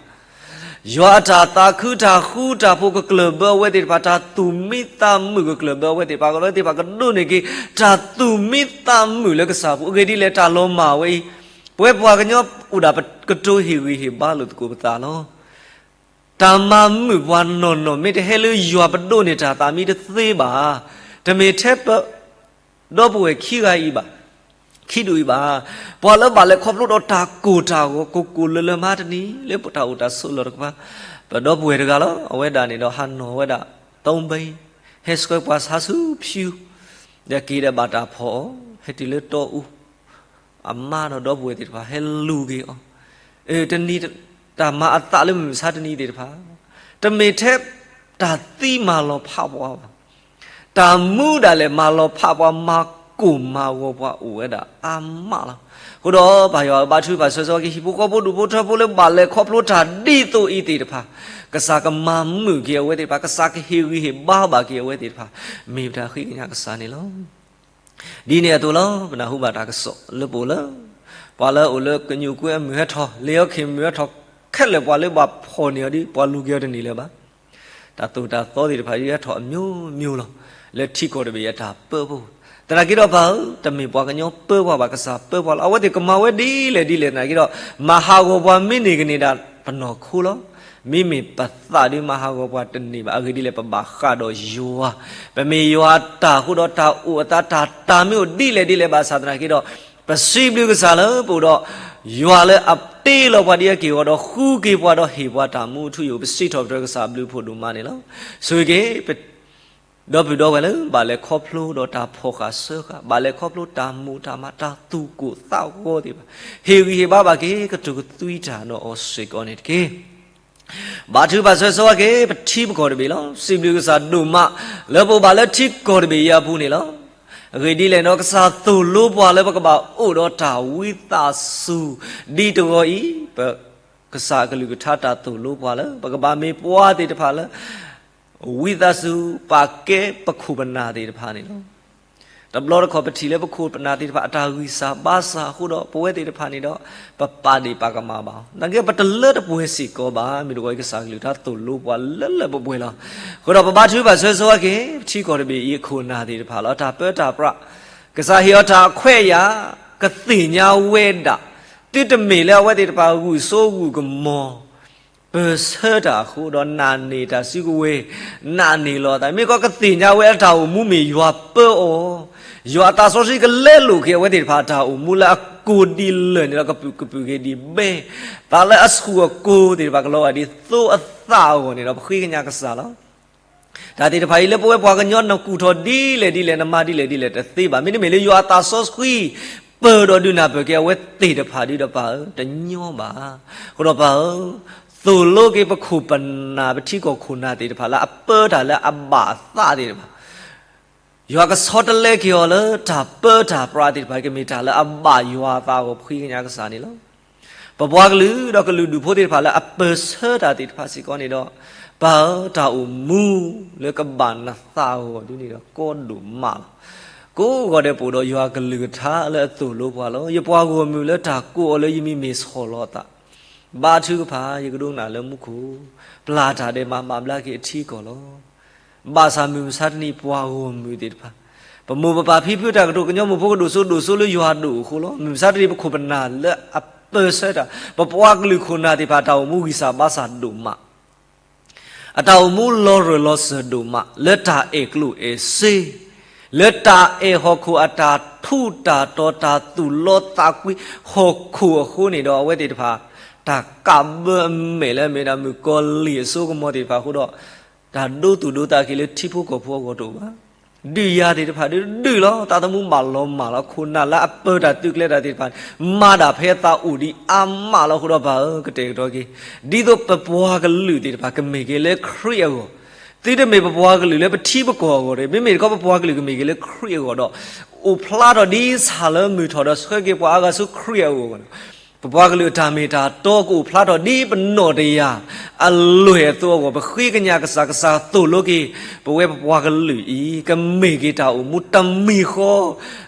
ယွၤအတၢ်သးခုတၢ်ဃူတၢ်ဖိးကကျၢၢ်ဘၢအဝဲသ့ၣ်တဖၣ်, တၢ်သူၣ်မံသးမုာ်ကကျၢၢ်ဘၢအဝဲသ့ၣ်တဖၣ်, အဝဲသ့ၣ်တဖၣ်ကဒိးန့ၢ်က့ၤ တၢ်သူၣ်မံသးမုာ်လၢကစၢ်ပူၤ, အဂ့ၢ်ဒ်လဲၣ် တၢ်လီၤမၢ်ဝဲအံၤ, ပဝဲပှၤကညီအိၣ်ဒၣ်ပကတိၤဟ့ၣ်ဂံၢ်ဟ့ၣ်ဘါလိာ်သကိးပသးလီၤ. တၢ်မၤမုာ်ပှၤနီၢ်နီၢ် မ့ၢ်တဟဲလၢယွၤပဒိးန့ၢ်တၢ်သးမံတသ့ဘၣ်. တမ့ၢ်ထဲပ ဒီပုၢ်ဝဲၢ်ခံဂၤအံၤဘၣ်, ခံဒူၣ်အံၤဘၣ်, ပှၤလၢဘၣ်လဲၤခီဖျိဒီးတၢ်ကိၢ်တၢ်ဂီၤ ကိၢ်ကိၢ်လၢၤလၢၤမးတနံၤ လၢတၢ်အိၣ်တၢ်ဆိးလီၢ်တကပၤ, ပဒီပုၢ်ဝဲၢ်တဂၤလီၤ. အဝဲဒၣ်န့ၣ်ဒီး ဟးနီၢ်ဝဲဒၣ် သုံးဘီ, ဟဲဆှၢပှၤဆါဆူဖၠူ, ဒီးက့ၤဒီးဘၣ်တၢ်ဖီၣ်အီၤ, ဟဲတုၤလၢတီအူ အမါဒီးဒီပုၢ်ဝဲၢ်သ့ၣ်တဖၣ် ဟဲလူၤက့ၤအီၤ, တနံၤ တၢ်မၤအသးလၢမုၢ်မဆါတနံၤသ့ၣ်တဖၣ်, တမ့ၢ်ထဲတၢ်သံမၤလီၤဖးပှၤဘၣ်. တၢ်မူဒၣ်လဲာ်မၤလီၤဖးပှၤ မၤကိၢ်မၤဂီၤပှၤအိၣ်ဝဲဒၣ်အါမးလီၤ. အဃိဒီးပၢ်ယွၤဘါထုကဖၣ်ဆၢဂ့ၤဆၢဝါက့ၤ ဟံၣ်ဖိဃီဖိဒူၣ်ဖိထၢဖိလၢဘၣ်လဲၤခီဖျိတၢ်ဒ်သိးအံၤသ့ၣ်တဖၣ်, ကစၢ်ကမၤမုာ်က့ၤအဝဲသ့ၣ်တဖၣ်, ကစၢ်ကဟ့ၣ်ဂံၢ်ဟ့ၣ်ဘါဘၣ်က့ၤအဝဲသ့ၣ်တဖၣ်, မ့ၢ်ပတၢ်ဃ့ကညးကစၢ်န့ၣ်လီၤ. ဒ်န့ၣ်အသိးလီၤ. ပနၢ်ဟူဘၣ်တၢ်ကစီၣ်လၢပအိၣ်လၢ ပှၤလၢအအိၣ်လၢကညူၣ်ကွ့အမုၢ်ဟဲထီၣ်, လံာ်အီခ့ၣ်မုၢ်ဟဲထီၣ်, ခဲလၢာ်ပှၤလၢဘၣ်ဖီၣ်န့ၢ်အီၤဒီး ပှၤလူၤက့ၤအီၤတန့ၢ်လၢၤဘၣ်. တၢ်သိၣ်တၢ်သီသ့ၣ်တဖၣ် ယဟဲထီၣ်အမျိုးမျိုးလီၤ. လၢထံကီၢ်တဘ့ၣ်အတၢ်ပၢဖိ, သနာ်က့ဒီးပၢ်ဧၢ, တမ့ၢ်ပှၤကညီပၢပှၤဘၣ်, ကစၢ်ပၢပှၤလီၤ. အဝဲသ့ၣ်ကမၤဝဲဒ်လဲၣ်ဒ်လဲၣ်သနာ်က့ဒီး, မၤဟးဂီၤပှၤမ့ၢ်န့ၢ်ကန့ၢ်ဒၣ်ပနီၢ်ခိလီၤ. မ့မ့ၢ်ပသးဒုးမၤဟးဂီၤပှၤတန့ၢ်ဘၣ်. အဂ့ၢ်ဒ်လဲၣ် ပဘၣ်ဃးဒီးယွၤ, ပမ့ၢ်ယွၤတၢ်အဃိဒီး တၢ်အိၣ်အသးတၢ်တၢ်မ့ၢ်အိၣ်ဒ်လဲၣ်ဒ်လဲၣ်ဘၣ်ဆၣ်သနာ်က့ဒီး, ပစံးဘျုးကစၢ်လၢပအိၣ်ဒီး ယွၤလၢအတ့လီၤပှၤဒ်အက့ၢ်အဂီၤဒီး ဃုက့ၤပှၤဒီးဟ့ၣ်ပှၤတၢ်မူအထူအယိာ်, ပစံးထီၣ်ပတြၢၤကစၢ်အဘျုးအဖှိၣ်ဒိၣ်မးန့ၣ်လီၤ. ဆိၣ်ဂ့ၤက့ၤ ဒီပုၢ်ဒီဝဲၢ်လၢ ဘၣ်လဲၤခီဖျိဒီးတၢ်ဖီၣ်ဃာ်စၢဃာ်, ဘၣ်လဲၤခီဖျိတၢ်မူတၢ်မၤ တၢ်သူၣ်ကိၢ်သးဂီၤသ့ၣ်တဖၣ်, ဟ့ၣ်ဂံၢ်ဟ့ၣ်ဘါဘၣ်က့ၤ ကတိၤကသွံတၢ်ဒီးအီၤစ့ၢ်ကီးန့ၣ်တက့ၢ်. ဘါထုကဖၣ်ဆၢဂ့ၤဆၢဝါက့ၤ ပထံပကီၢ်တဘ့ၣ်လီၤ. စံးဘျုးကစၢ်ဒိၣ်မး လၢပအိၣ်ဘၣ်လၢထံကီၢ်တဘ့ၣ်အံၤအပူၤန့ၣ်လီၤ. အဂ့ၢ်ဒ်လဲၣ်ဒီး ကစၢ်သိၣ်လိပှၤလၢပကဘၣ်အိၣ်ဒီးတၢ်ဝံသးစူၤ ဒ်တဂီၤအံၤ, ပ ကစၢ်အကလုၢ်ကထါတၢ်သိၣ်လိပှၤလၢ ပကဘၣ်မ့ၢ်ပှၤသ့ၣ်တဖၣ်လၢ ဝံသးစူၤ ပာ်ကဲပခိၣ်ပနၢ်သ့ၣ်တဖၣ်န့ၣ်လီၤ. တဘျီတခီၣ်ပထံၣ်လၢပခိၣ်ပနၢ်သ့ၣ်တဖၣ် အတၢ်ဂံၢ်စၢ်ဘါစၢ်အဃိဒီး ပဝဲသ့ၣ်တဖၣ်န့ၣ်ဒီး ပပာ်ဒ့ၣ်ပာ်ကမၣ်ဘၣ်အီၤ, သနာ်က့ ပတလၢတပှဲၤစ့ၢ်ကီးဘၣ်. မ့ၢ်တဂီၤအံၤ ကစၢ်ကလုၢ်ကထါသိၣ်လိပှၤလၢလၢပှဲၤပှဲၤလီၤ. အဃိဒီးပဘါထုကဖၣ်ဆၢဂ့ၤဆၢဝါက့ၤ ပထံကီၢ်တဘ့ၣ်အံၤအခိၣ်အနၢ်သ့ၣ်တဖၣ်လၢ အတၢ်ပၢတၢ်ပြး, ကစၢ်ဟ့ၣ်အီၤတၢ်အခွဲးအယာ်, ကသ့ၣ်ညါဝဲဒၣ်, သုတမ့ၢ်လၢအဝဲသ့ၣ်တဖၣ်ဂုာ်စိဂုာ်ကမီၤ ပၢၢ်ဆၢတၢ်အဃိဒီး နာ်န့ၢ်တၢ်စုကဝဲၤ, နာ်န့ၢ်လီၤအသး, မ့ၢ်ကီးကသ့ၣ်ညါဝဲအတၢ်အိၣ်မူမ့ၢ်ယွၤပၢအီၤ, ယွၤအသးစီဆှံကလဲလိာ်က့ၤအဝဲသ့ၣ်တဖၣ်အတၢ်အိၣ်မူလၢ အကိၢ်ဒ်လၢၢ်န့ၣ်ဒီး ကပုာ်ကပုာ်က့ၤဒ်ဘဲ, သးလၢအဆူၣ်အကိၢ်သ့ၣ်တဖၣ် ကလီၤဂာ်ဒ်သိအသၣ်အဂီၢ်န့ၣ်ဒီး ပဃ့ကညးကစၢ်လီၤ. တၢ်သ့ၣ်တဖၣ်အံၤ လၢပဝဲပှၤကညီနကူၣ်ထီၣ်ဒ်လဲၣ်ဒ်လဲၣ် နမၤဒ်လဲၣ်ဒ်လဲၣ်တသ့ဘၣ်. မ့တမ့ၢ်လၢယွၤအသးစီဆှံ ပၢၢ်ဒီးဒုးနၢ်ပၢၢ်က့ၤအဝဲသ့ၣ်တဖၣ်ဒီး ပၢ်ဧၢ, တညီဘၣ်. အဃိဒီးပၢ်ဧၢ, သိၣ်လိက့ၤပခိၣ်ပနၢ် ပထံကီၢ်ခိၣ်နၢ်သ့ၣ်တဖၣ်လၢ အပၢတၢ်လၢအဘၣ်အသးသ့ၣ်တဖၣ် ယွၤကဆီတလဲက့ၤအီၤလၢတၢ်ပၢတၢ်ပြးသ့ၣ်တဖၣ် ကမ့ၢ်တၢ်လၢအဘၣ်ယွၤအသးအဂီၢ် ပဃ့ကညးကစၢ်န့ၣ်လီၤ. ပပှၤကလုာ်ဒီးကလုာ်ဒူၣ်ဖိသ့ၣ်တဖၣ်လၢအပၢၢ်ဆၢတၢ်သ့ၣ်တဖၣ်စ့ၢ်ကီးန့ၣ်ဒီး, ပၢ်တၢ်အိၣ်မူလၢကဘၣ်နသးအဂီၢ်ဒ်န့ၣ်ဒီးကီဒိၣ်မးလီၤ. ကိးဂီၤဒဲးပအိၣ်ဒီးယွၤကလုၢ်ကထါလၢအသိၣ်လိပှၤလီၤ. ယပှၤဂီၢ်မုၢ်လၢတၢ်ကိးအီၤလၢယမံၤမ့ၢ်ဆီၣ်လီၤအသး, ဘါထုကဖၣ် ယကဒိကနၣ်လၢမူခိၣ်, ပျၢ်တၢ်ဒဲးမၤဘၣ်ဘျါက့ၤအထံအကီၢ်လီၤ. ဘၣ်ဆၣ်မုၢ်မဆါတနံၤပှၤဂီၢ်မုၢ်သ့ၣ်တဖၣ်, ပမိၢ်ပပၢ်ဖံဖုတၢ်ကတိၤ ကညီမုၢ်ဖိကဒိၣ်စိဒိၣ်စိလၢယွၤဒိၣ်အဃိလီၤ. မုၢ်မဆါတနံၤပခိၣ်ပနၢ်လၢအပၢၢ်ဆၢတၢ်, ပပှၤကလုာ်ခိၣ်နၢ်သ့ၣ်တဖၣ် တၢ်အိၣ်မူဂံၢ်စၢ်ဘါစၢ်ဒိၣ်မး အတၢ်အိၣ်မူလီၤရၢၢ်လီၤစၢၤဒိၣ်မး လၢတၢ်အဲၣ်ကျိၣ်အဲၣ်စ့, လၢတၢ်အဲၣ်ဟီၣ်ခိၣ်အတၢ်ထူးတၢ်တီၤ တၢ်သူၣ်လီသးကွံဟီၣ်ခိၣ်အဃိန့ၣ်ဒီး အဝဲသ့ၣ်တဖၣ် တၢ်ကးဘၢအမဲာ်လၢအမ့ၢ်ဒၣ်မုၣ်ကီၤလံၢ်အစိကမီၤသ့ၣ်တဖၣ်အဃိဒီး တၢ်ဒိသူၣ်ဒိသးက့ၤလၢထံဖိကီၢ်ဖိအဂီၢ်တအိၣ်ဘၣ်. ဒုးယၤသ့ၣ်တဖၣ်ဒုးဒုးလီၤ. သးသမူဘၣ်လီၤမၢ်လီၤ. ခိၣ်နၢ်လၢအပၢတၢ်သုးကျဲၤတၢ်သ့ၣ်တဖၣ် မၤဒၣ်ဖဲအသးအိၣ်ဒံးအါမးလီၤ. အဃိဒီးပၢ်ဧၢ ကတဲာ်ကတီၤက့ၤ ဒ်သိးပပှၤကလုာ်သ့ၣ်တဖၣ် ကမ့ၢ်က့ၤလၢခရံာ်အဂီၢ်, သုတမ့ၢ်ပပှၤကလုာ်လၢပထံပကီၢ်အဂီၢ်တဂ့ၤ, မ့မ့ၢ်တခီပပှၤကလုာ်ကမ့ၢ်က့ၤလၢခရံာ်အဂီၢ်ဒီး အိၣ်ဖျါထီၣ်ဒ်ဆၣ်လၢမုၢ်ထီၣ်ဒီး ဆှၢက့ၤပှၤအါဂၤဆူခရံာ်အဂီၢ်အဂီၢ်န့ၣ် ပပှၤကလုာ်အတၢ်မ့ၢ်တၢ်တီကအိၣ်ဖျါထီၣ်ဒ်ပနီၢ်တယၢ်အလွဲၢ်အသိးအဂီၢ် ပဃ့ကညးကစၢ်, ကစၢ်သိၣ်လိက့ၤ ပဝဲပပှၤကလုာ်အံၤ ကမ့ၢ်က့ၤတၢ်အိၣ်မူတမံၤဃီ,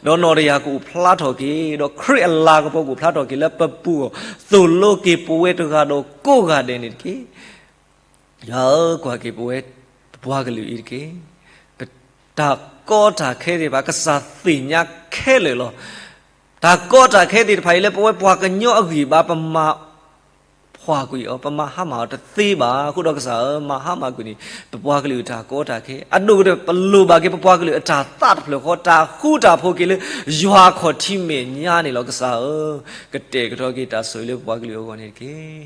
ဒီးနီၢ်တယၢ်ကအိၣ်ဖျါထီၣ်က့ၤ, ဒီးခရံာ်အလၤကပီၤကအိၣ်ဖျါထီၣ်က့ၤလၢပပူၤအဂီၢ်, သိၣ်လိက့ၤပဝဲတဂၤဒီးကိးဂၤဒဲးန့ၣ်တက့ၢ်. ယွၤဧၢ, ကွၢ်က့ၤပဝဲပပှၤကလုာ်အံၤတက့ၢ်. ပတၢ်ကီတၢ်ခဲသ့ၣ်တဖၣ် ကစၢ်သ့ၣ်ညါခဲလၢာ်လီၤ. တၢ်ကီတၢ်ခဲသ့ၣ်တဖၣ်အံၤ လၢပဝဲပှၤကညီအဂံၢ်ဘါ ပမၤဖှီၣ်ကွံာ်အီၤ, ပမၤဟါမၢ်အီၤတသ့ဘၣ်. အဃိဒီးကစၢ်ဧၢ, မၤဟါမၢ်ကွံာ်န့ၣ် ပပှၤကလုာ်အတၢ်ကီတၢ်ခဲ, အဒိၣ်ကတၢၢ် ပလိၣ်ဘၣ်က့ၤပပှၤကလုာ်အတၢ်သးတဖျၢၣ်ဃီ, တၢ်ဃူတၢ်ဖိးက့ၤလၢယွၤအခီၣ်ထံးမဲာ်ညါန့ၣ်လီၤ. ကစၢ်ဧၢ, ကတဲာ်ကတီၤက့ၤတၢ်ဆိၣ်ဂ့ၤလၢပပှၤကလုာ်အဂီၢ်န့ၣ်တက့ၢ်.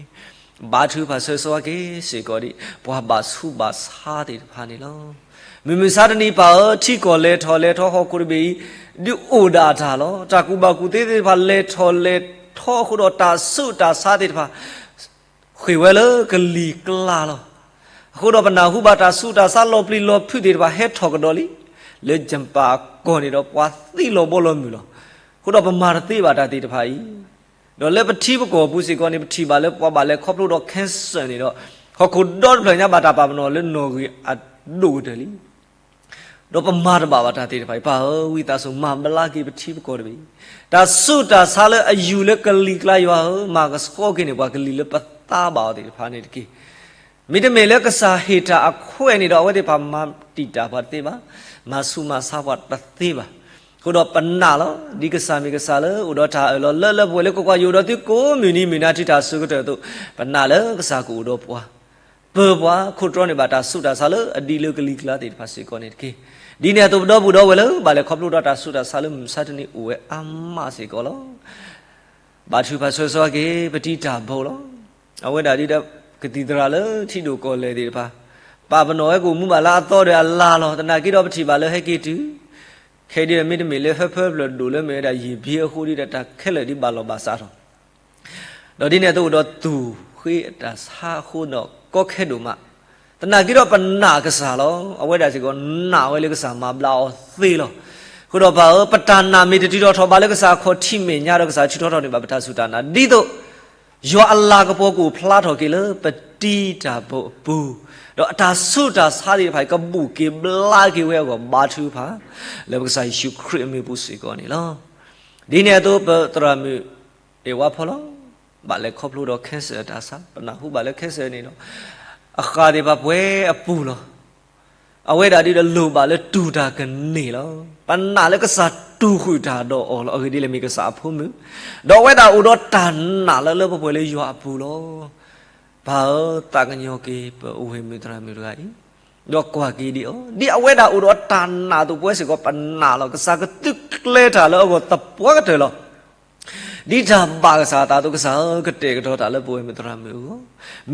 ဘါထုကဖၣ်ဆၢဂ့ၤဆၢဝါက့ၤစ့ၢ်ကီးဒံး ပှၤဘၣ်ဆူးဘၣ်ဆါသ့ၣ်တဖၣ်န့ၣ်လီၤ. မုၢ်မဆါတနံၤပၢ်ဧၢ, ထံကီၢ်လဲၤထီၣ်လဲၤထီ ဟီၣ်ခိၣ်တဘ့ၣ်အံၤ ဒုးအိၣ်ဒၣ်တၢ်လီၤ. တၢ်ကူၣ်ဘၣ်ကူၣ်သ့သ့ၣ်တဖၣ်လဲၤထီၣ်လဲၤထီအဃိဒီး တၢ်ဆူးတၢ်ဆါသ့ၣ်တဖၣ် ဃ့ၢ်ဝဲလၢကလံၤကျါလီၤ. အဃိဒီးပနၢ်ဟူဘၣ်တၢ်ဆူးတၢ်ဆါလီၤပျံၤလီၤဖုးသ့ၣ်တဖၣ်ဟဲထီၣ်ကဒီးလံ. လၢကၠပၤအကီၢ်န့ၣ်ဒီး ပှၤသံလီၤဘီလီၤမုၢ်လီၤ. အဃိဒီးပမၤတသ့ဘၣ်တၢ်သ့ၣ်တဖၣ်အံၤ ဒီးလၢပထံပကီၢ်ပူၤစ့ၢ်ကီးန့ၣ် ပထံၣ်ဘၣ်လၢပှၤဘၣ်လဲၤခီဖျိဒီး cancer န့ၣ်ဒီး ဟီၣ်ခိၣ်ဒီတဖျၢၣ်ညါဘၣ်တၢ်ပာ်ပနီၣ်လၢနီၣ်ဂံၢ်အဒိၣ်ကတၢၢ်လံ. ဒီးပမၤတဘၣ်ဘၣ်တၢ်သ့ၣ်တဖၣ်အံၤ ပၢ်ဧၢ, ဝံသးစူၤမၤဘျါက့ၤပထံပကီၢ်တဘ့ၣ်, တၢ်ဆူးတၢ်ဆါလၢအယူၤလၢကလံၤကျါယွၤဧၢ, မၤကဆှီက့ၤန့ၢ်ပှၤကလံၤလၢပသါဘၣ်အီၤသ့ၣ်တဖၣ်န့ၣ်တက့ၢ်. မ့တမ့ၢ်လၢကစၢ်ဟ့ၣ်တၢ်အခွဲးန့ၣ်ဒီး အဝဲသ့ၣ်တဖၣ်မၤတံာ်တာ်ပှၤတသ့ဘၣ်, မၤဆူးမၤဆါပှၤတသ့ဘၣ်. အဃိဒီးပနာ်လီၤ. ဒ်ကစၢ်မ့ၢ်ကစၢ်လၢအိၣ်ဒီးတၢ်အၢၣ်လီၤလၢလၢပှဲၤပှဲၤလၢ ကွၢ်ကွၢ်, ယအိၣ်ဒီးသုကိးမုၢ်နံၤမုၢ်နၤတုၤတၢ်အစိၤကတၢၢ်အသိး, ပနာ်လၢကစၢ်ကအိၣ်ဒီးပှၤ, ပၢၤပှၤခိးတြီန့ၢ်ဘၣ်တၢ်ဆူးတၢ်ဆါလၢအဒ်လၢကလံၤကျါသ့ၣ်တဖၣ်စ့ၢ်ကီးန့ၣ်တက့ၢ်. ဒ်န့ၣ်အသိးပဒီပုၢ်ဒီဝဲၢ်လၢ ဘၣ်လဲၤခီဖျိဒီးတၢ်ဆူးတၢ်ဆါလၢမုၢ်မဆါတနံၤအိၣ်ဝဲအါမးစ့ၢ်ကီးလီၤ. ဘါထုကဖၣ်ဆၢဂ့ၤဆၢဝါက့ၤ ပတံၤတၢ်ဘိလီၤ. အဝဲဒၣ်ဒ်ဒီး ကသံၣ်သရၣ်လၢထံဒိၣ်ကီၢ်လဲၢ်သ့ၣ်တဖၣ်, ပာ်ပနီၣ်ဝဲကအိၣ်မူဘၣ်လၢအသီဒီးအလၤလီၤ. သနာ်က့ဒီးပထံၣ်ဘၣ်လၢဟဲက့ၤတုၤ ခဲဒ်ဒီးမ့တမ့ၢ်လၢဟၢဖၢဖျၢၣ်ဒိၣ်လၢမ့ၢ်ဝဲဒၣ်ယံာ်ဘ့အဃိ ဒ်ဒီးတၢ်ခဲလၢာ်ဒ်ဘၣ်လီၤဘၣ်စးထီၣ် ဒီးဒ်န့ၣ်အသိးအိၣ်ဒီးသူၣ်ဃ့အတၢ်ဆါအဃိဒီးကီခဲဒိၣ်မး, သနာ်က့ဒီးပနာ်ကစၢ်လီၤ. အဝဲဒၣ်စ့ၢ်ကီးနာ်ဝဲလၢကစၢ်မၤဘျါအီၤသ့လီၤ. အဃိဒီးပၢ်ဧၢ, ပတၢ်နာ်မ့ၢ်တတုၤထီၣ်ထီၣ်ဘၣ်လၢကစၢ်အခီၣ်ထံးမဲာ်ညါဒီး ကစၢ်ထုးထီထီၣ်န့ၢ်ဘၣ်ပတၢ်စူၢ်တၢ်နာ် ဒ်သိး ယွၤအလၤကပီၤကအိၣ်ဖျါထီၣ်က့ၤလၢပတံၤတၢ်ဘိအပူၤ, ဒီးအတၢ်ဆူးတၢ်ဆါသ့ၣ်တဖၣ်အံၤ ကဘူၣ်က့ၤဘျါက့ၤဝဲအဂီၢ် ဘါထုကဖၣ် လၢပကစၢ်ယ့ၣ်ၡူးခရံာ်အမံၤပူၤစ့ၢ်ကီးန့ၣ်လီၤ. ဒ်န့ၣ်အသိးပသရၣ်မုၣ်အဲၣ်ဝါဖီလီၤ, ဘၣ်လဲၤခီဖျိဒီး cancer အတၢ်ဆါ, ပနၢ်ဟူဘၣ်လၢ cancer န့ၣ်ဒီး အဃၢ်သ့ၣ်တဖၣ်ပှဲၤအပူၤလီၤ. အဝဲဒၣ်ဒ်ဒီးလိၣ်ဘၣ်လၢတူၢ်တၢ်ကန့ၢ်လီၤ. ပနာ်လၢကစၢ်တူၢ်ဃုာ်တၢ်ဒီးအီၤလီၤ. အဂ့ၢ်ဒ်လဲၣ်မ့ၢ်ကစၢ်အဖိမုၣ်, ဒီးအဝဲဒၣ်အိၣ်ဒီးတၢ်နာ်လၢလၢပှဲၤပှဲၤလၢယွၤအပူၤလီၤ. ပၢ်ဧၢ, သးကညီၤက့ၤပဝဲၢ်မုၣ်သရၣ်မုၣ်တဂၤအံၤ, ဒီးကွၢ်က့ၤဒံးအီၤ, ဒ်အဝဲဒၣ်အိၣ်ဒီးတၢ်နာ်အသိး ပဝဲစ့ၢ်ကီး ပနာ်လီၤ. ကစၢ်ကသုးကျဲၤတၢ်လၢအဂီၢ်သပှၢ်ကတၢၢ်လီၤ. ဒ်တၢ်ဘၣ်ကစၢ်အသးအသိး ကစၢ်ဧၢ, ကတဲာ်ကတီၤတၢ်လၢပဝဲၢ်မုၣ်သရၣ်မုၣ်အဂီၢ်,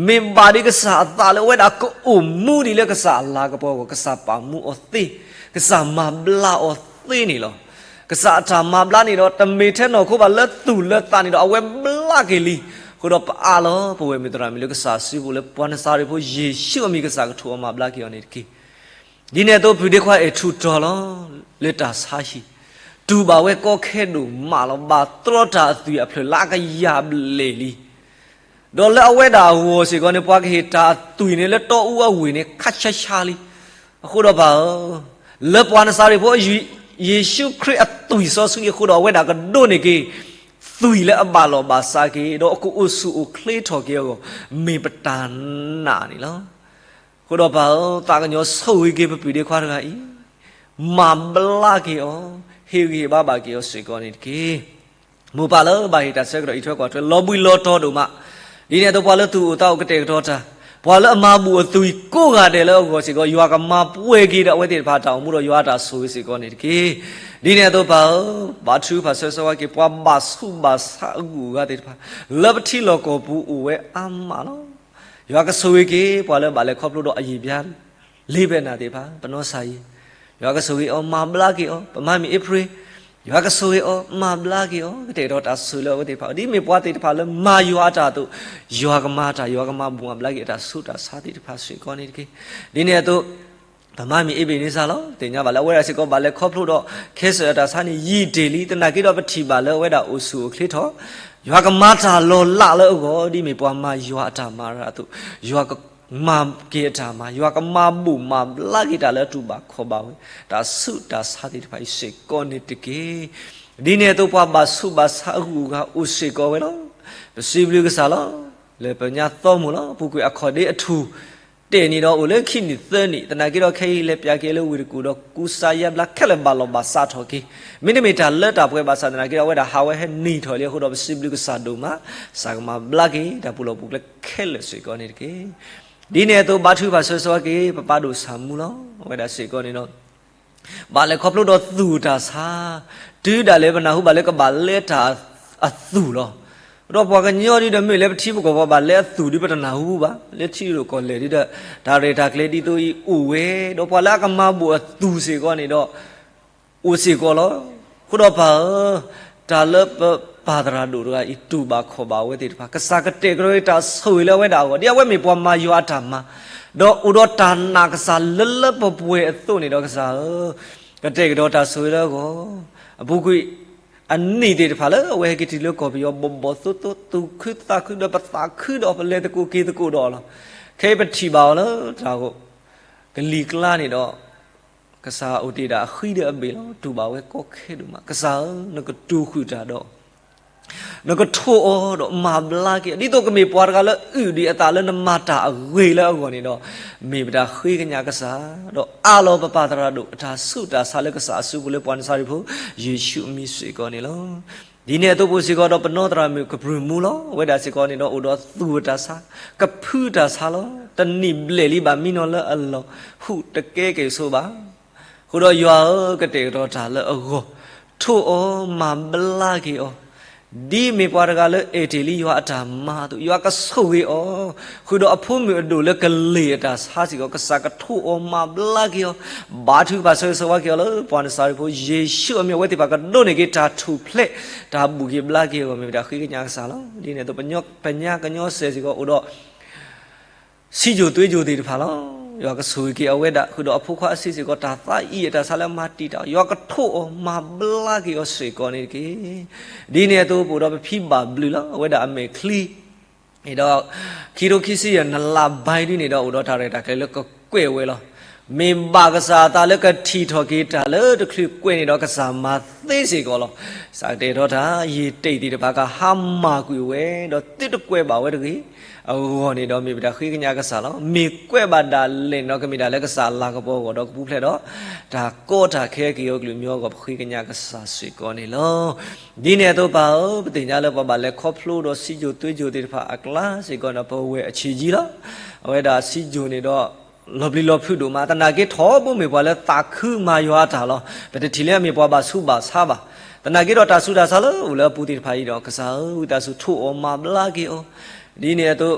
မ့ၢ်ဘၣ်ဒ်ကစၢ်အသးလၢအဝဲဒၣ်ကအိၣ်မူဒံးလၢကစၢ်အလၤကပီၤအဂီၢ်, ကစၢ်ပာ်မူအီၤသ့, ကစၢ်မၤဘျါအီၤသ့န့ၣ်လီၤ. ကစၢ်အတၢ်မၤဘျါန့ၣ်ဒီး တမ့ၢ်ထဲနီၢ်ခိဘၣ်, လၢသူၣ်လၢသးန့ၣ်ဒီး အဝဲဘျါက့ၤလံ. အဃိဒီးပအးလီၤပဝဲၢ်မုၣ်သရၣ်မုၣ်လၢကစၢ်စုပူၤလၢပှၤနစၤရ့းဖိယ့ၣ်ၡူးအမံၤ ကစၢ်ကထိးအီၤမၤဘျါက့ၤအီၤန့ၣ်တက့ၢ်. ဒ်န့ၣ်အသိးဖုၣ်ဒ့ခွါအဲၣ်ထူးတီၤလီၤ လၢတၢ်ဆါဟံၣ်, တူၢ်ဘၣ်ဝဲကီခဲဒိၣ်မးလီၤ. ဘၣ်တြီတၢ်အသွံၣ်အဖျၢၣ်လၢအကယၤဘျဲၣ်လံ. ဒီးလၢအဝဲဒၣ်အဂီၢ်စ့ၢ်ကီးန့ၣ် ပှၤကဟ့ၣ်တၢ်အသွံၣ်န့ၣ်လၢတီအူအဝ့ၢ်န့ၣ် ခါဆါဆါလံ. အဃိဒီးပၢ်ဧၢ, လၢပှၤနစၤရ့းဖိ ယ့ၣ်ၡူးခရံာ်အသွံၣ်စီဆှံအဃိဒီး အဝဲဒၣ်ကဒိးန့ၢ်က့ၤ သွံၣ်လၢအဘၣ်လီၢ်ဘၣ်စးက့ၤ, ဒီးအကအိၣ်ဆူၣ်အိၣ်ချ့ထီၣ်က့ၤအဂီၢ် မ့ၢ်ပတၢ်နာ်န့ၣ်လီၤ. အဃိဒီးပၢ်ဧၢ, သးကညီၤဆိၣ်ဂ့ၤက့ၤပပုၢ်ဒ့ခွါတဂၤအံၤ, မၤဘျါက့ၤအီၤ, ဟ့ၣ်ဂံၢ်ဟ့ၣ်ဘါဘၣ်က့ၤအီၤစ့ၢ်ကီးန့ၣ်တက့ၢ်. မိၢ်ပၢ်လၢဘၣ်ဟ့ၣ်တၢ်ဆၢကတီၢ်အံးထွဲကွၢ်ထွဲ လီၤဘှံးလီၤတီၤဒိၣ်မး, ဒ်န့ၣ်အသိးပှၤလၢသူၣ်အိၣ်သးအိၣ်ကတဲာ်ကတီၤတၢ်, ပှၤလၢအမၤဘူၣ်အသွံၣ်ကိးဂၤဒဲးလၢအဂီၢ်စ့ၢ်ကီး ယွၤကမၤပှဲၤက့ၤဒီးအဝဲသ့ၣ်တဖၣ်အတၢ်အိၣ်မူဒီး ယွၤအတၢ်ဆိၣ်ဂ့ၤစ့ၢ်ကီးန့ၣ်တက့ၢ်. ဒ်န့ၣ်အသိးပၢ်ဧၢ, ဘါထုကဖၣ်ဆၢဂ့ၤဆၢဝါက့ၤ ပှၤဘၣ်ဆူးဘၣ်ဆါအဂုၤအဂၤသ့ၣ်တဖၣ် လၢပထံလီၢ်ကီၢ်ပူၤအိၣ်ဝဲအါမးလီၤ. ယွၤကဆိၣ်ဂ့ၤက့ၤ ပှၤလၢဘၣ်လဲၤခီဖျိဒီးအယံာ်ဘျါ လ့ဘဲနၢ်သ့ၣ်တဖၣ် ပနီၢ်ဆါယံၤ, ယွၤကဆိၣ်ဂ့ၤအီၤ မၤဘျါက့ၤအီၤ, ပမၤမံၤအ့ဖြ့ၣ်, ယွၤကဆိၣ်ဂ့ၤအီၤ မၤဘျါက့ၤအီၤ, ကတဲာ်ကတီၤတၢ်ဆိၣ်လၢအဝဲသ့ၣ်တဖၣ်, ဒ်မ့ၢ်ပှၤသ့ၣ်တဖၣ်လၢမၤယွၤအတၢ်အသိး, ယွၤကမၤတၢ်, ယွၤကမၤဘူၣ်မၤဘျါက့ၤအတၢ်ဆူးတၢ်ဆါသ့ၣ်တဖၣ်စ့ၢ်ကီးန့ၣ်တက့ၢ်. ဒ်န့ၣ်အသိး ပမၤမံၤအ့ဘ့ၣ်န့စၢ်လီၤ. သ့ၣ်ညါဘၣ်လၢအဝဲဒၣ်စ့ၢ်ကီးဘၣ်လဲၤခီဖျိဒီး ခဲစၢၣ်အတၢ်ဆါန့ၣ် ယံာ်တ့ၢ်လံ. သနာ်က့ဒီးပထံၣ်ဘၣ်လၢအဝဲဒၣ်အိၣ်ဆူၣ်အိၣ်ချ့ထီၣ် ယွၤကမၤတၢ်လီၤလးလၢအဂီၢ် ဒ်မ့ၢ်ပှၤမၤယွၤအတၢ်မၤအသိး, ယွၤကမၤက့ၤအတၢ်မၤ, ယွၤကမၤဘူၣ်မၤဘျါက့ၤတၢ်လၢအတူၢ်ဘၣ်ခီၣ်ဘၣ်ဝဲ, တၢ်ဆူးတၢ်ဆါသ့ၣ်တဖၣ်အံၤစ့ၢ်ကီးန့ၣ်တက့ၢ်. ဒ်န့ၣ်အသိးပှၤဘၣ်ဆူးဘၣ်ဆါအဂုၤအဂၤအိၣ်စ့ၢ်ကီးဝဲလီၤ. ပစံးဘျုးကစၢ်လီၤ. လၢပညါသီမုၢ်လီၤ ပူၤကွံာ်အခီၣ်ဒ့အထူၣ် တဲာ်န့ၣ်ဒီးအိၣ်လၢခံနံၣ်သၢနံၣ်, သနာ်က့ဒီးခဲအံၤလဲၤပၠးက့ၤလၢဝ့ၢ်တကူၣ်ဒီးကူစါယါဘျါခဲလၢာ်ဘၣ်လီၤဘၣ်စးထီၣ်က့ၤ, မ့တမ့ၢ်တၢ်လၢတၢ်ပှဲၤဘၣ်ဆၣ်သနာ်က့ဒီး အဝဲဒၣ်ဟးဝဲဟဲနံၤထီၣ်လံအဃိဒီး ပစံးဘျုးကစၢ်ဒိၣ်မး, ကစၢ်ကမၤဘျါက့ၤတၢ်ပူၤလီၢ်ပူၤကျဲခဲလၢာ်စ့ၢ်ကီးန့ၣ်တက့ၢ်. ဒ်န့ၣ်အသိးဘါထုကဖၣ်ဆၢဂ့ၤဆၢဝါက့ၤ ပပၢ်ဒိၣ်ဆၣ်မူလီၤ. အဝဲဒၣ်စ့ၢ်ကီးန့ၣ်ဒီး ဘၣ်လဲၤခီဖျိဒီးသူၣ်တၢ်ဆါ, တုၤဒၣ်လဲာ်ပနၢ်ဟူဘၣ်လၢကဘၣ်လဲၤတၢ်အသူၣ်လီၤ. ဒီးပှၤကညီဒ်ဒီးမ့ၢ်လၢပထံပကီၢ်ပှၤဘၣ်လဲၤအသူၣ်ဒ်ပတနၢ်ဟူဘၣ်, လၢထံဒိၣ်ကီၢ်လဲၢ်ဒ်ဒီး တၢ်ရဲၣ်တၢ်ကျဲၤဒ်သိးအံၤအိၣ်ဝဲ, ဒီးပှၤလၢအကမၤဘူၣ်အသူၣ်စ့ၢ်ကီးန့ၣ်ဒီး အိၣ်စ့ၢ်ကီးလီၤ. အဃိဒီးပၢ်ဧၢ, တၢ်လၢပပၢ်သရၣ်ဒိၣ်တဂၤအံၤ တူၢ်ဘၣ်ခီၣ်ဘၣ်ဝဲသ့ၣ်တဖၣ် ကစၢ်ကတဲာ်ကတီၤတၢ်ဆိၣ်ဂ့ၤလၢအဝဲဒၣ်အဂီၢ် ဒ်အဝဲမ့ၢ်ပှၤမၤယွၤအတၢ်မၤ, ဒီးအိၣ်ဒီးတၢ်နာ်ကစၢ်လၢလၢပှဲၤပှဲၤအသိးန့ၣ်ဒီးကစၢ်ဧၢ, ကတဲာ်ကတီၤတၢ်ဆိၣ်ဂ့ၤလၢအဂီၢ်, အပူၤကွံာ် အနံၣ်သ့ၣ်တဖၣ်လၢအဝဲဟဲက့ၤတုၤလၢကီၢ်ပယီၤဘီၣ်ဘီၣ်သိသိ သူၣ်ခုသးခုဒီးပသးခုဒီးပလဲၤသကိးက့ၤသကိးဒီးလီၤ. ခဲအံၤပထံၣ်ဘၣ်အီၤလၢတၢ်ဂီၢ် ကလံၤကျါန့ၣ်ဒီး ကစၢ်အိၣ်တ့ၢ်ဒၣ်အဃံဒီးအဘ့ၣ်လီၤ. တူၢ်ဘၣ်ဝဲကီခဲဒိၣ်မး. ကစၢ်ဧၢ, နကတိၤဃုာ်တၢ်ဒီး နကထိၣ်အီၤဒီးမၤဘျါက့ၤအီၤ ဒ်သိးကမ့ၢ်ပှၤတဂၤလၢအုၣ်ဒံးအသးလၢနမၤတၢ်အဂ့ၤလၢအဂီၢ်န့ၣ်ဒီး မ့ၢ်ပတၢ်ဃ့ကညးကစၢ်, ဒီးအးလီၤပပၢ်သရၣ်ဒိၣ်အတၢ်ဆူးတၢ်ဆါလၢကစၢ်အစုပူၤလၢပှၤနစၤရ့းဖိ ယ့ၣ်ၡူးအမံၤစ့ၢ်ကီးန့ၣ်လီၤ. ဒ်န့ၣ်အသိးပအိၣ်စ့ၢ်ကီးဒီးပနီၢ်သရၣ်မုၣ်ကပြုၢ်မူလီၤ. အဝဲဒၣ်စ့ၢ်ကီးန့ၣ်ဒီးအိၣ်ဒီးသူၣ်အတၢ်ဆါ, ကဖုတၢ်ဆါလီၤ. တနံၣ်ဘျဲၣ်လံဘၣ်မံနီၤလၢအလီၢ် ဟူးတကဲက့ၤဆိဘၣ်. အဃိဒီးယွၤဧၢ, ကတဲာ်ကတီၤတၢ်လၢအဂီၢ်, ထိၣ်အီၤမၤဘျါက့ၤအီၤ, ဒ်မ့ၢ်ပှၤတဂၤလၢအဲၣ်တ့ၢ်လံယွၤအတၢ်မၤအသိး ယွၤကဆိၣ်ဂ့ၤအီၤ, ဃုာ်ဒီးအဖိမုၣ်အဒိၣ်လၢကလ့ၢ်အတၢ်ဆါစ့ၢ်ကီး ကစၢ်ကထိၣ်အီၤမၤဘျါက့ၤအီၤ, ဘါထုကဖၣ်ဆၢဂ့ၤဆၢဝါက့ၤအီၤလၢပှၤနစၤရ့းဖိ ယ့ၣ်ၡူးအမံၤ အဝဲသ့ၣ်တဖၣ်ကဒိးန့ၢ်က့ၤတၢ်ထူၣ်ဖျဲး တၢ်ဘူၣ်က့ၤဘျါက့ၤအဂီၢ် မ့ၢ်ပတၢ်ဃ့ကညးကစၢ်လီၤ. ဒ်န့ၣ်အသိး ပညါကညီစဲးစ့ၢ်ကီးအိၣ်ဒီး စံယိၣ်သွ့ယိၣ်သ့ၣ်တဖၣ်လီၤ. ယွၤကဆိၣ်ဂ့ၤက့ၤအဝဲဒၣ် ဃုာ်ဒီးအဖိခွါအစုစ့ၢ်ကီး တၢ်သးအံၤအတၢ်ဆါလၢအမၤတံာ်တာ် ယွၤကထိၣ်အီၤမၤဘျါက့ၤအီၤစ့ၢ်ကီးန့ၣ်တက့ၢ်. ဒ်န့ၣ်အသိးပအိၣ်ဒီးပဖံဘၣ်ဘျုးလီၤ. အဝဲဒၣ်အမဲာ်ချံန့ၣ်ဒီး ခံထိခံဆံယဲၢ်နလါဘါဒ်န့ၣ်ဒီး အိၣ်ဒီးတၢ်ရဲၣ်တၢ်ကျဲၤလၢကကွဲၢ်ဝဲလီၤ. မ့ၢ်ဘၣ်ကစၢ်အသးလၢကထံၣ်ထီၣ်က့ၤတၢ်လၢတချုးကွဲးန့ၣ်ဒီး ကစၢ်မၤသ့စ့ၢ်ကီးလီၤ. ကစၢ်ကတဲာ်ထီၣ်တၢ် ယံာ်တ့ၢ်သ့ၣ်တဖၣ်ကဟါမၢ်ကွံာ်ဝဲ ဒီးသုတကွဲးဘၣ်ဝဲတဂ့ၤ အဂီၢ်န့ၣ်ဒီး မ့ၢ်ပတၢ်ဃ့ကညးကစၢ်လီၤ. မ့ၢ်ကွဲးဘၣ်ဒၣ်လဲာ်န့ၣ်ဒီး ကမ့ၢ်ဒၣ်လၢကစၢ်အလၤကပီၤအဂီၢ်ဒီး ကပူၤဖျဲးဒီး တၢ်ကီတၢ်ခဲက့ၤအီၤကလုာ်မံၤအဂီၢ် ပဃ့ကညးကစၢ်စ့ၢ်ကီးန့ၣ်လီၤ. ဒ်န့ၣ်အသိးပၢ်ဧၢ, ပသ့ၣ်ညါလၢပှၤဘၣ်လဲၤခီဖျိဒီးစံယိၣ်သွ့ယိၣ်သ့ၣ်တဖၣ်အကျါစ့ၢ်ကီးန့ၣ် ပဝဲၢ်အဆံးကၠံလီၤ. အဝဲဒၣ်စံယိၣ်န့ၣ်ဒီး လီၤပျံၤလီၤဖုးဒိၣ်မး သနာ်က့ထီဘိမ့ၢ်ပှၤလၢ သးခုမၤယွၤအတၢ်လီၤ. ပတထံၣ်လၢအမ့ၢ်ပှၤဘၣ်ဆူးဘၣ်ဆါဘၣ်. သနာ်က့ဒီးတၢ်ဆူးတၢ်ဆါလၢအိၣ်လၢအပူၤသ့ၣ်တဖၣ်အံၤဒီး ကစၢ်ဧၢ, ဝံသးစူၤထိၣ်အီၤမၤဘျါက့ၤအီၤ, ဒ်န့ၣ်အသိး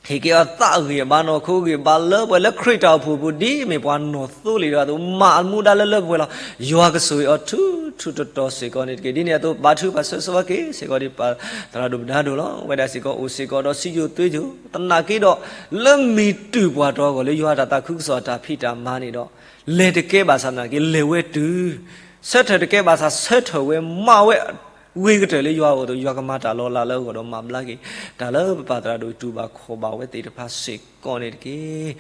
ဟ့ၣ်က့ၤအီၤသးဂံၢ်အဘါနီၢ်ခိဂံၢ်ဘါလၢပှဲၤလၢခရံာ်တၢ်အိၣ်ဖှိၣ်အပူၤ ဒ်မ့ၢ်ပှၤနီၢ်သိလ့ၣ်ဒီးအသိး မၤအမူဒါလၢလၢပှဲၤပှဲၤလီၤ. ယွၤကဆိၣ်ဂ့ၤအီၤထူထူတီတီစ့ၢ်ကီးန့ၣ်တက့ၢ်. ဒ်န့ၣ်အသိး ဘါထုကဖၣ်ဆၢဂ့ၤဆၢဝါက့ၤစ့ၢ်ကီး ဒ်ပၢ်သရၣ်ဒိၣ်ပဒါဒိၣ်လီၤ. အဝဲဒၣ်စ့ၢ်ကီးအိၣ်စ့ၢ်ကီးဒီးစံယိၣ်သွ့ယိၣ် သနာ်က့ဒီး လၢမ့ၢ်တုၤပှၤတီၤအဂီၢ်လၢယွၤအတၢ်သးခုကစီၣ်အတၢ်ဖံးတၢ်မၤန့ၣ်ဒီး လဲၤတကဲဘၣ်ဆၣ်သနာ်က့ လဲၤဝဲတုၤ ဆၢထၢၣ်တကဲဘၣ်ဆၣ် ဆၢထၢၣ်ဝဲမၤဝဲ ဂ့ၤကတၢၢ်လၢယွၤအဂီၢ်အသိး ယွၤကမၤတၢ်လီၤလးလၢအဂီၢ်ဒီးမၤဘျါက့ၤ တၢ်လၢပပၢ်သရၣ်ဒိၣ်တူၢ်ဘၣ်ခီၣ်ဘၣ်ဝဲသ့ၣ်တဖၣ်စ့ၢ်ကီးန့ၣ်တက့ၢ်.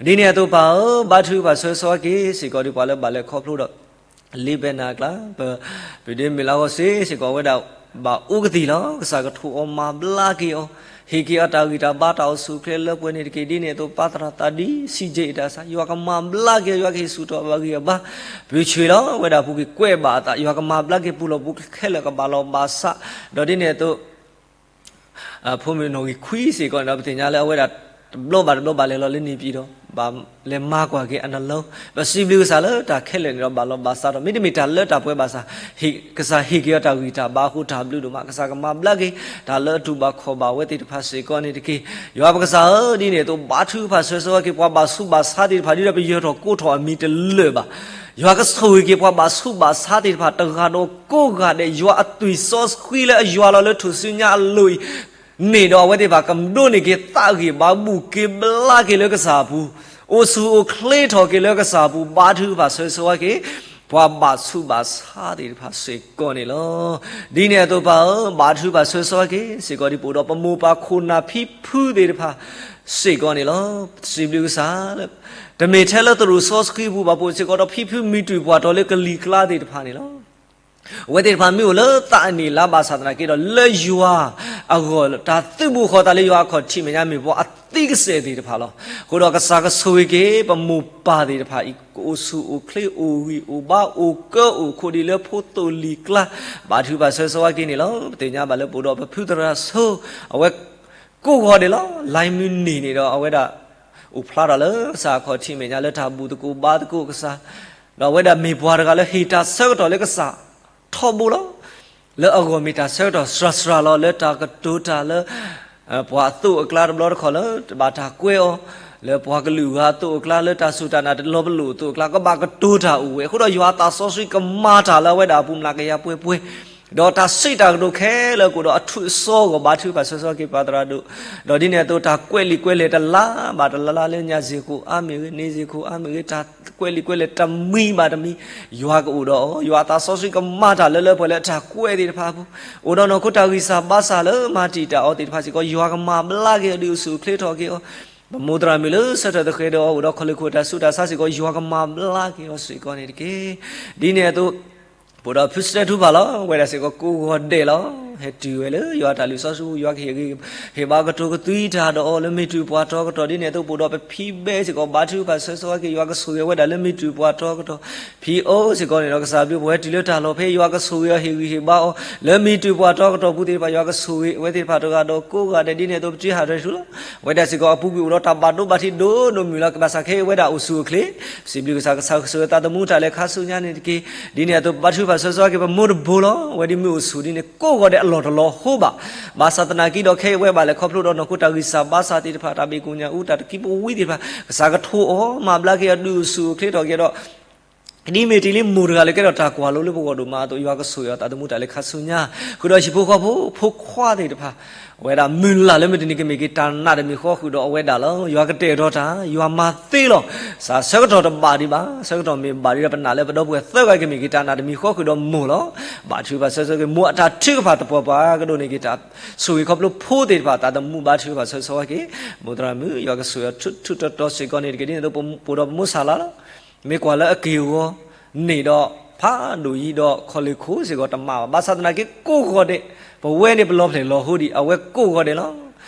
ဒ်န့ၣ်အသိးပၢ်ဧၢ, ဘါထုကဖၣ်ဆၢဂ့ၤဆၢဝါက့ၤစ့ၢ်ကီး ဒ်ပှၤလၢဘၣ်လဲၤခီဖျိဒီး လ့ဘဲနၤအကျါ ပ ပဒ့မုၢ်လါဂီၢ်စ့ၢ်စ့ၢ်ကီး အဝဲဒၣ်ဘၣ်အိၣ်ကသံၣ်လီၤ. ကစၢ်ကထိၣ်အီၤမၤဘျါက့ၤအီၤ, ဟ့ၣ်က့ၤအီၤတၢ်ဂံၢ်တၢ်ဘါတၢ်အိၣ်ဆူၣ်အိၣ်ချ့လၢပှဲၤန့ၣ်တက့ၢ်. ဒ်န့ၣ်အသိးပၢ်သရၣ်သးဒ် စံးကဲအံၤတၢ်ဆါ ယွၤကမၤဘျါက့ၤအီၤ ယွၤကဟ့ၣ်ဆူၣ်ထီၣ်ဘၣ်ဂံၢ်အဘါ ပူၤဆှၢလီၤ. အဝဲဒၣ်ပူၤကွံာ်ကွဲးဘၣ်အသး ယွၤကမၤဘျါက့ၤပူၤလီၢ်ပူၤခဲလၢာ်ကဘၣ်လီၤဘၣ်စး ဒီးဒ်န့ၣ်အသိး ဖိမုၣ်နီၣ်ဂံၢ်ခွံစ့ၢ်ကီးန့ၣ်ဒီး ပသ့ၣ်ညါလၢအဝဲဒၣ် တဘျီဘၣ်တဘျီဘၣ်လဲၤလီၤလၢန့ၣ်ပံၤဒီး ဘၣ်လဲၤမၤကွၢ်က့ၤအနလီၢ် ပစံးဘျုးကစၢ်လၢတၢ်ခဲလၢာ်န့ၣ်ဒီး ဘၣ်လီၤဘၣ်စးထီၣ် မ့တမ့ၢ်တၢ်လၢတၢ်ပှဲၤဘၣ်ဆၣ် ကစၢ်ဟ့ၣ်က့ၤအီၤတၢ်ဂံၢ်တၢ်ဘါအဃိ တၢ်ဘျုးဒိၣ်မး ကစၢ်ကမၤဘျါက့ၤ တၢ်လၢအတူၢ်ဘၣ်ခီၣ်ဘၣ်ဝဲသ့ၣ်တဖၣ်စ့ၢ်ကီးန့ၣ်တက့ၢ်. ယွၤပကစၢ်ဧၢ, ဒ်န့ၣ်အသိး ဘါထုကဖၣ်ဆၢဂ့ၤဆၢဝါက့ၤ ပှၤဘၣ်ဆူးဘၣ်ဆါသ့ၣ်တဖၣ် ဒ်ဒီးပယၢၤထီၣ်ကိးထီၣ်အမံၤတလၢာ်ဘၣ် ယွၤကဆိၣ်ဂ့ၤက့ၤပှၤဘၣ်ဆူးဘၣ်ဆါသ့ၣ်တဖၣ် တဂၤဒီးကိးဂၤဒဲး ယွၤအသွံၣ်စီဆှံလၢအယွၤလီၤလၢထူၣ်စုညါအလိၤအံၤ န့ၣ်ဒီးအဝဲသ့ၣ်တဖၣ်ကဒိးန့ၢ်က့ၤသးဂံၢ်ဘါ ဘူၣ်က့ၤဘျါက့ၤလၢကစၢ်အပူၤ, အိၣ်ဆူၣ်အိၣ်ချ့ထီၣ်က့ၤလၢကစၢ်အပူၤ ဘါထုကဖၣ်ဆၢဂ့ၤဆၢဝါက့ၤ ပှၤဘၣ်ဆူးဘၣ်ဆါသ့ၣ်တဖၣ်စ့ၢ်ကီးန့ၣ်လီၤ. ဒ်န့ၣ်အသိးပၢ်ဧၢ, ဘါထုကဖၣ်ဆၢကစီၣ်ဟဲက့ၤစ့ၢ်ကီးဒ်ပအိၣ်ဒီး ပမိၢ်ပၢ်ခိၣ်နၢ်ဖံဖုသ့ၣ်တဖၣ်စ့ၢ်ကီးန့ၣ်လီၤ. စံးဘျုးကစၢ်လၢ တမ့ၢ်ထဲလၢသရိာ်စီဆှံပူၤဘၣ်, ပအိၣ်စ့ၢ်ကီးဒီးဖံဖုမံၤတၢၢ်ပှၤတီၤလၢကလံၤကျါသ့ၣ်တဖၣ်န့ၣ်လီၤ. အဝဲသ့ၣ်တဖၣ်မ့ၢ်အိၣ်လၢသးအနံၣ်လါဘၣ်ဆၣ်သနာ်က့ဒီး လၢယွၤအဂီၢ် တၢ်သုးဘူးဃီၤသးလၢယွၤအခီၣ်ထံးမဲာ်ညါ မ့ၢ်ပှၤအသံကစဲာ်သ့ၣ်တဖၣ်လီၤ. အဃိဒီးကစၢ်ကဆိၣ်ဂ့ၤက့ၤ ပမိၢ်ပၢ်သ့ၣ်တဖၣ်အံၤ ကအိၣ်ဆူၣ်အိၣ်ချ့အိၣ်ဂံၢ်အိၣ်ဘါအိၣ်ကၢအိၣ်ခိၣ်ဒ်လၢဖိသိၣ်လံၤကျါ ဘါထုကဖၣ်ဆၢကစီၣ်ဟဲက့ၤန့ၣ်လီၤ. ပသ့ၣ်ညါဘၣ်လၢပအိၣ်ဒီးပဖုသရၣ်ဆိ အဝဲကိးဂီၤဒဲးလီၤ. လါမုၢ်နံၤန့ၣ်ဒီးအဝဲဒၣ် အိၣ်ဖျါထီၣ်လၢကစၢ်အခီၣ်ထံးမဲာ်ညါလၢတၢ်ဘူၣ်သကိးဘါသကိးကစၢ်, ဒီးအဝဲဒၣ်မ့ၢ်ပှၤတဂၤလၢဟ့ၣ်တၢ်ဆၢကတီၢ်လၢကစၢ်ထီဘိလီၤ. လၢအဂီၢ်မ့ၢ်တၢ်ဆၢကတီၢ်စှၤစှၤလီၤ လၢတၢ်ကတိၤတၢ်လၢ ပှၤအသိးအကျါတဘျီတခီၣ်လၢတဘၣ်တၢ်ကွဲအီၤ, လၢပှၤကလုာ်ဂၤအသိးအကျါ လၢတၢ်စူၢ်တၢ်နာ်တလီၤပလိာ်အသိးအကျါ ကဘၣ်ကတိၤတၢ်အိၣ်ဝဲ. အဃိဒီးယွၤအသးစီဆှံကမၤတၢ်လၢအဝဲဒၣ်အပူၤ မျးကယၤပှဲၤပှဲၤ, ဒီးတၢ်စံးတၢ်ကတိၤခဲလၢာ်ကအိၣ်ဒီးအထူးအစီအဂီၢ် ဘါထုကဖၣ်ဆၢကစီၣ်က့ၤပၢ်သရၣ်ဒိၣ်, ဒီးဒ်န့ၣ်အသိး တၢ်ကွဲးလံာ်ကွဲးလဲၢ်တလါဘၣ်တလါလၢညါစ့ၢ်ကီး အါမ့ၢ်ဂ့ၤ န့ၣ်စ့ၢ်ကီး အါမ့ၢ်ဂ့ၤ တၢ်ကွဲးလံာ်ကွဲးလဲၢ်တမံၤဘၣ်တမံၤ ယွၤကအိၣ်ဒီးအီၤ, ယွၤအသးစီဆှံကမၤတၢ်လၢလၢပှဲၤပှဲၤလၢအတၢ်ကွဲးသ့ၣ်တဖၣ်အပူၤ, အိၣ်ဒီးနီၢ်ခိတၢ်ဂံၢ်စၢ်ဘါစၢ်လၢမၤတံာ်တာ်အီၤသ့ၣ်တဖၣ်စ့ၢ်ကီး ယွၤကမၤဘျါက့ၤအီၤ ဒုးအိၣ်ဆူၣ်အိၣ်ချ့ထီၣ်က့ၤအီၤ, ပမိၢ်သရၣ်မုၣ်လၢဆၢထၢၣ်သဃဲၤဒီးအီၤ အိၣ်ဒီးခီၣ်လ့ၢ်ခိၣ်တၢ်ဆူးတၢ်ဆါစ့ၢ်ကီး ယွၤကမၤဘျါက့ၤအီၤစ့ၢ်ကီးန့ၣ်တက့ၢ်. ဒ်န့ၣ်အသိး ပအိၣ်ဒီးဖုစတဲထူဖၣ်လီၤ. အဝဲဒၣ်စ့ၢ်ကီးကိးဂီၤဒဲးလီၤ. ဟဲတုၤဝဲလၢယွၤတၢ်လုၢ်စီဆှံပူၤ ယွၤကဟ့ၣ်ဂံၢ် ဟ့ၣ်ဘါကတိၤကသွံတၢ်ဒီးအီၤ လၢမ့ၢ်တုၤပှၤတီကတီၢ် ဒ်န့ၣ်အသိး ပအိၣ်ဒီးပဖံဘဲစ့ၢ်ကီး ဘါထုကဖၣ်ဆၢကစီၣ်ဟဲက့ၤ ယွၤကဆိၣ်ဂ့ၤအဝဲဒၣ်လၢမ့ၢ်တုၤပှၤတီကတီၢ်, ဖံအိၣ်စ့ၢ်ကီးန့ၣ်ဒီး ကစၢ်ဘျုးပှၤဟဲတုၤလၢတၢ်လီၢ်ဖဲ ယွၤကဆိၣ်ဂ့ၤအီၤ ဟ့ၣ်ဂံၢ်ဟ့ၣ်ဘါအီၤ လၢမ့ၢ်တုၤပှၤတီကတီၢ်ပူၤသ့ၣ်တဖၣ် ယွၤကဆိၣ်ဂ့ၤအဝဲသ့ၣ်တဖၣ်တဂၤဒီးကိးဂၤဒဲး ဒ်န့ၣ်အသိး ပတံၤဟးထီၣ်ထူလီၤ. အဝဲဒၣ်စ့ၢ်ကီးအပူၤကွံာ်အိၣ်ဒီးတၢ်ဘၣ်ဒိဘၣ်ထံးဒိၣ်ဒိၣ်မုၢ်လီၤ. ဘၣ်ဆၣ်ခဲအံၤအဝဲဒၣ်အိၣ်ဆူၣ်အိၣ်ချ့, စံးဘျုးကစၢ်ကစၢ်ကဆိၣ်ဂ့ၤအသးသမူတၢ်လဲၤခါဆူညါန့ၣ်တက့ၢ်. ဒ်န့ၣ်အသိး ဘါထုကဖၣ်ဆၢကစီၣ်ဟဲက့ၤ ပမိၢ်တဘိလီၤ. အဝဲဒ်မ့ၢ်အိၣ်ဆူၣ်ဒ်န့ၣ် ကိးဂီၤဒဲးအလီၢ်တလီၤဟိဘၣ်. ဘၣ်ဆၣ်သနာ်က့ဒီး ခဲအံၤအဝဲဘၣ်လဲၤခီဖျိဒီးနီၢ်ခိတၢ်ဂံၢ်စၢ်ဘါစၢ်သ့ၣ်တဖၣ် တၢ်ဘၣ်ကိညၢ်အူ တၢ်တကံပဝံသ့ၣ်တဖၣ် ကစၢ်ကထိးအီၤ မၤဘျါက့ၤအီၤ ဒုးအိၣ်ဆူၣ်အိၣ်ချ့ထီၣ်က့ၤဒီး ဒ်မ့ၢ်တ့ၢ်လံမိၢ်တဂၤလၢကဲထီၣ်တၢ်ကွၢ်လိလၢပဂီၢ်ဒိၣ်မးအသိး ယွၤကဆိၣ်ဂ့ၤအီၤသးသမူတၢ်လဲၤခါဆူညါ, ဃုာ်ဒီးဟံၣ်ဖိဃီဖိ ဖိခွါသ့ၣ်တဖၣ် အဝဲဒၣ်မုၢ်လၢ်လၢမုၢ်တနံၤကမ့ၢ်က့ၤတၢ်နာ်တမံၤဃီဃုာ်ဒီးအဝဲဒၣ်လီၤ. ယွၤကတဲာ်ကတီၤတၢ် ယွၤမၤသ့လီၤ. စးဆၢကတီၢ်တဘၣ်ဒံးဘၣ်, ဆၢကတီၢ်မ့ၢ်ဘၣ်ဒံးဒီး ပနာ်လၢပဒီပုၢ်ဝဲၢ်သၢဂၤကမ့ၢ်က့ၤတၢ်နာ်တမံၤဃီဃုာ်ဒီးမိၢ်လီၤ. ဘါထုကဖၣ်ဆၢကစီၣ်က့ၤ မိၢ်အတၢ်ထုကဖၣ်သပှၢ်ပှၢ်ကဒိၣ်န့ၢ်က့ၤတၢ်ဆိၣ်ဂ့ၤခီဖျိဖိသ့ၣ်တဖၣ် သးသမူဘါထုကဖၣ်ဆၢကစီၣ်က့ၤ မိၢ်သရၣ်မုၣ် ယွၤကဆိၣ်ဂ့ၤအီၤထူးထူးတီၤတီၤစ့ၢ်ကီးန့ၣ်တက့ၢ်. ဒ်န့ၣ်အသိး ပအိၣ်ဒီးပမိၢ်ဆၣ်လါလီၤ. မ့ၢ်ကွၢ်လၢအက့ၢ်အဂီၤန့ၣ်ဒီး ဖးဒိၣ်အံၤဒီးခီၣ်လ့ၢ်ခိၣ်စ့ၢ်ကီးတမၤဘၣ်. ဘၣ်ဆၣ်သနာ်က့ကိးဂီၤဒဲး ပဝဲန့ၣ်ပလီၤဖျဲၣ်လီၤဟိဒံး အဝဲကိးဂီၤဒဲးလီၤ.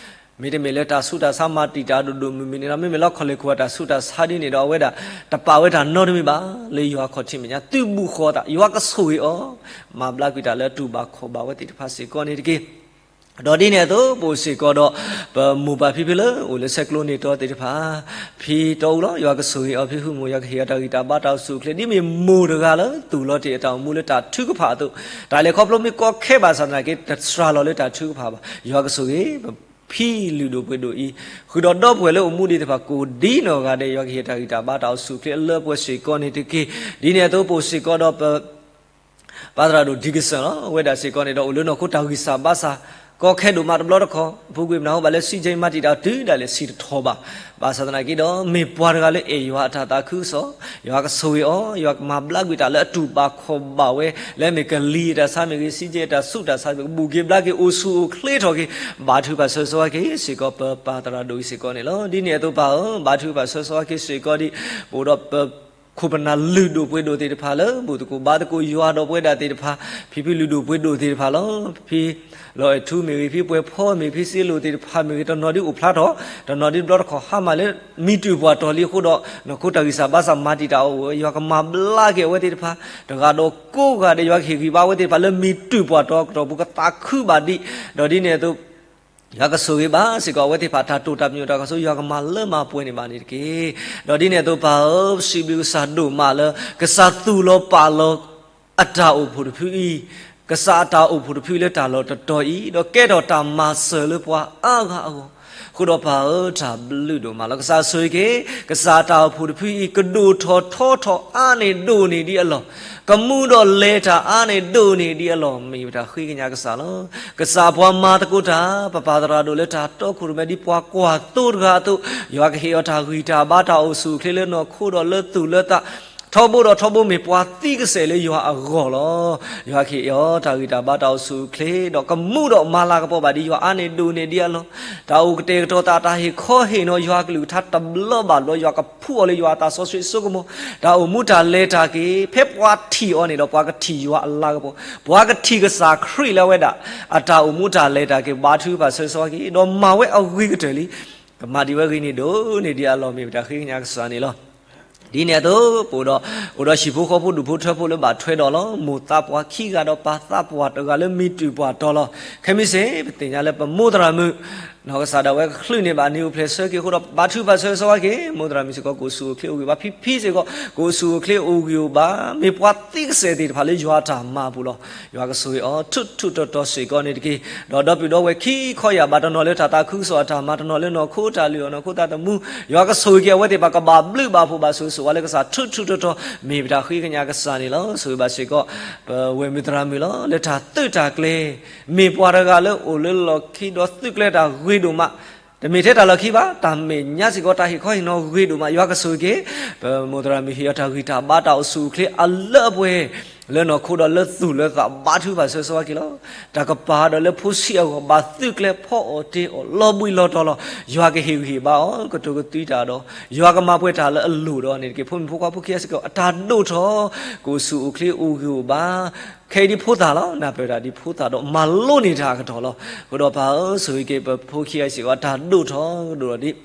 မ့တမ့ၢ်လၢတၢ်ဆူးတၢ်ဆါမၤတံာ်တာ်ဒိၣ်ဒိၣ်မုၢ်မုၢ်န့ၣ်ဒီး မ့မ့ၢ်လၢခီၣ်လ့ၢ်ခိၣ်အတၢ်ဆူးတၢ်ဆါဒ်န့ၣ်ဒီး အဝဲဒၣ်တပာ်ဝဲတၢ်နီတမံၤဘၣ်. လၢယွၤအခီၣ်ထံးမဲာ်ညါ သုးဘူးဃီၤသး ယွၤကဆိၣ်ဂ့ၤအီၤ မၤဘျါကွံာ်တၢ်လၢအတူၢ်ဘၣ်ခီၣ်ဘၣ်ဝဲသ့ၣ်တဖၣ်စ့ၢ်ကီးန့ၣ်တက့ၢ်. ဒီးဒ်န့ၣ်အသိး ပအိၣ်စ့ၢ်ကီးဒီး ပမိၢ်ပၢ်ဖံဖုလၢအိၣ်လၢဆဲးကျိးန့ၢ်တီသ့ၣ်တဖၣ်, ဖံတီအူလီၤ. ယွၤကဆိၣ်ဂ့ၤအီၤ ဖံဖုမိၢ် ယွၤကဟ့ၣ်အီၤတၢ်ဂံၢ်တၢ်ဘါတၢ်အိၣ်ဆူၣ်အိၣ်ချ့ ဒ်မ့ၢ်မိၢ်တဂၤလၢသူၣ်လီၤတ့ၢ်အတၢ်အိၣ်မူလၢတၢ်ထုကဖၣ်အသိး, တၢ်လဲၤခီဖျိမ့ၢ်ကီခဲဘၣ်ဆၣ်သနာ်က့ တစှၤလီၤလၢတၢ်ထုကဖၣ်ဘၣ်. ယွၤကဆိၣ်ဂ့ၤ ပဖံလုၢ်ဒိၣ်ပှ့ၤဒိၣ်အံၤ ဃုာ်ဒီးဒီပုၢ်ဝဲၢ်လၢအိၣ်မူဒံးသ့ၣ်တဖၣ် ကိးဒ်နီၢ်ဂၤဒဲး ယွၤကဟ့ၣ်တၢ်ဂံၢ်တၢ်ဘါတၢ်အိၣ်ဆူၣ်အိၣ်ချ့အလၢပှဲၤစ့ၢ်ကီးန့ၣ်တက့ၢ်. ဒ်န့ၣ်အသိး ပအိၣ်စ့ၢ်ကီးဒီးပ ပၢ်သရၣ်ဒိၣ် Dickinson လီၤ. အဝဲဒၣ်စ့ၢ်ကီးန့ၣ်ဒီး အိၣ်လၢနီၢ်ခိတၢ်ဂံၢ်စၢ်ဘါစၢ် ကီခဲဒိၣ်မးတဘျီတခီၣ်, အပူၤကွံာ်ပနၢ်ဟူဘၣ်လၢ စံးကဲအံၤ မၤတံာ်တာ်အီၤတုၤဒၣ်လဲာ် စံးတထီၣ်ဘၣ်. ဘၣ်ဆၣ်သနာ်က့ဒီး မ့ၢ်ပှၤတဂၤလၢအဲၣ်ယွၤအတၢ်သးခုကစီၣ်, ယွၤကဆိၣ်ဂ့ၤအီၤ, ယွၤကမၤဘျါကွံာ်တၢ်လၢအတူၢ်ဘၣ်ခီၣ်ဘၣ်ဝဲ, လၢမ့ၢ်ကလံၤအတၢ်ဆါမ့ၢ်ဂ့ၤ, စံးကဲအံၤအတၢ်ဆူးတၢ်ဆါမ့ၢ်ဂ့ၤ, ကဘူၣ်က့ၤဘျါက့ၤ အိၣ်ဆူၣ်အိၣ်ချ့ထီၣ်က့ၤ, ဘါထုကဖၣ်ဆၢကစီၣ်က့ၤစ့ၢ်ကီး ပပၢ်သရၣ်ဒိၣ်အံၤစ့ၢ်ကီးန့ၣ်လီၤ. ဒ်န့ၣ်အသိးပၢ်ဧၢ, ဘါထုကဖၣ်ဆၢကစီၣ်က့ၤစ့ၢ်ကီးဒ် ပအိၣ်ဒီးပ ခိၣ်ပနၢ်လုၢ်ဒိၣ်ပှ့ၤဒိၣ်သ့ၣ်တဖၣ်လၢ ဘူၣ်သကိးဘါသကိးယွၤဒီးပဝဲဒၣ်သ့ၣ်တဖၣ်, ဖံဖုလုၢ်ဒိၣ်ပှ့ၤဒိၣ်သ့ၣ်တဖၣ်လီၤ. ဖံလီၤအဲၣ်ထူမ့ၢ်ဂ့ၤ, ဖံပှဲၤဖီမ့ၢ်ဂ့ၤ, ဖံစ့လိာ်သ့ၣ်တဖၣ်မ့ၢ်ဂ့ၤ, တနီၤဒ်အိၣ်ဖျါထီၣ်, တနီၤဒ်တဘျီတခီၣ်ဟါမၢ်လၢ မံၤတုၤပှၤတီၤလံအဃိဒီး နီၢ်ခိတၢ်ဂံၢ်စၢ်ဘါစၢ်မၤတံာ်တာ်အီၤအိၣ်ဝဲ, ယွၤကမၤဘျါက့ၤအဝဲသ့ၣ်တဖၣ်, တဂၤဒီးကိးဂၤဒဲး ယွၤကဟ့ၣ်ဂံၢ်ဘါအဝဲသ့ၣ်တဖၣ်လၢမံၤတုၤပှၤတီၤကတီၢ်ပူၤ ကသးခုဘၣ်ဒံး, ဒီးဒ်န့ၣ်အသိး ယွၤကဆိၣ်ဂ့ၤဘၣ်စ့ၢ်ကီး အဝဲသ့ၣ်တဖၣ်တၢ်တိာ်တၢ်ပညိၣ်တၢ်ကစီၣ် ယွၤကမၤလၢမၤပှဲၤန့ၢ်ဘၣ်န့ၣ်တက့ၢ်. ဒီးဒ်န့ၣ်အသိးပၢ်ဧၢ, ပစံးဘျုးကစၢ်ဒိၣ်မးလၢ ကစၢ်သူၣ်လီၤပာ်လီၤ အတၢ်အိၣ်ဖှိၣ်တဖုအံၤ, ကစၢ်အတၢ်အိၣ်ဖှိၣ်တဖုလၢတၢ်လီၢ်တတီၤအံၤ, ဒီးကဲထီၣ်တၢ်မၤစၢၤလၢပှၤအါဂၤအဂီၢ်, အဃိဒီးပၢ်ဧၢ, တၢ်ဘျုးဒိၣ်မးလီၤ. ကစၢ်ဆိၣ်ဂ့ၤက့ၤ ကစၢ်အတၢ်အိၣ်ဖှိၣ်တဖုအံၤ ကဒိၣ်ထီၣ်ထီထီၣ်အါန့ၢ်ဒိၣ်န့ၢ်ဒံးအလီၢ်, ကမူဒီးလဲၤတၢ်အါန့ၢ်ဒိၣ်န့ၢ်ဒံးအလီၢ်, မ့ၢ်ပတၢ်ဃ့ကညးကစၢ်လီၤ. ကစၢ်ပှၤမၤသကိးတၢ်, ပပၢ်သရၣ်ဒိၣ်လၢတၢ်တီခိၣ်ရိၣ်မဲ ဒ်ပှၤကွၢ်သိတဂၤအသိး, ယွၤကဟ့ၣ်အီၤတၢ်ဂံၢ်တၢ်ဘါတၢ်အိၣ်ဆူၣ်အိၣ်ချ့လၢနီၢ်ခိဒီးလၢသူၣ်လၢသး, ထီဘိဒီးထီဘိမ့ၢ်ပှၤသံကစဲာ်လၢယွၤအဂီၢ်လီၤ. ယွၤကဟ့ၣ်အီၤတၢ်ဂံၢ်တၢ်ဘါတၢ်အိၣ်ဆူၣ်အိၣ်ချ့ ဒီးကမူဒီးမၤလၤကပီၤဘၣ်ဒ်ယွၤအါန့ၢ်ဒိၣ်န့ၢ်ဒံးအလီၢ်, တၢ်အိၣ်ကတဲာ်ကတီၤသး တၢ်ဟ့ၣ်ခီဟ့ၣ်နီၤယွၤကလုၢ်ကထါတဘျီဘၣ်တဘျီ ယွၤကဖှူအီၤလၢယွၤအသးစီဆှံအစိကမီၤ, တၢ်အိၣ်မူတၢ်လဲၤတၢ်က့ၤ ဖဲပှၤထံၣ်အီၤန့ၣ်ဒီး ပှၤကထံၣ်ယွၤအလၤကပီၤ, ပှၤကထံၣ်ကစၢ်ခရံာ်လၢအဝဲဒၣ် အတၢ်အိၣ်မူတၢ်လဲၤတၢ်က့ၤ ဘါထုကဖၣ်ဆၢဂ့ၤဆၢဝါက့ၤ ဒီးမၤဝဲအဂ့ၤကတၢၢ်လံ. ကမၤဒံးဝဲဂ့ၤန့ၣ်ဒိၣ်န့ၢ်ဒံးအလီၢ် မ့ၢ်ပတၢ်ဃ့ကညးကစၢ်န့ၣ်လီၤ. ဒ်န့ၣ်အသိး ပအိၣ်ဒီး အိၣ်ဒီးဟံၣ်ဖိဃီဖိဒူၣ်ဖိထၢဖိလၢဘၣ်ထွဲဒီးလီၤ. မိၢ်သးပှၢ်ခံဂၤဒီးပၢ်သးပှၢ်တဂၤလၢမံတူၢ်ပှၢ်တီၤလီၤ. ခဲမုၢ်ဆ့ၣ် ပသ့ၣ်ညါလၢပမိၢ်သရၣ်မုၣ် နီၢ်ကစၢ်ဒၣ်ဝဲကချုးန့ၢ်ဘၣ်န့ၣ် အိၣ်ဖျဲၣ်ဆၢက့ၤအဃိဒီး ဘါထုကဖၣ်ဆၢဂ့ၤဆၢဝါက့ၤ မိၢ်သရၣ်မုၣ်စ့ၢ်ကီး ကအိၣ်ဆူၣ်အိၣ်ချ့အိၣ်ဂံၢ်ဘါ, ဖံဖံစ့ၢ်ကီး ကအိၣ်ဆူၣ်အိၣ်ချ့အိၣ်ဂံၢ်အိၣ်ဘါ, မ့ၢ်ပှၤသံကစဲာ်သ့ၣ်တဖၣ်လၢယွၤအတၢ်မၤအပူၤလီၤ. ယွၤကဆိၣ်ဂ့ၤအီၤ ထူးထူးတီၤတီၤစ့ၢ်ကီးန့ၣ်တက့ၢ်. ဒီးဒီပုၢ်ဒီဝဲၢ်ခံခီယာ်ဘၣ် တနီၤလၢတၢ်သးခုကစီၣ်အတၢ်မၤ, တနီၤလၢနီၢ်ခိတၢ်လုၢ်အီၣ်နီၢ်ခိသးသမူ, ယွၤကဆိၣ်ဂ့ၤက့ၤအဝဲသ့ၣ်တဖၣ် ကဘၣ်ဘျုးဘၣ်ဖှိၣ်ဘၣ်ဆိၣ်ဂ့ၤဆိၣ်ဝါလၢကစၢ် ထူးထူးတီၤတီၤ မ့ၢ်ပတၢ်ဃ့ကညးကစၢ်န့ၣ်လီၤ. ဆိၣ်ဂ့ၤဘၣ်စ့ၢ်ကီး ပဝဲၢ်မုၢ်သရၣ်မုၣ်လီၤ. လၢတၢ်သုးတၢ်ကျဲၤ မ့ၢ်ပှၤတဂၤလၢအိၣ်လၢလီၢ်ခံဒီးသုးကျဲၤတၢ်ဂ့ၤဒိၣ်မး, တမ့ၢ်ထဲတၢ်လီၢ်ခံဘၣ်, တၢ်မဲာ်ညါစ့ၢ်ကီး တၢ်ဟ့ၣ်ခီဟ့ၣ်နီၤဂ့ၤဒိၣ်မး, ယွၤကဆိၣ်ဂ့ၤက့ၤ ပမိၢ်သရၣ်မုၣ် ဟ့ၣ်အီၤတၢ်ဂံၢ်တၢ်ဘါတၢ်အိၣ်ဆူၣ်အိၣ်ချ့အလၢအပှဲၤ လၢနီၢ်ခိဒီးလၢသူၣ်လၢသး ဘါထုကဖၣ်ဆၢဂ့ၤဆၢဝါက့ၤလီၤ. တၢ်ကပၤဒီးလၢဖိဆံးအဂီၢ် ဘၣ်သုးကျဲၤဖီအီၣ်တ့အီၣ် လီၤဘှံးလီၤတီၤလီၤ. ယွၤကဟ့ၣ်ဂံၢ်ဟ့ၣ်ဘါအီၤ ကတိၤကသွံတၢ်ဒီး ယွၤကမၤပှဲၤတၢ်လၢအလိၣ်ဒီးန့ၣ်တက့ၢ်. ဖိမုၣ်ဖိခွါဖိခံဂၤစ့ၢ်ကီး အတၢ်ဒိၣ်ထီၣ် ကအိၣ်ဆူၣ်အိၣ်ချ့အိၣ်ဂံၢ်အိၣ်ဘါ ခဲအံၤဒ်ဖိသၣ်လီၤ. နၢ်ပၢၢ်တၢ်ဒ်ဖိသၣ်ဒီး မၤလိန့ၢ်တၢ်အကတီၢ်လီၤ. အဃိဒီးပၢ်ဧၢ, ဆိၣ်ဂ့ၤက့ၤပဖိခံဂၤစ့ၢ်ကီး အတၢ်ဒိၣ်ထီၣ်ကဒိၣ်ဒီးဒ်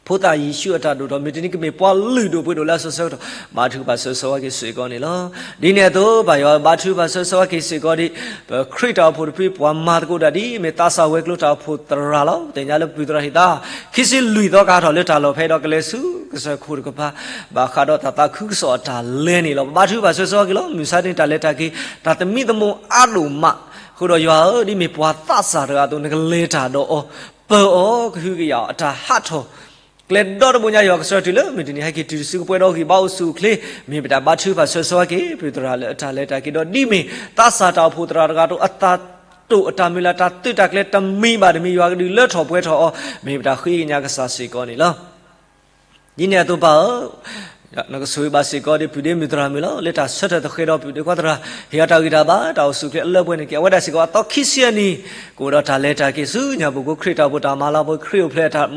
ဖိသၣ်ယ့ၣ်ၡူးအတၢ်ဒိၣ်ထီၣ် မ့ၢ်တနံၤကမ့ၢ်ပှၤလုၢ်ဒိၣ်ပှ့ၤဒိၣ်လၢအစိၤဆၢကတီၢ် ဘါထုကဖၣ်ဆၢဂ့ၤဆၢဝါက့ၤစ့ၢ်ကီးန့ၣ်လီၤ. ဒ်န့ၣ်အသိး ပၢ်ယွၤဘါထုကဖၣ်ဆၢဂ့ၤဆၢဝါက့ၤစ့ၢ်ကီးဒ် ပခရံာ်တၢ်အိၣ်ဖှိၣ်တဖု ပှၤမၤသကိးတၢ်ဒ်အမ့ၢ်သးစၢ်ဝဲၤကျိၤတၢ်အိၣ်ဖှိၣ်သရၣ်လီၤ. သ့ၣ်ညါလၢပပုၢ်သရၣ်ဟ့ၣ်သး ခံဆံလွံၢ်သီကဟးထီၣ်လၢတၢ်လီၢ်ဖဲဒီး ကလဲၤဆူကစၢၢ်ခိၣ်တကပၤ ဘၣ်ဃးဒီးတၢ်သးခုကစီၣ်အတၢ်လဲၤန့ၣ်လီၤ. ပဘါထုကဖၣ်ဆၢဂ့ၤဆၢဝါက့ၤလီၤ. မုၢ်ဆါန့ၣ် တၢ်လဲၤတၢ်က့ၤ တၢ်သမံသမိးအါဒိၣ်မး, အဃိဒီးယွၤဧၢ, ဒ်မ့ၢ်ပှၤသးစၢ်တဂၤအသိး နကလဲၤတၢ်ဒီးအီၤ, ပၢၤအီၤ, ကဟုကယာ်အီၤ, အတၢ်ဟးထီၣ် ကျဲဒီတဘိညါ ယွၤကဆှၢတုၤလၢမုၢ်တနံၤ ဟဲက့ၤတုၤတစုကပှဲၤဒီးဂံၢ်ဘါအိၣ်ဆူၣ်အိၣ်ချ့, မ့ၢ်ပတၢ်ဘါထုကဖၣ်ဆၢဂ့ၤဆၢဝါက့ၤ ပပုၢ်သရၣ်လၢအတၢ်လဲၤတၢ်က့ၤဒီး ဒ်မ့ၢ်သးစၢ်တၢ်အိၣ်ဖှိၣ်သရၣ်တဂၤအသိး အတၢ်တိာ်အတၢ်မုၢ်လၢ် တၢ်သုးတၢ်ကျဲၤတမံၤဘၣ်တမံၤ ယွၤကဒုးလၢထီၣ်ပှဲၤထီၣ်အီၤ, မ့ၢ်ပတၢ်ဃ့ကညးကစၢ်စ့ၢ်ကီးန့ၣ်လီၤ. ဒ်န့ၣ်အသိးပၢ်ဧၢ, နကဆိၣ်ဂ့ၤဘၣ်စ့ၢ်ကီးဒ်ပုၢ်ဒ့မုၣ်သရၣ်မုၣ်လီၤ. လၢတၢ်ဆၢထၢၣ်သဃဲၤဒီးပုၢ်ဒ့ခွါသရၣ် ဟ့ၣ်အီၤတၢ်ဂံၢ်တၢ်ဘါ တၢ်အိၣ်ဆူၣ်အိၣ်ချ့အလၢအပှဲၤန့ၣ်က့ၤ အဝဲဒၣ်စ့ၢ်ကီးအသီခံဆံအနံၤ ကအိၣ်ဒီးတၢ်လဲၤတၢ်က့ၤဆူညၣ်ပူၤကိးခရံာ်တၢ်အိၣ်ဖှိၣ်တၢ်မၤလၤကပီၤ ခရံာ်အိၣ်ဖျဲၣ်အတၢ်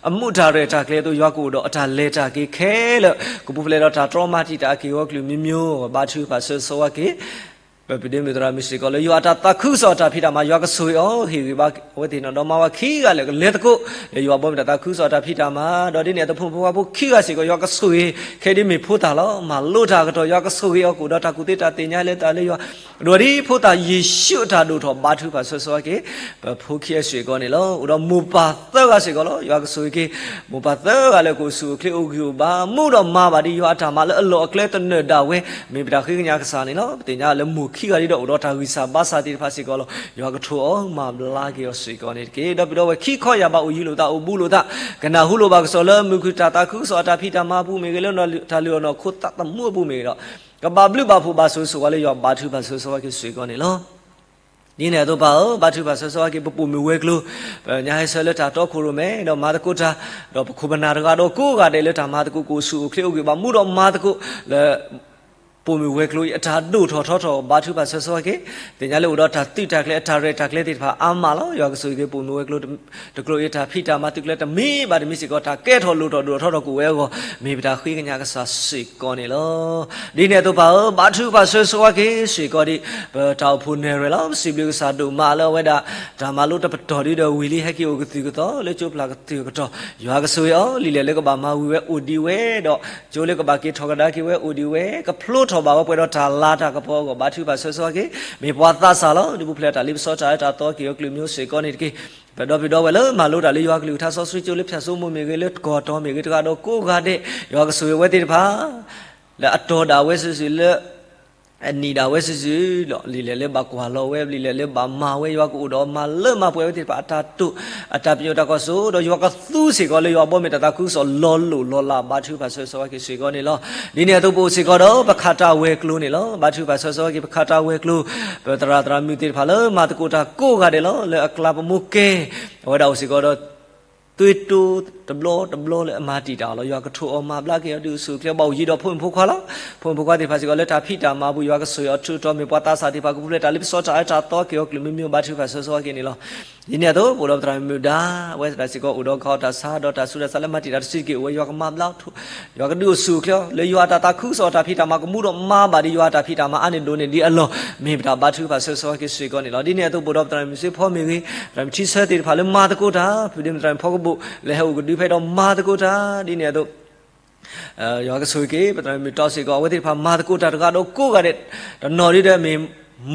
အမူးတၢ်ရဲၣ်တၢ်ကျဲၤအသိး ယွၤကအိၣ်ဒီးအတၢ်လဲၤတၢ်က့ၤခဲလၢာ် ကပူၤဖျဲးဒီးတၢ်တြီမၤတံာ်တာ်အက့ၢ်အဂီၢ် ကလုာ်မံၤမံၤ ဘါထုကဖၣ်ဆၢဂ့ၤဆၢဝါက့ၤ ပပုၢ်ဒ့မုၣ်သရၣ်မုၣ်စ့ၢ်ကီးလၢ ယွၤအတၢ်သးခုကစီၣ်အတၢ်ဖံးတၢ်မၤ ယွၤကဆိၣ်ဂ့ၤအီၤ ဟ့ၣ်ဂံၢ်ဘါအဝဲသ့ၣ်နီၢ်ဒီမါဝၤခံဂၤလၢာ် ကလဲၤသကိး လၢယွၤဘီမုၢ်တၢ်သးခုကစီၣ်အတၢ်ဖံးတၢ်မၤ ဒီးဒ်န့ၣ်အသိးဖိမုၣ်ဖိခွါဖိခံဂၤစ့ၢ်ကီး ယွၤကဆိၣ်ဂ့ၤ ခဲဒ်မ့ၢ်ဖိသၣ်လီၤ. မၤလိတၢ်အကတီၢ် ယွၤကဆိၣ်ဂ့ၤအီၤ ကအိၣ်ဒီးတၢ်ကူၣ်သ့တၢ်သ့ၣ်ညါလၢတၢ်လၢယွၤ ဒိၣ်ဒ်ဖိသၣ်ယ့ၣ်ၡူးအတၢ်ဒိၣ်ထီၣ် ဘါထုကဖၣ်ဆၢဂ့ၤဆၢဝါက့ၤ ပဖိခံဂၤစ့ၢ်ကီးန့ၣ်လီၤ. အိၣ်ဒီးမိၢ်ပၢ်သၢဂၤစ့ၢ်ကီးလီၤ. ယွၤကဆိၣ်ဂ့ၤက့ၤ မိၢ်ပၢ်သၢဂၤလၢကအိၣ်ဆူၣ်အိၣ်ချ့အိၣ်ဂံၢ်အိၣ်ဘါ မူဒီးမၤဘၣ်ဒ်ယွၤအတၢ်မၤလၢအလီၢ်အကျဲသနၢၣ်ဒၣ်ဝဲ မ့ၢ်ပတၢ်ဃ့ကညးကစၢ်န့ၣ်လီၤ. ပသ့ၣ်ညါလၢမိၢ်ခံဂၤဒ်ဒီး အိၣ်ဒီးတၢ်ဂံၢ်စၢ်ဘါစၢ်သ့ၣ်တဖၣ်စ့ၢ်ကီးလီၤ. ယွၤကထိးအီၤ မၤဘျါက့ၤအီၤစ့ၢ်ကီးန့ၣ်တက့ၢ်. ဒီပုၢ်ဒီဝဲၢ်ခံခီယာ်ဘၣ် အိၣ်ယံၤလိာ်သး အိၣ်ဘူးလိာ်သး ကနၢ်ဟူလိာ်ဘၣ်ကစီၣ်လၢ မုၢ်ခုၣ်တၢ်သးခုကစီၣ်အတၢ်ဖံးတၢ်မၤအပူၤမ့ၢ်ဂ့ၤ, လၢတၢ်လုၢ်အီၣ်နီၢ်ခိသးသမူအပူၤမ့ၢ်ဂ့ၤဒီး ကဘၣ်ဘျုးဘၣ်ဖှိၣ်ဘၣ်ဆိၣ်ဂ့ၤဆိၣ်ဝါလၢယွၤဘါထုကဖၣ်ဆၢဂ့ၤဆၢဝါက့ၤစ့ၢ်ကီးန့ၣ်လီၤ. ဒ်န့ၣ်အသိးပၢ်ဧၢ, ဘါထုကဖၣ်ဆၢဂ့ၤဆၢဝါက့ၤ ပပိာ်မုၣ်ဝဲၤကျိၤ, ပညါဟဲဆၢလၢတၢ်တီခိၣ်ရိၣ်မဲ ဒီးမၤသကိးတၢ်, ဒီးပခိၣ်ပနၢ်တဂၤဒီးကိးဂၤဒဲးလၢတၢ်မၤသကိး ကအိၣ်ဆူၣ်အိၣ်ချ့အိၣ်ဂံၢ်ဘါ မူဒီးမၤသကိးလၢ ပိာ်မုၣ်ဝဲၤကျိၤအံၤ အတၢ်ဒိၣ်ထီၣ်ထီထီၣ် ဘါထုကဖၣ်ဆၢဂ့ၤဆၢဝါက့ၤ, သ့ၣ်ညါလၢအိၣ်ဒီးတၢ်သုးတၢ်ကျဲၤ အတၢ်ရဲၣ်တၢ်ကျဲၤသ့ၣ်တဖၣ်အါမးလီၤ. ယွၤကဆိၣ်ဂ့ၤက့ၤ ပိာ်မုၣ်ဝဲၤကျိၤ တကျိၤအံၤ တၢ်ဖံးတၢ်မၤသုးကျဲၤတမံၤဘၣ်တမံၤစ့ၢ်ကီး တၢ်ကဲထီၣ်လိၣ်ထီၣ်ဒိၣ်ထီၣ်ထီထီၣ်ကအိၣ်ဝဲအဂီၢ် မ့ၢ်ပတၢ်ဃ့ကညးကစၢ်စ့ၢ်ကီးန့ၣ်လီၤ. ဒ်န့ၣ်အသိးပၢ်ဧၢ, ဘါထုကဖၣ်ဆၢဂ့ၤဆၢဝါက့ၤစ့ၢ်ကီးဒ် ပတၢ်အိၣ်ဖှိၣ်နဲၣ်ရွဲၣ်လီၤ. ပစံးဘျုးကစၢ်ဒိၣ်မးလၢအဝဲဒၣ် တၢ်မၤလိတပတီၢ်ဒ်ဒီးဝံၤလံ ဟဲက့ၤအိၣ်ကသုၣ်ကသီ လၢကၠိဖျၢၣ်ကသုၣ်ကတီၢ်, ယွၤကဆိၣ်ဂ့ၤအီၤ, လံာ်လဲၢ်လၢကဘၣ်မၤဝံၤဝဲအိၣ်ဒံးဝဲဒီး ကၠိလၢကဘၣ်က့ၤထီၣ်ကဒါက့ၤဝဲအိၣ်ဒံးဝဲ, ကဖျိထီၣ်ဘၣ်ဝဲပှဲၤဒီးတၢ်လၤတၢ်ကပီၤအဂီၢ် ဘါထုကဖၣ်ဆၢဂ့ၤဆၢဝါက့ၤ, မ့ၢ်ပှၤသးစၢ်လီၤ. ဒ်ပူၤဖျဲးတၢ်လ့ပစီတၢ်အၢတၢ်သီက့ၤအီၤကလုာ်မံၤစ့ၢ်ကီးန့ၣ်တက့ၢ်. ပဒီပုၢ်ဒီဝဲၢ်လၢမၤလိတၢ်လၢယွၤကလုၢ်ကထါစီဆှံကၠိလၢဖၠၣ်စိမိၢ်မ့ၢ်ဂ့ၤ လၢကီၢ်တီမ့ၢ်ဂ့ၤ တဂၤဒီးကိးဂၤဒဲး ယွၤကဆိၣ်ဂ့ၤဝဲသ့ၣ်တဖၣ် လၢအတီၤဒၣ်ဝဲစုာ်စုာ် လၢအနံၣ်ဒၣ်ဝဲစုာ်စုာ်ဒီး လံာ်လဲၢ်လၢဘၣ်ကွၢ်လီၤဝဲ လံာ်လဲၢ်လၢဘၣ်မၤဝဲ ယွၤကအိၣ်ဒီးမၤလၢမၤပှဲၤဝဲသ့ၣ်တဖၣ် အတၢ်တိာ် အတၢ်ပညိၣ်တၢ်ကွၢ်စိ ဒီးယွၤကသူစ့ၢ်ကီးလၢယွၤဘီမုၢ်တၢ်သးခုကစီၣ်လီၤလိၢ်လီၤလး ဘါထုကဖၣ်ဆၢဂ့ၤဆၢဝါက့ၤစ့ၢ်ကီးန့ၣ်လီၤ. ဒ်န့ၣ်အသိးပအိၣ်စ့ၢ်ကီးဒီး ပခးတၢ်ဝဲၤကျိၤန့ၣ်လီၤ. ဘါထုကဖၣ်ဆၢဂ့ၤဆၢဝါက့ၤ ပခးတၢ်ဝဲၤကျိၤ ပသရၣ်သရၣ်မုၣ်သ့ၣ်တဖၣ်လၢမၤသကိးတၢ်ကိးဂၤဒဲးလီၤ. လၢအကျါပမိၢ်ကဲ အဝဲဒၣ်အိၣ်စ့ၢ်ကီးဒီး သွေးတိုး တဘျီတဘျီလၢအမၤတံာ်တာ်အီၤလီၤ. ယွၤကထိးအီၤမၤဘျါက့ၤအီၤဒုးအိၣ်ဆူၣ်အိၣ်ချ့ ဘၣ်အိၣ်ယံၤဒီးဖိမုၣ်ဖိခွါလီၤ. ဖိမုၣ်ဖိခွါသ့ၣ်တဖၣ်စ့ၢ်ကီး လၢတၢ်ဖံးတၢ်မၤအပူၤ ယွၤကဆိၣ်ဂ့ၤအီၤ ထုးထီၣ်မ့ၢ်ပှၤသးစၢ်သ့ၣ်တဖၣ် ကပူၤဖျဲးတၢ်လၢပစီၤတၢ်အၢတၢ်သီက့ၤအီၤ ကလုာ်မ့ၢ်မ့ၢ် ဘါထုကဖၣ်ဆၢဂ့ၤဆၢဝါက့ၤန့ၣ်လီၤ. ဒ်န့ၣ်အသိး ပအိၣ်ဒီးပသရၣ်မုၣ်ဒါ အဝဲသ့ၣ်စ့ၢ်ကီး အိၣ်ဒီးကီတၢ်ဆါ ဒီးတၢ်ဆူးတၢ်ဆါလၢမၤတံာ်တာ်တစုတက့ၢ် အိၣ်ဝဲ ယွၤကမၤဘျါ ယွၤကဒုးအိၣ်ဆူၣ်အိၣ်ချ့အီၤ လၢယွၤအတၢ်သးခုကစီၣ်အတၢ်ဖံးတၢ်မၤကမူဒီးမၤဘၣ်ဒ်ယွၤအတၢ်ဖံးတၢ်မၤအါန့ၢ်ဒိၣ်န့ၢ်ဒံးအလီၢ် မ့ၢ်ပတၢ်ဘါထုကဖၣ်ဆၢဂ့ၤဆၢဝါက့ၤစ့ၢ်ကီးန့ၣ်လီၤ. ဒ်န့ၣ်အသိး ပအိၣ်ဒီးပသရၣ်မုၣ်စ့ဖီမ့ၢ်ဂ့ၤ သရၣ်မုၣ်ထံဆၢသ့ၣ်တဖၣ်လၢမၤသကိးတၢ် ဖုဒ့မုၣ်သရၣ်မုၣ်ဖီကဘိၣ် လၢဟဲအိၣ်ကဒုဖဲဒီးမၤသကိးတၢ် ဒ်န့ၣ်အသိး ယွၤကဆိၣ်ဂ့ၤက့ၤ ပသရၣ်မုၣ်တီစ့ၢ်ကီး အဝဲသ့ၣ်တဖၣ်မၤသကိးတၢ်တဂၤဒီးကိးဂၤဒဲး တနီၤဒ်ဒီးမ့ၢ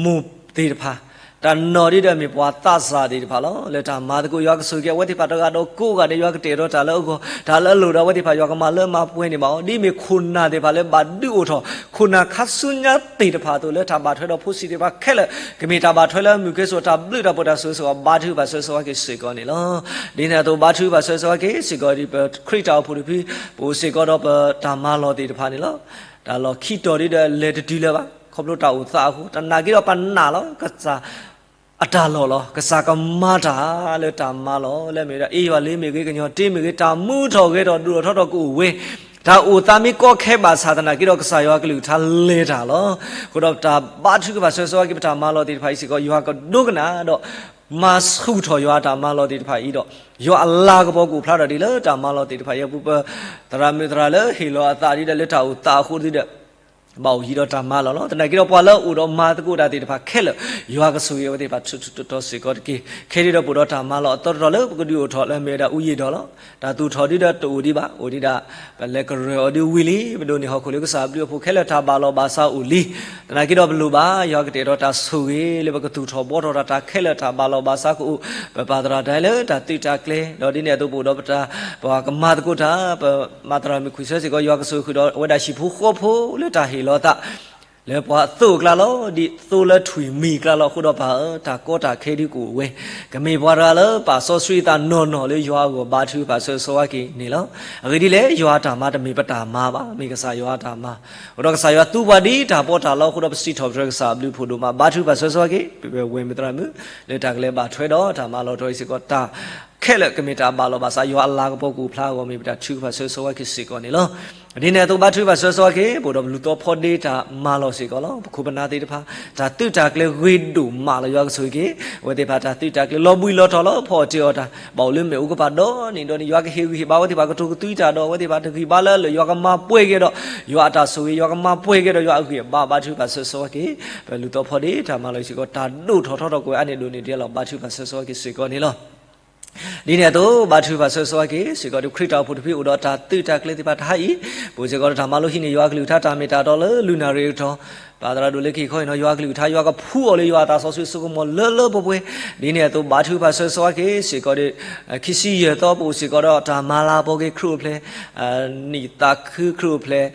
်မိၢ်သ့ၣ်တဖၣ် တနီၤဒ်ဒီးမ့ၢ်ပှၤသးစၢ်သ့ၣ်တဖၣ်လီၤ. လၢတၢ်မၤသကိး ယွၤကဆိၣ်ဂ့ၤက့ၤ အဝဲသ့ၣ်တဖၣ်တဂၤဒီးကိးဂၤဒဲး ယွၤကတဲာ်ထီၣ်တၢ်လၢအဂီၢ် တၢ်လၢအလိၣ်ဒီး အဝဲသ့ၣ်တဖၣ်ယွၤကမၤလၢမၤပှဲၤန့ၣ်ဘၣ်အီၤ ဒ်မ့ၢ်ခိၣ်နၢ်သ့ၣ်တဖၣ်လၢဘၣ်ဒုးအိၣ်ထီၣ် ခိၣ်နၢ်ခါဆူညါသ့ၣ်တဖၣ်အသိး လၢတၢ်ဘၣ်ထွဲဒီးဖိဆံးသ့ၣ်တဖၣ်ခဲလၢာ် ကမ့ၢ်တၢ်ဘၣ်ထွဲလၢမုၢ်ကဲစိာ်တၢ်ဘျုးတၢ်ဖှိၣ်တၢ်ဆိၣ်ဂ့ၤဆိၣ်ဝါ ဘါထုကဖၣ်ဆၢဂ့ၤဆၢဝါက့ၤစ့ၢ်ကီးန့ၣ်လီၤ. ဒ်န့ၣ်အသိး ဘါထုကဖၣ်ဆၢဂ့ၤဆိၣ်ဝါက့ၤစ့ၢ်ကီး ဒ်ပခရံာ်တၢ်အိၣ်ဖှိၣ်တဖု ပအိၣ်စ့ၢ်ကီးဒီးပတၢ်မၤလီၢ်သ့ၣ်တဖၣ်န့ၣ်လီၤ. တၢ်လီၢ်ခံတီၤဒ်ဒီးလဲၤတတုၤလၢၤဘၣ် ခီဖျိတၢ်အိၣ်သးအဃိ သနာ်က့ဒီးပနာ်လီၤ ကစၢ် အတၢ်လီၢ်လီၤ. ကစၢ်ကမၤတၢ်လၢတၢ်မၤလီၢ် လၢမ့ၢ်ဝဲဒၣ် အ့ယွၤလ့မ့ၢ်ဂ့ၤ ကညီတ့မ့ၢ်ဂ့ၤ တၢ်မူထီၣ်ဂဲၤထီၣ်ဒိၣ်ထီၣ်ထီထီၣ်ကအိၣ်ဝဲ တၢ်အိၣ်သးမ့ၢ်ကီခဲဘၣ်ဆၣ်သနာ်က့ဒီး ကစၢ်ယွၤကလုၢ်ကထါလဲၤတၢ်လီၤ. အဃိဒီးပတၢ်ဘါထုကဖၣ်ဆၢဂ့ၤဆၢဝါက့ၤ ပတၢ်မၤလီၢ်သ့ၣ်တဖၣ်အံၤစ့ၢ်ကီး ယွၤကဒိကနၣ်ဒီး မၤဆူၣ်ထီၣ်ယွၤအတၢ်မၤလီၢ်သ့ၣ်တဖၣ်အံၤဒီး ယွၤအလၤကပီၤကအိၣ်ဖျါထီၣ်ဒ်လၢတၢ်မၤလီၢ်သ့ၣ်တဖၣ်အံၤအပူၤ ပသရၣ်မုၣ်သရၣ်လၢဟ့ၣ်လီၤအသးဒ်ဒီးလၢတၢ်အိၣ်သးအဃိဒ်ဒီး ဘၣ်အိၣ်ယံၤဒီးတၢ်မၤလီၢ်လီၤ. သနာ်က့ဒီးပှၤလၢအအိၣ်ဒီးမၤသကိးတၢ်သ့ၣ်တဖၣ်ခဲလၢာ် ယွၤကဆိၣ်ဂ့ၤအဝဲသ့ၣ်တဖၣ်ထူထူတီတီစ့ၢ်ကီးတက့ၢ်. ခဲဒ်ဒီးပအိၣ်ဒီးတၢ်မၤလီၢ်အသီတတီၤလၢပကဒုးအိၣ်ထီၣ်လၢမ့ၢ်ဝဲဒၣ် အူယံာ်ဒီးလီၤ. တၢ်သူၣ်ထီၣ်ဒ်ဒီးတအိၣ်ဒံးဘၣ် အိၣ်ဒံးဒၣ် ပလဲၤကရၢၢ်အီၤဒ်ဝံၤလံ ပဒိးန့ၢ်ဟီၣ်ခိၣ်လၢကစၢ်အဘျုးအဖှိၣ်ခဲလၢာ်တၢ်ဘၣ်လီၢ်ဘၣ်စးအိၣ်လံ. သနာ်က့ဒီးပလိၣ်ဘၣ် ယွၤကတဲာ်ဒီးတၢ်ဆိၣ်ဂ့ၤလၢပကသူၣ်ထီၣ်ဘှီထီၣ်တၢ်တၢ်ခဲလၢာ်တၢ်ဘၣ်လီၢ်ဘၣ်စးကအိၣ် ပပာ်သရၣ်တၢ်လၢတၢ်သုးတၢ်ကျဲၤ ဒီးဒ်န့ၣ်အသိးပအိၣ်ဒီးပတၢ် ပှၤကမၤသကိးတၢ် ပမၤသရၣ်မုၣ်ခွံဆၢစ့ၢ်ကီး ယွၤကဆိၣ်ဂ့ၤဃုာ်ဒီးအဝဲဒၣ်ဟံၣ်ဖိဃီဖိလၢတၢ်ဟ့ၣ်လီၤသး လၢပှၤအသိးအကျါလီၤ ဒ်သိလၢထွံၣ်မံၤအကျါလီၤ. အဃိဒီးပၢ်ဧၢ တၢ်ကီတၢ်ခဲဒ်ကအိၣ်ဝဲ ကမ့ၢ်ပှၤတဂၤလၢပာ်စီဆှံအသးနီၢ်နီၢ်လၢယွၤအဂီၢ်ဘါထုကဖၣ်ဆၢဂ့ၤဆၢဝါက့ၤန့ၣ်လီၤ. အဂ့ၢ်ဒ်လဲၣ် ယွၤအတၢ်မၤတမ့ၢ်ပတၢ်မၤဘၣ် မ့ၢ်ကစၢ်ယွၤအတၢ်မၤ အဃိဒီးကစၢ်ယွၤသူပှၤဒ်တၢ်ပီးတၢ်လီအဃိဒီး ပစံးထီၣ်ပတြၢၤကစၢ်အဘျုးအဖှိၣ်ဒိၣ်မး ဘါထုကဖၣ်ဆၢဂ့ၤဆၢဝါက့ၤ ပဝဲၢ်မုၣ်သရၣ်မုၣ် လၢတၢ်ကလဲၤဘၣ်ထွဲဒီးတၢ်မၤလီၤတတီၤအံၤစ့ၢ်ကီး တၢ်ခဲလၢာ်ကမ့ၢ်တၢ်ဘၣ်လီၢ်ဘၣ်စး ယွၤအလၤကပီၤကအိၣ်ဖျါအဂီၢ် မ့ၢ်ပတၢ်ထုကဖၣ်ဆၢဂ့ၤဆၢဝါက့ၤစ့ၢ်ကီးန့ၣ်လီၤ. ဒ်န့ၣ်အသိးဘါထုကဖၣ်ဆၢဂ့ၤဆၢဝါက့ၤ ပအိၣ်ဒီးပလူၤသီဖီဒ့တၢ်မၤလီၢ်စ့ၢ်ကီးလီၤ. ပခိၣ်ပနၢ်သ့ၣ်တဖၣ် တၢ်သုးတၢ်ကျဲၤဂ့ၤဒိၣ်မးလီၤ ယွၤကဆိၣ်ဂ့ၤက့ၤ အဝဲသ့ၣ်တဖၣ်တၢ်သုးတၢ်ကျဲၤလီၤဘှံးလီၤတီၤလီၤ ဖီအီၣ်တ့ၢ်အီၤတၢ် ဘၣ်အိၣ်လၢမ့ၣ်အူကပၤဒီနံၤဒီနံၤ ယွၤကဟ့ၣ်ဂံၢ်ဟ့ၣ်ဘါအဝဲသ့ၣ်တဖၣ် ကတိၤကသွံတၢ်ဒီး အဝဲသ့ၣ်တဖၣ်တဂံၢ်ဘါလၢလၢာ် ယွၤကမၤပှဲၤက့ၤဒီး ယွၤအတၢ်ဆိၣ်ဂ့ၤ ယွၤကမၤပှဲၤက့ၤဒီး ယွၤအဂံၢ်အဘါ ဘါထုကဖၣ်ဆၢဂ့ၤဆၢဝါက့ၤ ပလူၤသီဖီဒ့တၢ်မၤလီၢ်စ့ၢ်ကီး တၢ်ဒိၣ်ထီၣ်ထီထီၣ်ကဝဲအါန့ၢ်ဒိၣ်န့ၢ်ဒံးလီၤ ဘါထုကဖၣ်ဆၢဂ့ၤဆၢဝါက့ၤစ့ၢ်ကီးန့ၣ်လီၤ. ဒ်န့ၣ်အသိး ဘါထုကဖၣ်ဆၢဂ့ၤဆၢဝါက့ၤစ့ၢ်ကီး ဒ်ခရံာ်တၢ်အိၣ်ဖှိၣ်တဖုအိၣ်ဒီးတၢ်သုးတၢ်ကျဲၤသ့ၣ်တဖၣ်တဟါအံၤ ပအိၣ်စ့ၢ်ကီးဒီးတၢ်မၤလိဟံးန့ၢ်ယွၤအကလုၢ်ကထါတၢ်မ့ၢ်တၢ်တီလၢလုၢ်နၣ်ရံၣ်အကတီၢ် ပၢ်သရၣ်ဒိၣ်လၢခံခီအံၤနီၤ ယွၤအကလုၢ်ကထါ ယွၤကဖှူအီၤလၢယွၤအသးစီဆှံဆိကမိၣ်လၢလၢပှဲၤပှဲၤ ဒ်န့ၣ်အသိး ဘါထုကဖၣ်ဆၢဂ့ၤဆၢဝါက့ၤစ့ၢ်ကီးဒီး ခံဆံယဲၢ်သီ ပအိၣ်စ့ၢ်ကီးဒီးတၢ်မၤလၤကပီၤက့ၤခရံာ်အိၣ်ဖျဲၣ် နံၣ်သးခုခရံာ်အိၣ်ဖျဲၣ်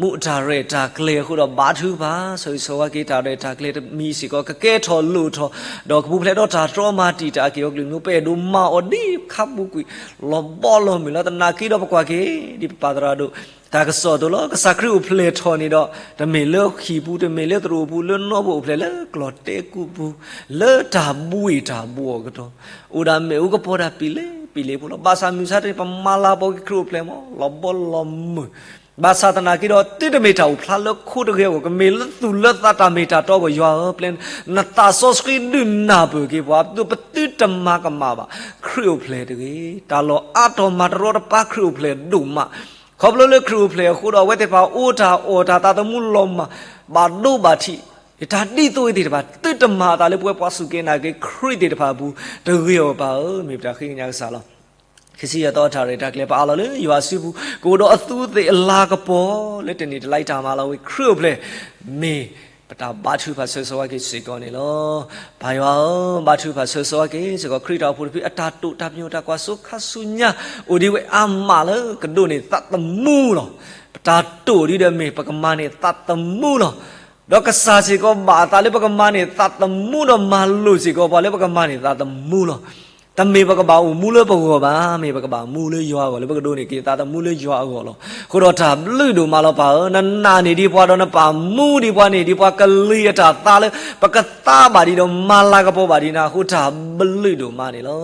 မူးတၢ်ရဲၣ်တၢ်ကျဲၤအဃိဒီး ဘါထုကဖၣ်ဆၢဂ့ၤဆၢဝါက့ၤ တၢ်ရဲၣ်တၢ်ကျဲၤတမံၤစ့ၢ်ကီး ကကဲထီၣ်လိၣ်ထီၣ် ဒီးကပူၤဖျဲးဒီးတၢ်တြီမၤတံာ်တာ်က့ၤအီၤကလုာ်မံၤ ပအဲၣ်ဒိးမၤအီၤဒ်ခါပူၤကွံာ် လီၤဘီလီၤမုၢ်လီၤ သနာ်က့ဒီးပကွၢ်က့ၤ ဒ်ပပၢ်သရၣ်ဒိၣ် တၢ်ကစီၣ်အသိးလီၤ ကစၢ်ခရံာ်အိၣ်ဖျဲၣ်ထီၣ်န့ၣ်ဒီး တမ့ၢ်လၢဟံၣ်ပူၤ တမ့ၢ်လၢသရိာ်ပူၤ လၢနီၢ်ပူၤအိၣ်ဖျဲၣ် လၢကျီၢ်တဲကူပူၤ လၢတၢ်ဘှ့ၣ်တၢ်ဘှီၣ်အကတီၢ် အိၣ်ဒၣ်မ့ၣ်အူကပီၤဒၣ်ပံၤလ့ပံၤလ့ဖိလီၤ. ဘၣ်ဆၣ်မုၢ်ဆါတနံၤ ပမၤလၤကပီၤက့ၤခရံာ်အိၣ်ဖျဲၣ်မး လီၤဘီလီၤမုၢ် ဘၣ်ဆၣ်သနာ်က့ဒီး သုတမ့ၢ်တၢ်အိၣ်ဖျါလၢခိတဂ့ၤအဂီၢ် ကမ့ၢ်လၢသူၣ်လၢသးတၢ်မ့ၢ်တၢ်တီအဂီၢ် ယွၤဧၢ ပျဲနသးစီဆှံဒုးနၢ်ပၢၢ်က့ၤပှၤ ပသုတမၤကမၣ်ဘၣ် ခရံာ်အိၣ်ဖျဲၣ်တဂ့ၤ တၢ်လီၢ်အါတီၤမၤတရီတပါခရံာ်အိၣ်ဖျဲၣ်ဒိၣ်မး ခီဖျိလၢခရံာ်အိၣ်ဖျဲၣ်အဃိဒီး အဝဲသ့ၣ်တဖၣ်အိၣ်တၢ်အီၣ်တၢ်သးသမူလီၤမၢ် ဘၣ်ဒိဘၣ်ထံး တၢ်ဒ်သိးအံၤသ့ၣ်တဖၣ် သုတမၤအသးလၢပဝဲပှၤစူၢ်က့ၤနာ်က့ၤခရံာ်သ့ၣ်တဖၣ်အပူၤ တဂ့ၤအီၤဘၣ်ဧၢ မ့ၢ်ပတၢ်ဃ့ကညးကစၢ်လီၤ. ခံဆံယဲၢ်သီအတၢ်ရဲၣ်တၢ်ကျဲၤ ပအးလီၤလၢယွၤအစုပူၤ ကအိၣ်ဒီးအသူးအသ့ၣ်အလၤကပီၤ လၢတနံၤတလါအံၤတၢ်မၤလီၤဝဲခရံာ်အိၣ်ဖျဲၣ် မ့ၢ်ပတၢ်ဘါထုကဖၣ်ဆၢဂ့ၤဆၢဝါက့ၤစ့ၢ်ကီးန့ၣ်လီၤ. ပၢ်ယွၤဧၢ ဘါထုကဖၣ်ဆၢဂ့ၤဆၢဝါက့ၤစ့ၢ်ကီး ခရံာ်တၢ်အိၣ်ဖှိၣ်တဖု အတၢ်တိာ်တၢ်ပညိၣ်တၢ်ကွၢ်စိခါဆူညါ အိၣ်ဒံးဝဲအါမးလၢကဒိးန့ၢ်သးသမူလီၤ. ပတၢ်တိာ်ဒ်ဒီးမ့ၢ်ပကမၤန့ၢ်သးသမူလီၤ. ဒီးကစၢ်စ့ၢ်ကီးဘၣ်အသးလၢပကမၤန့ၢ်သးသမူ ဒီးမၤလိာ်စ့ၢ်ကီးပှၤလၢပကမၤန့ၢ်သးသမူလီၤ. တမ့ၢ်ပကဘၣ်အိၣ်မူလၢပဂီၢ်ဘၣ်, မ့ၢ်ပကဘၣ်မူလၢယွၤအဂီၢ်, လၢပကဒိးန့ၢ်က့ၤသးသမူလၢယွၤအဂီၢ်လီၤ. အဃိဒီးတၢ်ဘျုးဒိၣ်မးလီၤပၢ်ဧၢ, နနာ်န့ၢ်ဒံးပှၤဒီးနပာ်မူဒံးပှၤန့ၢ်ဒံးပှၤ ကလံၤအတၢ်သါလၢ ပကသါဘၣ်ဒံးဒီးမၤလၤကပီၤဘၣ်ဒံးနၤအဃိ တၢ်ဘျုးဒိၣ်မးန့ၣ်လီၤ.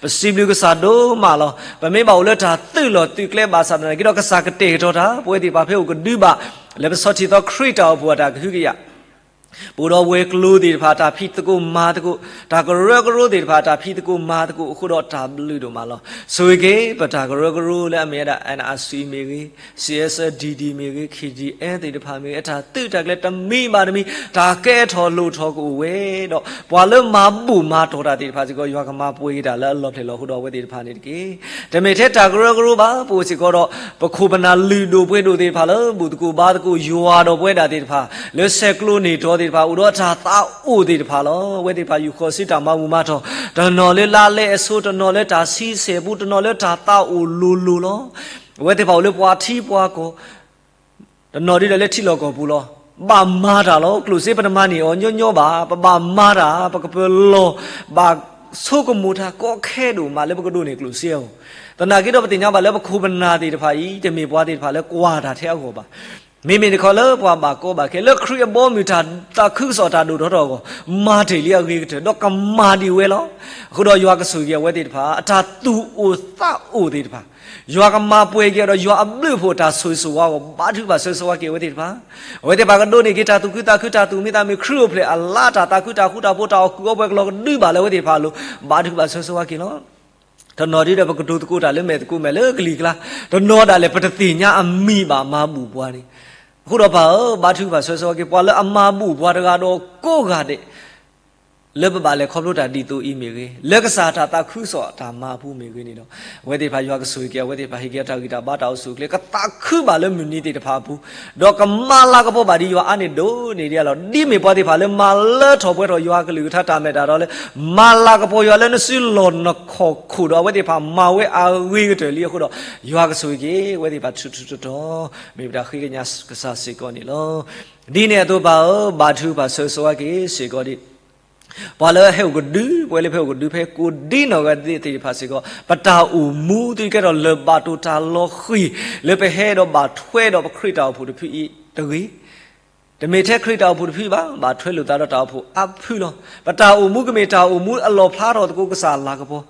ပစံးဘျုးကစၢ်ဒိၣ်မးလီၤ. ပမ့ၢ်ဘၣ်အိၣ်လၢတၢ်သုးလီၢ်သုးကျဲဘၣ်ဆၣ်သနာ်က့ဒီး ကစၢ်ကတဲာ်ကတီၤတၢ်, ပဝဲသ့ၣ်တဖၣ်ဖဲအိၣ်ကဒုဘၣ် လၢပဆီၣ်ထံသီခရံာ်တၢ်အိၣ်ဖှိၣ်အတၢ်ကဟုကယာ် ပအိၣ်ဒီးဝဲၤကျိၤသ့ၣ်တဖၣ် တၢ်ဖံးသကိးမၤသကိး, တၢ်ကရၢကရိသ့ၣ်တဖၣ် တၢ်ဖံးသကိးမၤသကိးအဃိဒီးတၢ်ဘျုးဒိၣ်မးလီၤ. ဆိၣ်ဂ့ၤက့ၤ ပတၢ်ကရၢကရိလၢအမ့ၢ်ဝဲဒၣ် NRC မ့ၢ်ဂ့ၤ, CSSDD မ့ၢ်ဂ့ၤ, KDN သ့ၣ်တဖၣ်မ့ၢ်ဂ့ၤ, အတၢ်သုးတၢ်ကျဲၤတမံၤဘၣ်တမံၤ တၢ်ကဲထီၣ်လိၣ်ထီၣ်ကအိၣ်ဝဲဒီး ပှၤလၢမၤဘူၣ်မၤတီၢ်တၢ်သ့ၣ်တဖၣ်စ့ၢ်ကီး ယွၤကမၤပှဲၤက့ၤတၢ်လၢအလီၢ်ဖျဲၣ်လီၤအဃိဒီးအဝဲသ့ၣ်တဖၣ်န့ၣ်တက့ၢ်. တမ့ၢ်ထဲတၢ်ကရၢကရိဘၣ်, ပအိၣ်စ့ၢ်ကီးဒီး ပခိၣ်ပနၢ်လုၢ်ဒိၣ်ပှ့ၤဒိၣ်သ့ၣ်တဖၣ်လၢ ဘူၣ်သကိးဘါသကိးယွၤဒီးပဝဲဒၣ်သ့ၣ်တဖၣ် လၢဆဲးကျိးန့ၢ်တီၤသ့ၣ်တဖၣ် အိၣ်ဒီးတၢ်သးအိၣ်သ့ၣ်တဖၣ်လီၤ. အဝဲသ့ၣ်တဖၣ်ယူၢ်ဃီၤဆူတၢ်မၤဘူၣ်မၤတီၢ်, တနီၤလၢလါလဲအဆိ, တနီၤလၢတၢ်ဆံဆဲၣ်ပူၤ, တနီၤလၢတၢ်သးအိၣ်လိၤလိၤလီၤ. အဝဲသ့ၣ်တဖၣ်အိၣ်လၢပှၤထံပှၤကီၢ် တနီၤဒ်ဒီးလၢထံလီၢ်ကီၢ်ပူၤလီၤ. ဘၣ်မၤတၢ်လီၤ. ကျိၣ်စ့ပတမၤန့ၢ်အီၤညီညီဘၣ်. ပဘၣ်မၤတၢ်, ပကပၢၤလီၢ်, ဘၣ်ဆိကမိၣ်တၢ်ကီခဲဒိၣ်မးလၢပကဒိးန့ၢ်ကျိၣ်စ့အဂီၢ်. သနာ်က့ဒီးပသ့ၣ်ညါဘၣ်လၢပခိၣ်ပနၢ်သ့ၣ်တဖၣ်အံၤ တမ့ၢ်ပှၤသ့ၣ်တဖၣ်လၢကွၢ်တၢ်ထဲအဂီၢ်ဘၣ်. မ့မ့ၢ်တခီလၢပှၤဘၣ်ကီဘၣ်ခဲ လၢခရံာ်အဘီအမုၢ်တၢ်သးခုကစီၣ်တၢ်ဒိၣ်ထီၣ်ထီထီၣ်အဂီၢ် မၤတ့ၢ်လံအဂ့ၤကတၢၢ် ဒီးကမၤဒံးဝဲလီၤ. အဃိဒီးယွၤကဆိၣ်ဂ့ၤအဝဲသ့ၣ်တဖၣ် အတၢ်သူၣ်အိၣ်သးအိၣ်သ့ၣ်တဖၣ် ယွၤကမၤပှဲၤက့ၤဒီးယွၤအဘျုးအဖှိၣ်အတၢ်ဆိၣ်ဂ့ၤဆိၣ်ဝါအဂီၢ် ဘါထုကဖၣ်ဆၢဂ့ၤဆၢဝါက့ၤအဝဲသ့ၣ်တဖၣ်. အဝဲသ့ၣ်တဖၣ်ကဒိးန့ၢ်က့ၤတၢ်သူၣ်ခုသးခု တၢ်သူၣ်မံသးမုာ် ခရံာ်အိၣ်ဖျဲၣ်အလါ တၢ်သးခုတၢ်ဃူတၢ်ဖိး တၢ်အီၣ်ကုၢ်အီပှဲၤကလီၤကဒုဘၣ်လၢအဝဲသ့ၣ်တဖၣ်အလိၤ ဘါထုကဖၣ်ဆၢဂ့ၤဆၢဝါက့ၤလီၤ. တနီၤဒ်ဒီးပကတိၤသကိးတၢ်လၢမဲာ်သကိးမဲာ်လၢကလံၤကျါ တနီၤဒၣ်လဲာ် ပတသ့ၣ်ညါအမံၤဘၣ်မၤဘူၣ်ပှၤန့ၣ်. အဃိဒီးပၢ်ဧၢ ဘါထုကဖၣ်ဆၢဂ့ၤဆၢဝါက့ၤ ပှၤလၢအမၤဘူၣ်ပှၤတဂၤဒီးကိးဂၤဒဲး လၢပဘၣ်လဲၤခီဖျိတၢ်ဒ်သိးအံၤမ့ၢ်ဂ့ၤ, လၢကစၢ်တၢ်သးခုကစီၣ်အတၢ်မၤအပူၤမ့ၢ်ဂ့ၤန့ၣ်ဒီး အဝဲသ့ၣ်တဖၣ်ယွၤကဆိၣ်ဂ့ၤက့ၤ အဝဲသ့ၣ်တဖၣ်ဟ့ၣ်က့ၤအတၢ်ဂံၢ်တၢ်ဘါတၢ်အိၣ်ဆူၣ်အိၣ်ချ့ ကသးခုဘၣ်လၢမုၢ်နံၤသ့ၣ်တဖၣ်အပူၤ, ဒီးကမၤလၤကပီၤဘၣ်ဒ်ယွၤအါန့ၢ်ဒိၣ်န့ၢ်ဒံးလီၤ. ဒ်မ့ၢ်ပှၤသ့ၣ်တဖၣ်လၢမၤလၢထီၣ်ပှဲၤထီၣ်ယွၤအကလုၢ်ကထါတၢ်မ့ၢ်တၢ်တီလၢ မၤလၤကပီၤယွၤလၢနစုလီၢ်နခီၣ်ခိၣ်ဒီး အဝဲသ့ၣ်တဖၣ်မၤဝဲအဂ့ၤကတၢၢ်လံအဃိဒီး ယွၤကဆိၣ်ဂ့ၤက့ၤ အဝဲသ့ၣ်တဖၣ်ထူးထူးတီၤတီၤ မ့ၢ်ပတၢ်ဃ့ကညးကစၢ်စ့ၢ်ကီးန့ၣ်လီၤ. ဒ်န့ၣ်အသိးပၢ်ဧၢ ဘါထုကဖၣ်ဆၢဂ့ၤဆၢဝါက့ၤစ့ၢ်ကီးဒံး ပှၤလၢဟဲအိၣ်ကဒု ပှၤလၢဖဲအိၣ်ကဒုဖဲကိးဒ်နီၢ်ဂၤဒဲးသ့ၣ်တဖၣ်စ့ၢ်ကီး ပတၢ်အိၣ်မူသုတကဲထီၣ်လၢၢ်ဘၣ်တိၢ်တၢ်လီၤဃံၤ လၢပဟဲဒီးဘၣ်ထွဲဒီးပခရံာ်တၢ်အိၣ်ဖှိၣ်တဖုအံၤတဂ့ၤ. တမ့ၢ်ထဲခရံာ်တၢ်အိၣ်ဖှိၣ်တဖုဘၣ် ဘၣ်ထွဲလိာ်သးဒီးတၢ်အိၣ်ဖှိၣ်အါဖုလီၤ. ပတၢ်အိၣ်မူကမ့ၢ်တၢ်အိၣ်မူအလီၣ်ဖျါထီၣ်သကိးကစၢ်အလၤကပီၤ,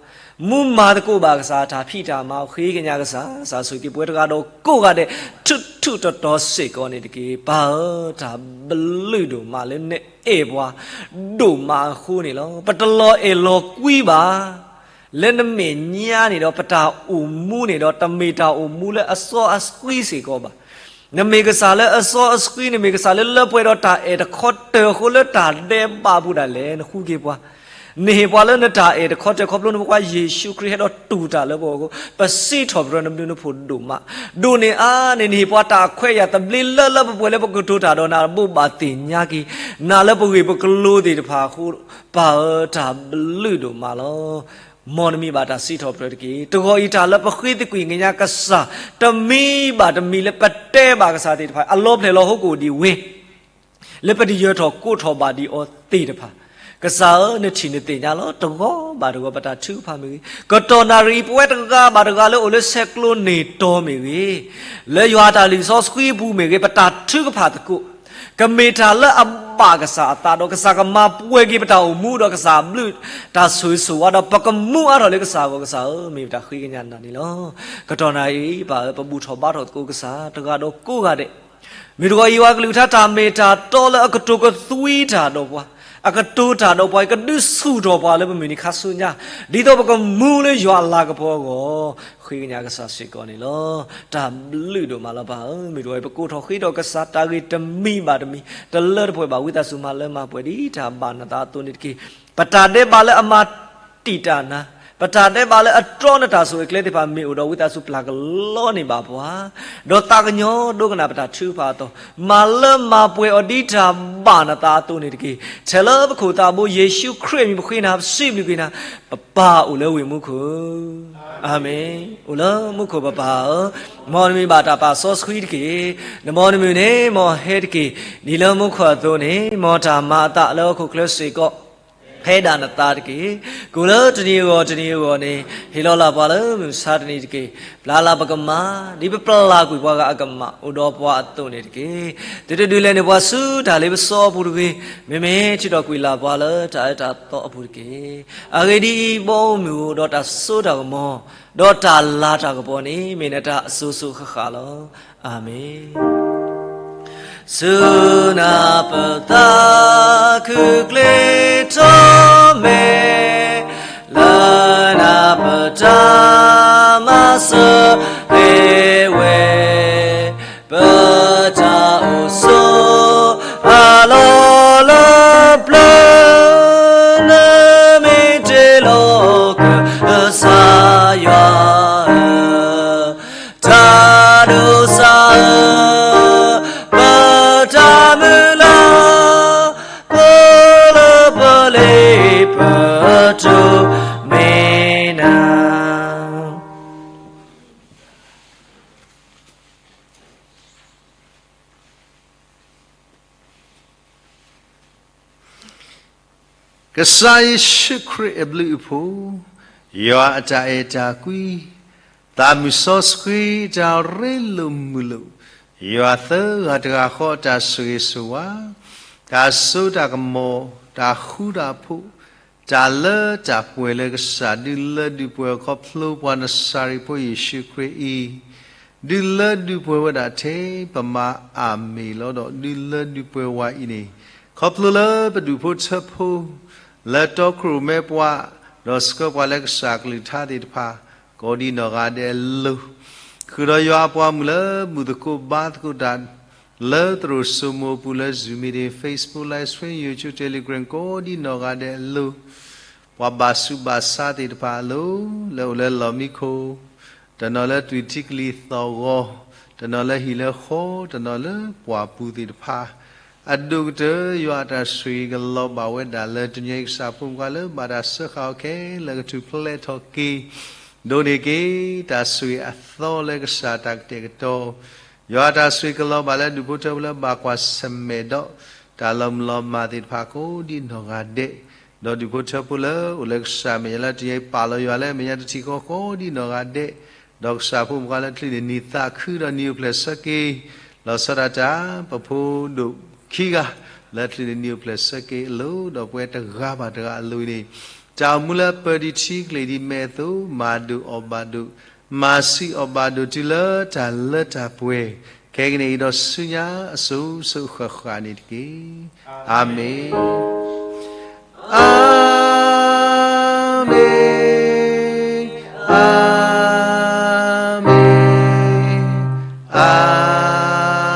မူမၤသကိးဘၣ်ကစၢ်အတၢ်ဖံးတၢ်မၤ ဃ့ကညးကစၢ်, ကစၢ်ဆိၣ်ဂ့ၤက့ၤပဝဲတဂၤဒီးကိးဂၤဒဲး ထူးထူးတီၤတီၤစ့ၢ်ကီးန့ၣ်တက့ၢ်. ပၢ်ဧၢ တၢ်ဘျုးဒိၣ်မးလၢနအဲၣ်ပှၤဒိၣ်မးအဃိန့ၣ်လီၤ. ပတလီၤအဲၣ်လီၤကွံဘၣ် လၢနမဲာ်ညါန့ၣ်ဒီး ပတၢ်အိၣ်မူန့ၣ်ဒီး တမ့ၢ်တၢ်အိၣ်မူလၢအစီအဆှံစ့ၢ်ကီးဘၣ်. နမ့ၢ်ကစၢ်လၢအစီအဆှံ, နမ့ၢ်ကစၢ်လၢလၢပှဲၤဒီးတၢ်အဲၣ်တခီတၢၤအဃိ လၢတၢ်ဒဲးဘးအပူၤဒၣ်လဲာ် နဃုက့ၤပှၤ, နဟ့ၣ်ပှၤလၢနတၢ်အဲၣ်တခီတၢၤခီဖျိနဖိခွါယ့ၣ်ၡူးခရံာ်ဟဲဒီးတူၢ်တၢ်လၢပဂီၢ်အဃိ ပစံးထီၣ်ပတြၢၤနဘျုးနဖှိၣ်ဒိၣ်မး, ဒိၣ်န့ၢ်အါန့ၢ် နဟ့ၣ်ပှၤတၢ်ခွဲးယာ်သဘျ့လၢလၢပှဲၤပှဲၤလၢပကတိၤတၢ်ဒီးနၤ ဘိးဘၣ်သ့ၣ်ညါက့ၤ နၤလၢပဂ့ၢ်ပကျိၤသ့ၣ်တဖၣ်အဃိ ပၢ်ဧၢ တၢ်ဘျုးဒိၣ်မးလီၤ. မ်နမံၤဘၣ်တၢ်စံးထီၣ်ပတြၢၤတက့ၢ်. တဂီၤအံၤတၢ်လၢပဃ့သကွံာ်ကညးကစၢ် တမံၤဘၣ်တမံၤလၢပတဲဘၣ်ကစၢ်သ့ၣ်တဖၣ် အလီၤဖျဲၣ်လီၤဟီၣ်ခိၣ်ဒံးဝဲ လၢပတယၢၤထီၣ်ကိးထီၣ်ဘၣ်ဒံးအီၤသ့ၣ်တဖၣ်, ကစၢ်ဧၢ နထံၣ်နသ့ၣ်ညါလီၤ. တဂီၤဘၣ်တဂီၤ ပတၢ်ထုကဖၣ်မ့ၢ်ဂ့ၤ, ကတီၢ်နၣ်ရံၣ်အံၤ ပဝဲတဂၤဘၣ်တဂၤလၢအိၣ်လၢဆဲးကျိးန့ၢ်တီၤမ့ၢ်ဂ့ၤ, လၢယွၤအတၢ်လံၣ်စီဆှံအပူၤမ့ၢ်ဂ့ၤ, ပတၢ်ထုကဖၣ်သကိး ကမ့ၢ်တၢ်လၢအဘၣ်ကစၢ်အသးဒီး ကစၢ်ကမၤပှဲၤက့ၤပတၢ်အိၣ်မူဒီး ကစၢ်အဘျုးတၢ်ဆိၣ်ဂ့ၤဆိၣ်ဝါဒီး ပကမူအါထီၣ်လၢကစၢ်အဂီၢ်, ကစၢ်ဧၢ မ့ၢ်ပတၢ်ဃ့ကညးနၤန့ၣ်လီၤ. ကတီၢ်နၣ်ရံၣ်အံၤ ပၢ်ဧၢ ပဘူၣ်ထီၣ်ဘါထီၣ်သကိးကစၢ် တဂၤဒီးကိးဂၤဒဲး, မ့ၢ်တဂီၤအံၤ ယွၤကလုၢ်ကထါတၢ်မ့ၢ်တၢ်တီလၢအကတိၤကသွံတၢ်ဒီးပှၤ, အကတိၤတၢ်ဒီးပှၤအံၤ ကဒုးဆူၣ်ထီၣ်ပှၤလၢပမုၢ်နံၤခါဆူညါ, ဒ်သိးပကမူလၢယွၤအလၤကပီၤအဂီၢ်, ဃ့ကညးကစၢ်စ့ၢ်ကီးန့ၣ်လီၤ. တၢ်ဘျုးဒိၣ်မးလီၤပၢ်ဧၢ, မ့ၢ်တဂီၤအံၤ ပကိးထီၣ်ဃ့ထီၣ်ကစၢ်တၢ်ဂ့ၢ်တမံၤဘၣ်တမံၤ, တလၢတပှဲၤဘၣ် ဝံသးစူၤမၤလၢမၤပှဲၤဒ်တၢ်ဘၣ်နသးအသိးန့ၣ်တက့ၢ်. ပတၢ်ဒဲးဘးလၢအမၤတံာ်တာ်နၤ, ပတၢ်ဒဲးဘးလၢအတြီနတၢ်ဆိၣ်ဂ့ၤအကျဲသ့ၣ်တဖၣ်မ့ၢ်အိၣ်ဒီး ဝံသးစူၤပျၢ်ကလီန့ၢ်ဘၣ်ပှၤ, ဒီးသးကညီၤဒိကနၣ်ပတၢ်ထုကဖၣ်အသီ, မၤလၢမၤပှဲၤအီၤဒ်တၢ်ဘၣ်နသးအသိးန့ၣ်တက့ၢ်. ထဲလၢပခိၣ်သးဘိယ့ၣ်ၡူးခရံာ်အမံၤ ပဃ့နၤ ပစံးဘျုးက့ၤနၤ, ပပၢ်အိၣ်လၢဝ့ၢ်မူခိၣ်, အၤမ့ၣ်, အိၣ်လၢမူခိၣ်ပပၢ်ဧၢ, မ်နမံၤဘၣ်တၢ်ပာ်စီဆှံတက့ၢ်. နမ်နမုၢ်န့ၣ် မ်ဟဲတက့ၢ်. ဒ်လၢမူခိၣ်အသိးန့ၣ် မ်တၢ်မၤအသးလၢဟီၣ်ခိၣ်ချၢစ့ၢ်ကီး ဟဲဒၣ်နသးတက့ၢ်. ကိးလၢတနံၤအဂီၢ်တနံၤအဂီၢ်န့ၣ် ဟ့ၣ်လီၤလၢ်ပှၤလၢမုၢ်မဆါတနံၤတက့ၢ်. ပျၢ်လၢ်ပကမၤ ဒ်ပပျၢ်ကွံာ်ပှၤဂၤအကမၣ် အိၣ်ဒီးပှၤအသိးန့ၣ်တက့ၢ်. သုတဒုးလဲၤန့ၢ်ပှၤဆူတၢ်လ့ပစီအပူၤတဂ့ၤ, မ့မ့ၢ်ထုးထီၣ်ကွံာ်လၢ်ပှၤလၢတၢ်အၢတၢ်သီအပူၤတက့ၢ်. အဂ့ၢ်ဒ်အံၤ, ဘီမုၢ်ဧိၤ, ဒီးတၢ်စိတၢ်ကမီၤ, ဒီးတၢ်လၤတၢ်ကပီၤန့ၣ် မ့ၢ်နတၢ်အစိၤစိၤဃၣ်ဃၣ်လီၤ. အၤမ့ၣ်. ဆူနၤပသးခုၣ်ချ့ထီၣ်မဲာ်, လၢနၤပတၢ်မၤစၢၤဂ့ၤဝဲ, ပတၢ်အိၣ်ဆိးအလီၢ်လၢပျၢၤ, နမ့ၢ်တ့လီၤကစၢ်ယွၤ တၢ်ဒိးစးဧၢ, ပတၢ်မုၢ်လၢ်, ပလၢပလ့ပတိၢ်မ့ၢ်နၤ. ကစၢ်ယ့ၣ်ၡူးခရံာ်အဘျုးအဖှိၣ်, ယွၤအတၢ်အဲၣ်တၢ်ကွံ, သးမုၢ်စီဆှံတၢ်ရ့လိာ်မုာ်လိာ်, ယွၤသၢဂၤတဂၤဃီအတၢ်ဆိၣ်ဂ့ၤဆိၣ်ဝါ, တၢ်စိတၢ်ကမီၤ, တၢ်ဃူတၢ်ဖိး, တၢ်လၢတၢ်ပှဲၤလၢကစၢ်ဒုးလၢဒုးပှဲၤခီဖျိပှၤနစၤရ့းဖိယ့ၣ်ၡူးခရံာ်အံၤ, ဒုးလၢဒုးပှဲၤဝဲဒၣ်ထဲပမၤအၤမ့ၣ်လီၤဒီး ဒုးလၢဒုးပှဲၤဝဲအံၤန့ၣ်, ခီဖျိလၢပဒူၣ်ဖိထၢဖိ လၢတီခိၣ်ရိၣ်မဲပှၤ, ဒီးဆှၢပှၤလၢကစၢ်ကလုၢ်ကထါသ့ၣ်တဖၣ်, ကိးဒံနီၢ်ဂၤဒဲးအလိၤ, ဃုာ်ဒီးယွၤအပှၤမုၣ်လၢမုၢ်သကိးဘါသကိးတၢ် လၢသရိာ်စိမိၤအပူၤလၢ Zoom meeting, Facebook live stream, YouTube, Telegram ကိးဒံနီၢ်ဂၤဒဲးအလိၤ, ပှၤဘၣ်ဆူးဘၣ်ဆါသ့ၣ်တဖၣ်အလိၤ, လၢအိၣ်လၢလီၢ်မံခိၣ်, တနီၤလၢသွံၣ်ထံကလံၤသီၣ်ဂီၤ, တနီၤလၢဟံၣ်လၢဃီ, တနီၤလၢပှၢ်ပူၤသ့ၣ်တဖၣ်, အဒိၣ်ကတၢၢ်ယွၤအတၢ်ဆိၣ်ဂ့ၤကလီၤဘၣ်ဝဲဒၣ်လၢတနံၤအံၤ ကစၢ်ဖိမုၣ်ဖိလၢဘၣ်တၢ်စၢဃာ်အီၤခဲလၢာ် ကထူၣ်ဖျဲးထီၣ်က့ၤ, ဒိးန့ၢ်က့ၤ တၢ်ဆိၣ်ဂ့ၤအသီလၢကစၢ်တၢ်ကတဲာ်ကတီၤ, ယွၤအတၢ်ဆိၣ်ဂ့ၤကလီၤဘၣ်လၢဒူၣ်ဖိထၢဖိလၢဘၣ်ကွၢ်ဆၢၣ်မဲာ်ဒီး တၢ်လီၤမုၢ်လီၤမၢ်သ့ၣ်တဖၣ်ကိးဒံနီၢ်ဂၤဒဲး, ဒီးဒူၣ်ဖိထၢဖိလၢအိၣ်လၢကစၢ်မဲာ်ညါလၢတနံၤအံၤ ပာ်လီၤယွၤလၢမဲာ်ညါတထံၣ်ဃီဃီဒံနီၢ်ဂၤဒဲး, ဒီးကစၢ်ဖိမုၣ်ဖိလၢချုးန့ၢ်နံၣ်သးခုဒီးနံၣ်အိၣ်ဖျဲၣ်ဆၢက့ၤ, လီၤဆီဒၣ်တၢ် ပဖိဒိၣ်ခံဂၤ လၢချုးန့ၢ်နံၣ်အိၣ်ဖျဲၣ်ဆၢက့ၤအလိၤ, ဒီးပဝဲတဂၤဘၣ်တဂၤအလိၤအံၤန့ၣ်, တၢ်အိၣ်မူလၢပၢၤဒံးထံကလ့ၢ်ဒံးမဲာ်အသိး မၤဒိၣ်အီၣ်ဘၣ်ဒိၣ်, မၤဆံးအီၣ်ဘၣ်ဒိၣ်တုၤလၢတၢ်လၢတၢ်ပှဲၤ, ခဲကနံၣ်အံၤဒီးဆူညါအစိၤစိၤဃၣ်ဃၣ်န့ၣ်တက့ၢ်. အၤမ့ၣ်. အၤမ့ၣ်, အၤမ့ၣ်, အၤမ့ၣ်, တၢ်အံ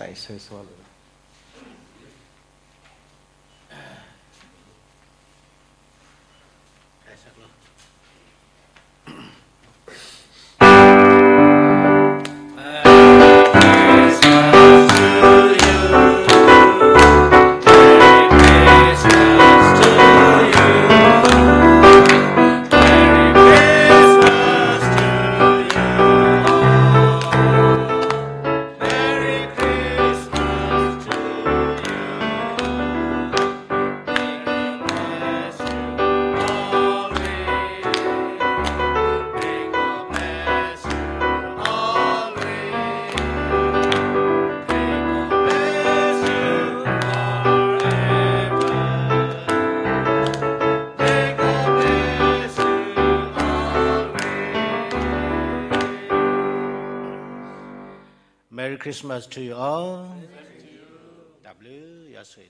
ၤဆၢဂ့ၤဆၢဝါလိာ်သး Merry Christmas to you all. တၢ်ဘျုးယွၤဆိၣ်ဂ့ၤ